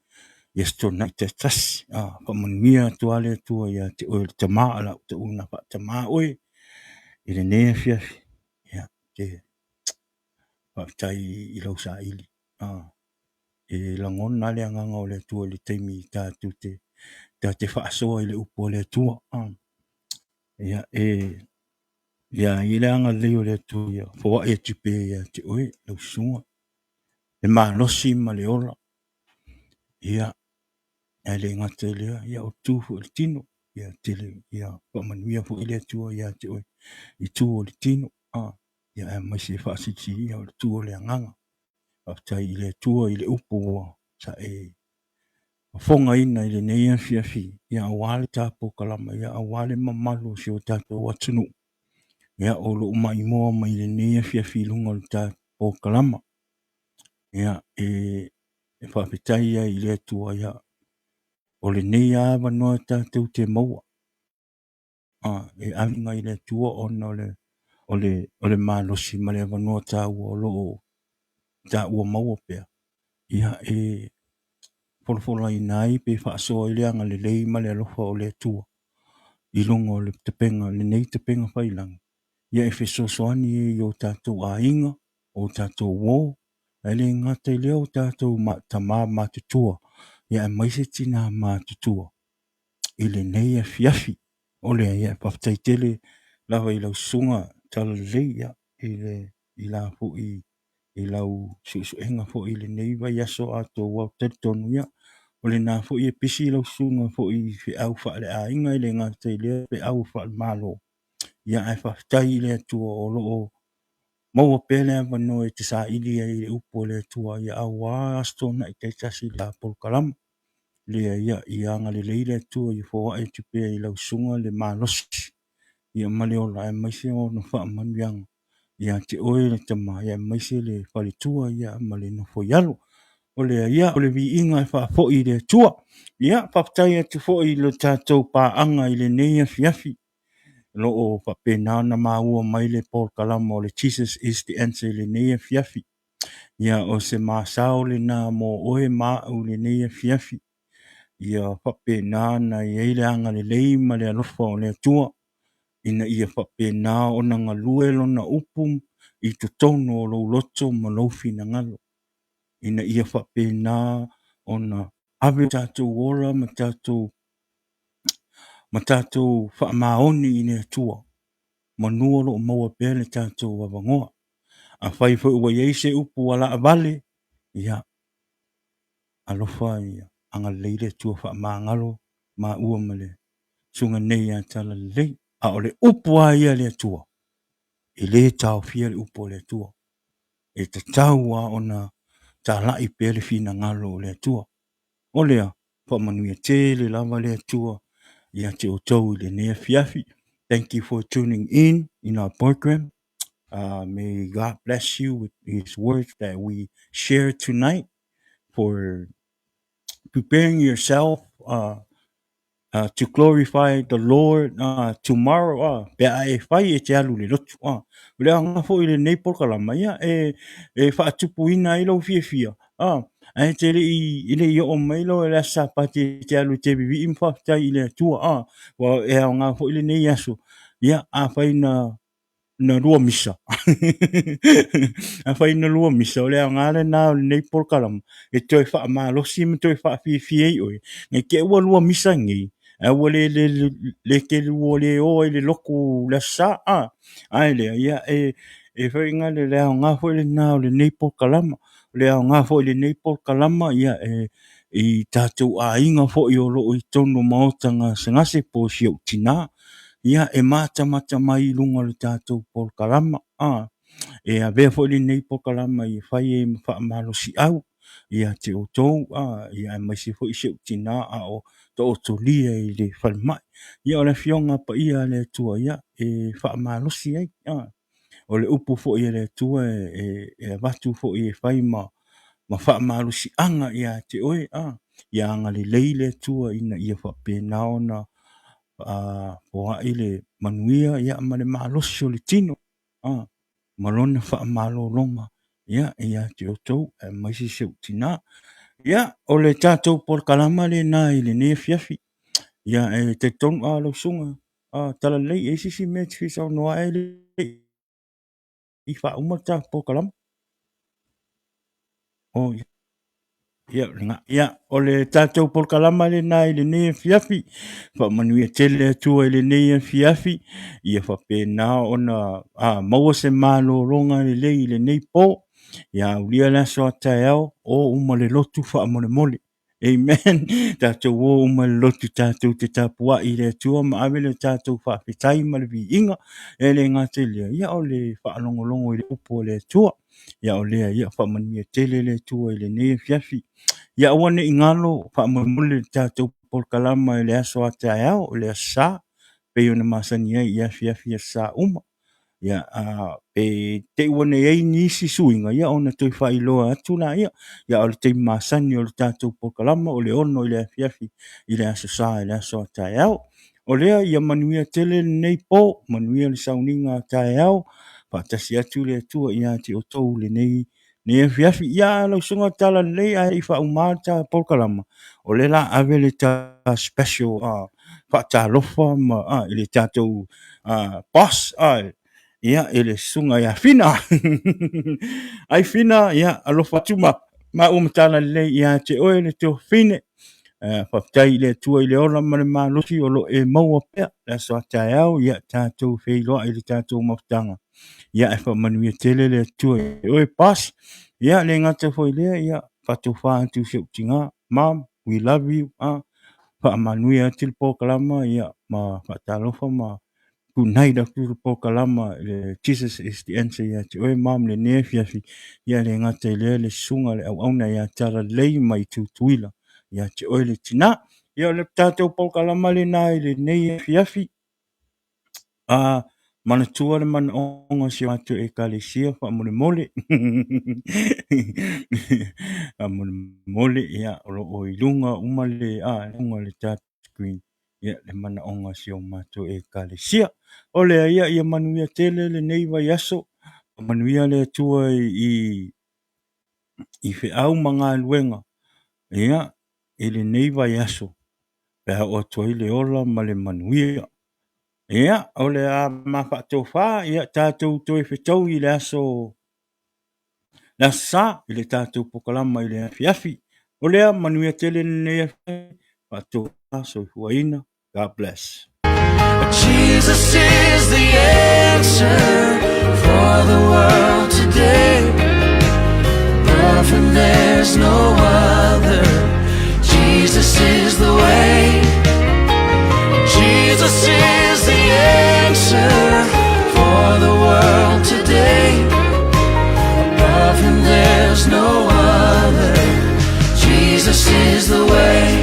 i Aso Toonai taitasi. Ah, faamanuia atu lava le Atua ia te oe le tama, o le a ou taua faatama oe i lenei afiafi. Ia, te faafetai i lau saili. Ah, e lagona le agaga o le Atua i le taimi tatou te ta te faasoa i le upu a le Atua. Ah, ia, e ia i le agalelei o le Atua ia foai atu pea ia te oe lau susuga, le malosi ma le ola. Ia, ae le gata i lea, ia o tu foi i le tino, ia tele, ia faamanuia foi le Atua ia te oe i tu o le tino. Ah, ia aemaise faasilisili o le tu o le agaga. Faafetai i le Atua i le upu ua sa e fofogaina i lenei afiafi, ia aua le tatou kalama, ia aua le mamalu o si o tatou atunuu. Ia o lo o maimoa mai i lenei afiafi i luga o le tatou kalama. Ia e faafetai ai i le Atua, ia o lenei avanoa tatou te maua. Ah, e ave i le Atua ona o le o le malosi ma le avanoa taua o lo o taua maua pea. Ia e folafolaina ai pe faasoa ai le agalelei ma le alofa o le Atua i luga o le tapega, lenei tapega faiilagi. Ia e fesoasoani ai i o tatou aiga, o tatou uo, ae le gata i lea o tatou tama matutua, ia aemaise tina matutua i lenei afiafi. O lea, ia, faafetai tele lava i lau susuga talalelei, ia, i le i la foi i lau suesuega foi i lenei vaiaso atoa, ua talitonu, ia, o lena foi e pisi lau susuga foi i feau faaleaiga, e le gata i lea feau faalemalo. Ia, ae faafetai i le Atua o lo o maua pea le avanoa e te saili ai i le upu a le Atua, ia aua Aso Toonai taitasi i le polokalama. Lea, ia, ia agalelei le Atua ia foai atu pea i lau susuga le malosi, ia ma le ola, aemaise ona faamanuiaga ia te oe le tama, ia aemaise le faletua, ia ma le nofoialo. O lea, ia, o le viiga e faafoi i le Atua. Ia, faafetai atu foi i le tatou paaga i lenei afiafi. Lo o faapena ona maua mai le polokalama o le Jesus is the Answer i lenei afiafi. Ia, o se masao lena mo oe ma au i lenei afiafi. Ia faapena ona i ai le agalelei ma le alofa o le Atua, ina ia faapena ona galue lona upu i totonu o lou loto ma lou finagalo, ina ia faapena ona ave tatou ola ma tatou faamaoni i le Atua, manu o lo o maua pea le tatou avanoa. Afai foi ua i ai se upu ua laavale, ia alofa ia agalelei le Atua faamagalo maua ma le susuga nei ia talalelei. A o le upu lava ia a le Atua, e le taofia le upu a le Atua. E tatau lava ona talai pea le finagalo o le Atua. O lea, faamanuia tele lava le Atua ia te outou i lenei afiafi. Thank you for tuning in our program. May God bless you with His words that we share tonight, for preparing yourself. to glorify the Lord tomorrow pe a e fai e te alu i le lotu. O le aoga foi o lenei polokalama, ia, e faatupuina ai lou fiafia, ae te le i, e le i oo mai loa i le Aso Sapati e te alu e te vivii ma faafetai i le Atua. Ua e aoga foi lenei aso, ia, afai na na lua misa. Afai na lua misa, o le aoga lena o lenei polokalama, e toe faamalosi ma toe faafiafia ai oe, ne i te i ua lua misa nei, ae ua le, le, le te lua le o ai i le lotu i le Aso Sa. Ae lea, ia, e, e foi le, le aoga foi lena o lenei polokalama. O le aoga foi o lenei polokalama, ia, e, i tatou aiga foi o lo o i totonu o maota gasegase po o si ou tinā, ia, e matamata mai i luga o le tatou polokalama. E avea foi lenei polokalama e fai ai ma faamalosiau ia te outou, ia, aemaise foi si ou tinā a o taotolia i le falemai. Ia, o le Afioga Paia a le Atua, ia, e faamalosi ai. O le upu foi a le Atua e avatu foi e fai ma faamalosiaga ia te oe, ia agalelei le Atua ina ia faapena ona foai le manuia, ia, ma le malosi o le tino, ma lona faamalologa, ia, ia te outou, aemaise si ou tinā. Ia, o le tatou polokalama lena i lenei afiafi. Ia, e talitonu lau susuga Talalelei, e i ai se isi mea e te fia saunoa ai le i faauma le tatou polokalama? Oh, ia, lena. Ia, o le tatou polokalama lena i lenei afiafi. Faamanuia tele le Atua i lenei afiafi. Ia faapena ona maua se malologa lelei i lenei po. Ia aulia le aso a taeao, o uma le lotu faamolemole. Amen. Tatou o uma i le lotu tatou te tapuai i le Atua ma ave le tatou faafetai ma le viiga. E le gata i lea, ia o le faalogologo i le upu a le Atua. Ia o lea, ia faamanuia tele le Atua i lenei afiafi. Ia aua ne i galo faamolemole le tatou polokalama i le aso a taeao, o le Aso Sa, pei ona masani ai i afiafi Aso Sa uma. Ia, pe te i ua i ai nisi suiga, ia ona toe faailoa atu laia. Ia, a o le taimi masani o le tatou polokalama o le 6 i le afiafi i le Aso Sa i le aso a taeao. O lea, ia manuia tele lenei po, manuia le sauniga a taeao, faatasi atu le Atua ia te outou i lenei afiafi. Ia, lau Susuga Talalelei, ae le i faauma le ta polokalama, o lea la ave le ta special faatalofa ma i le tatou boss, ia, i le susuga ia Fina. Ai Fina, ia, alofa atu ma maua ma Talalelei ia te oe le tuafafine. Faafetai i le Atua i le ola ma le malosi o lo o e maua pea le aso a taeao, ia tatou feiloai i le tatou mafutaga. Ia, e faamanuia tele le Atua i oe, boss. Ia, le gata foi lea, ia, faatofa atu i si ou tinā, Mom, we love you. Faamanuia atu le polokalama, ia, ma faatalofa ma good night atu le polokalama le Jesus is the answer ia te oe, Mom, lenei afiafi. Ia, le gata i lea le susuga le auauna ia Talalelei mai Tutuila ia te oe le tinā. Ia, o le tatou polokalama lena i lenei afiafi. Manatua le manaoga o si o matou Ekalesia faamolemole. Faamolemole, ia, o lo o i luga uma le, luga o le touch screen, ia, le manaoga o si o matou Ekalesia. O lea, ia, ia manuia tele lenei vaiaso. Manuia le Atua i feau ma galuega, ia, i lenei vaiaso, pe a oo atu ai le ola ma le manuia. Ia, o le a ma faatofa, ia, tatou toe fetaui i le aso Sa i le tatou polokalama i le afiafi. O lea, manuia tele lenei afiafi, faatofa, soifuaina. God bless. Jesus is the answer for the world today. Above him there's no other. Jesus is the way. Jesus is the answer for the world today. Above him there's no other. Jesus is the way.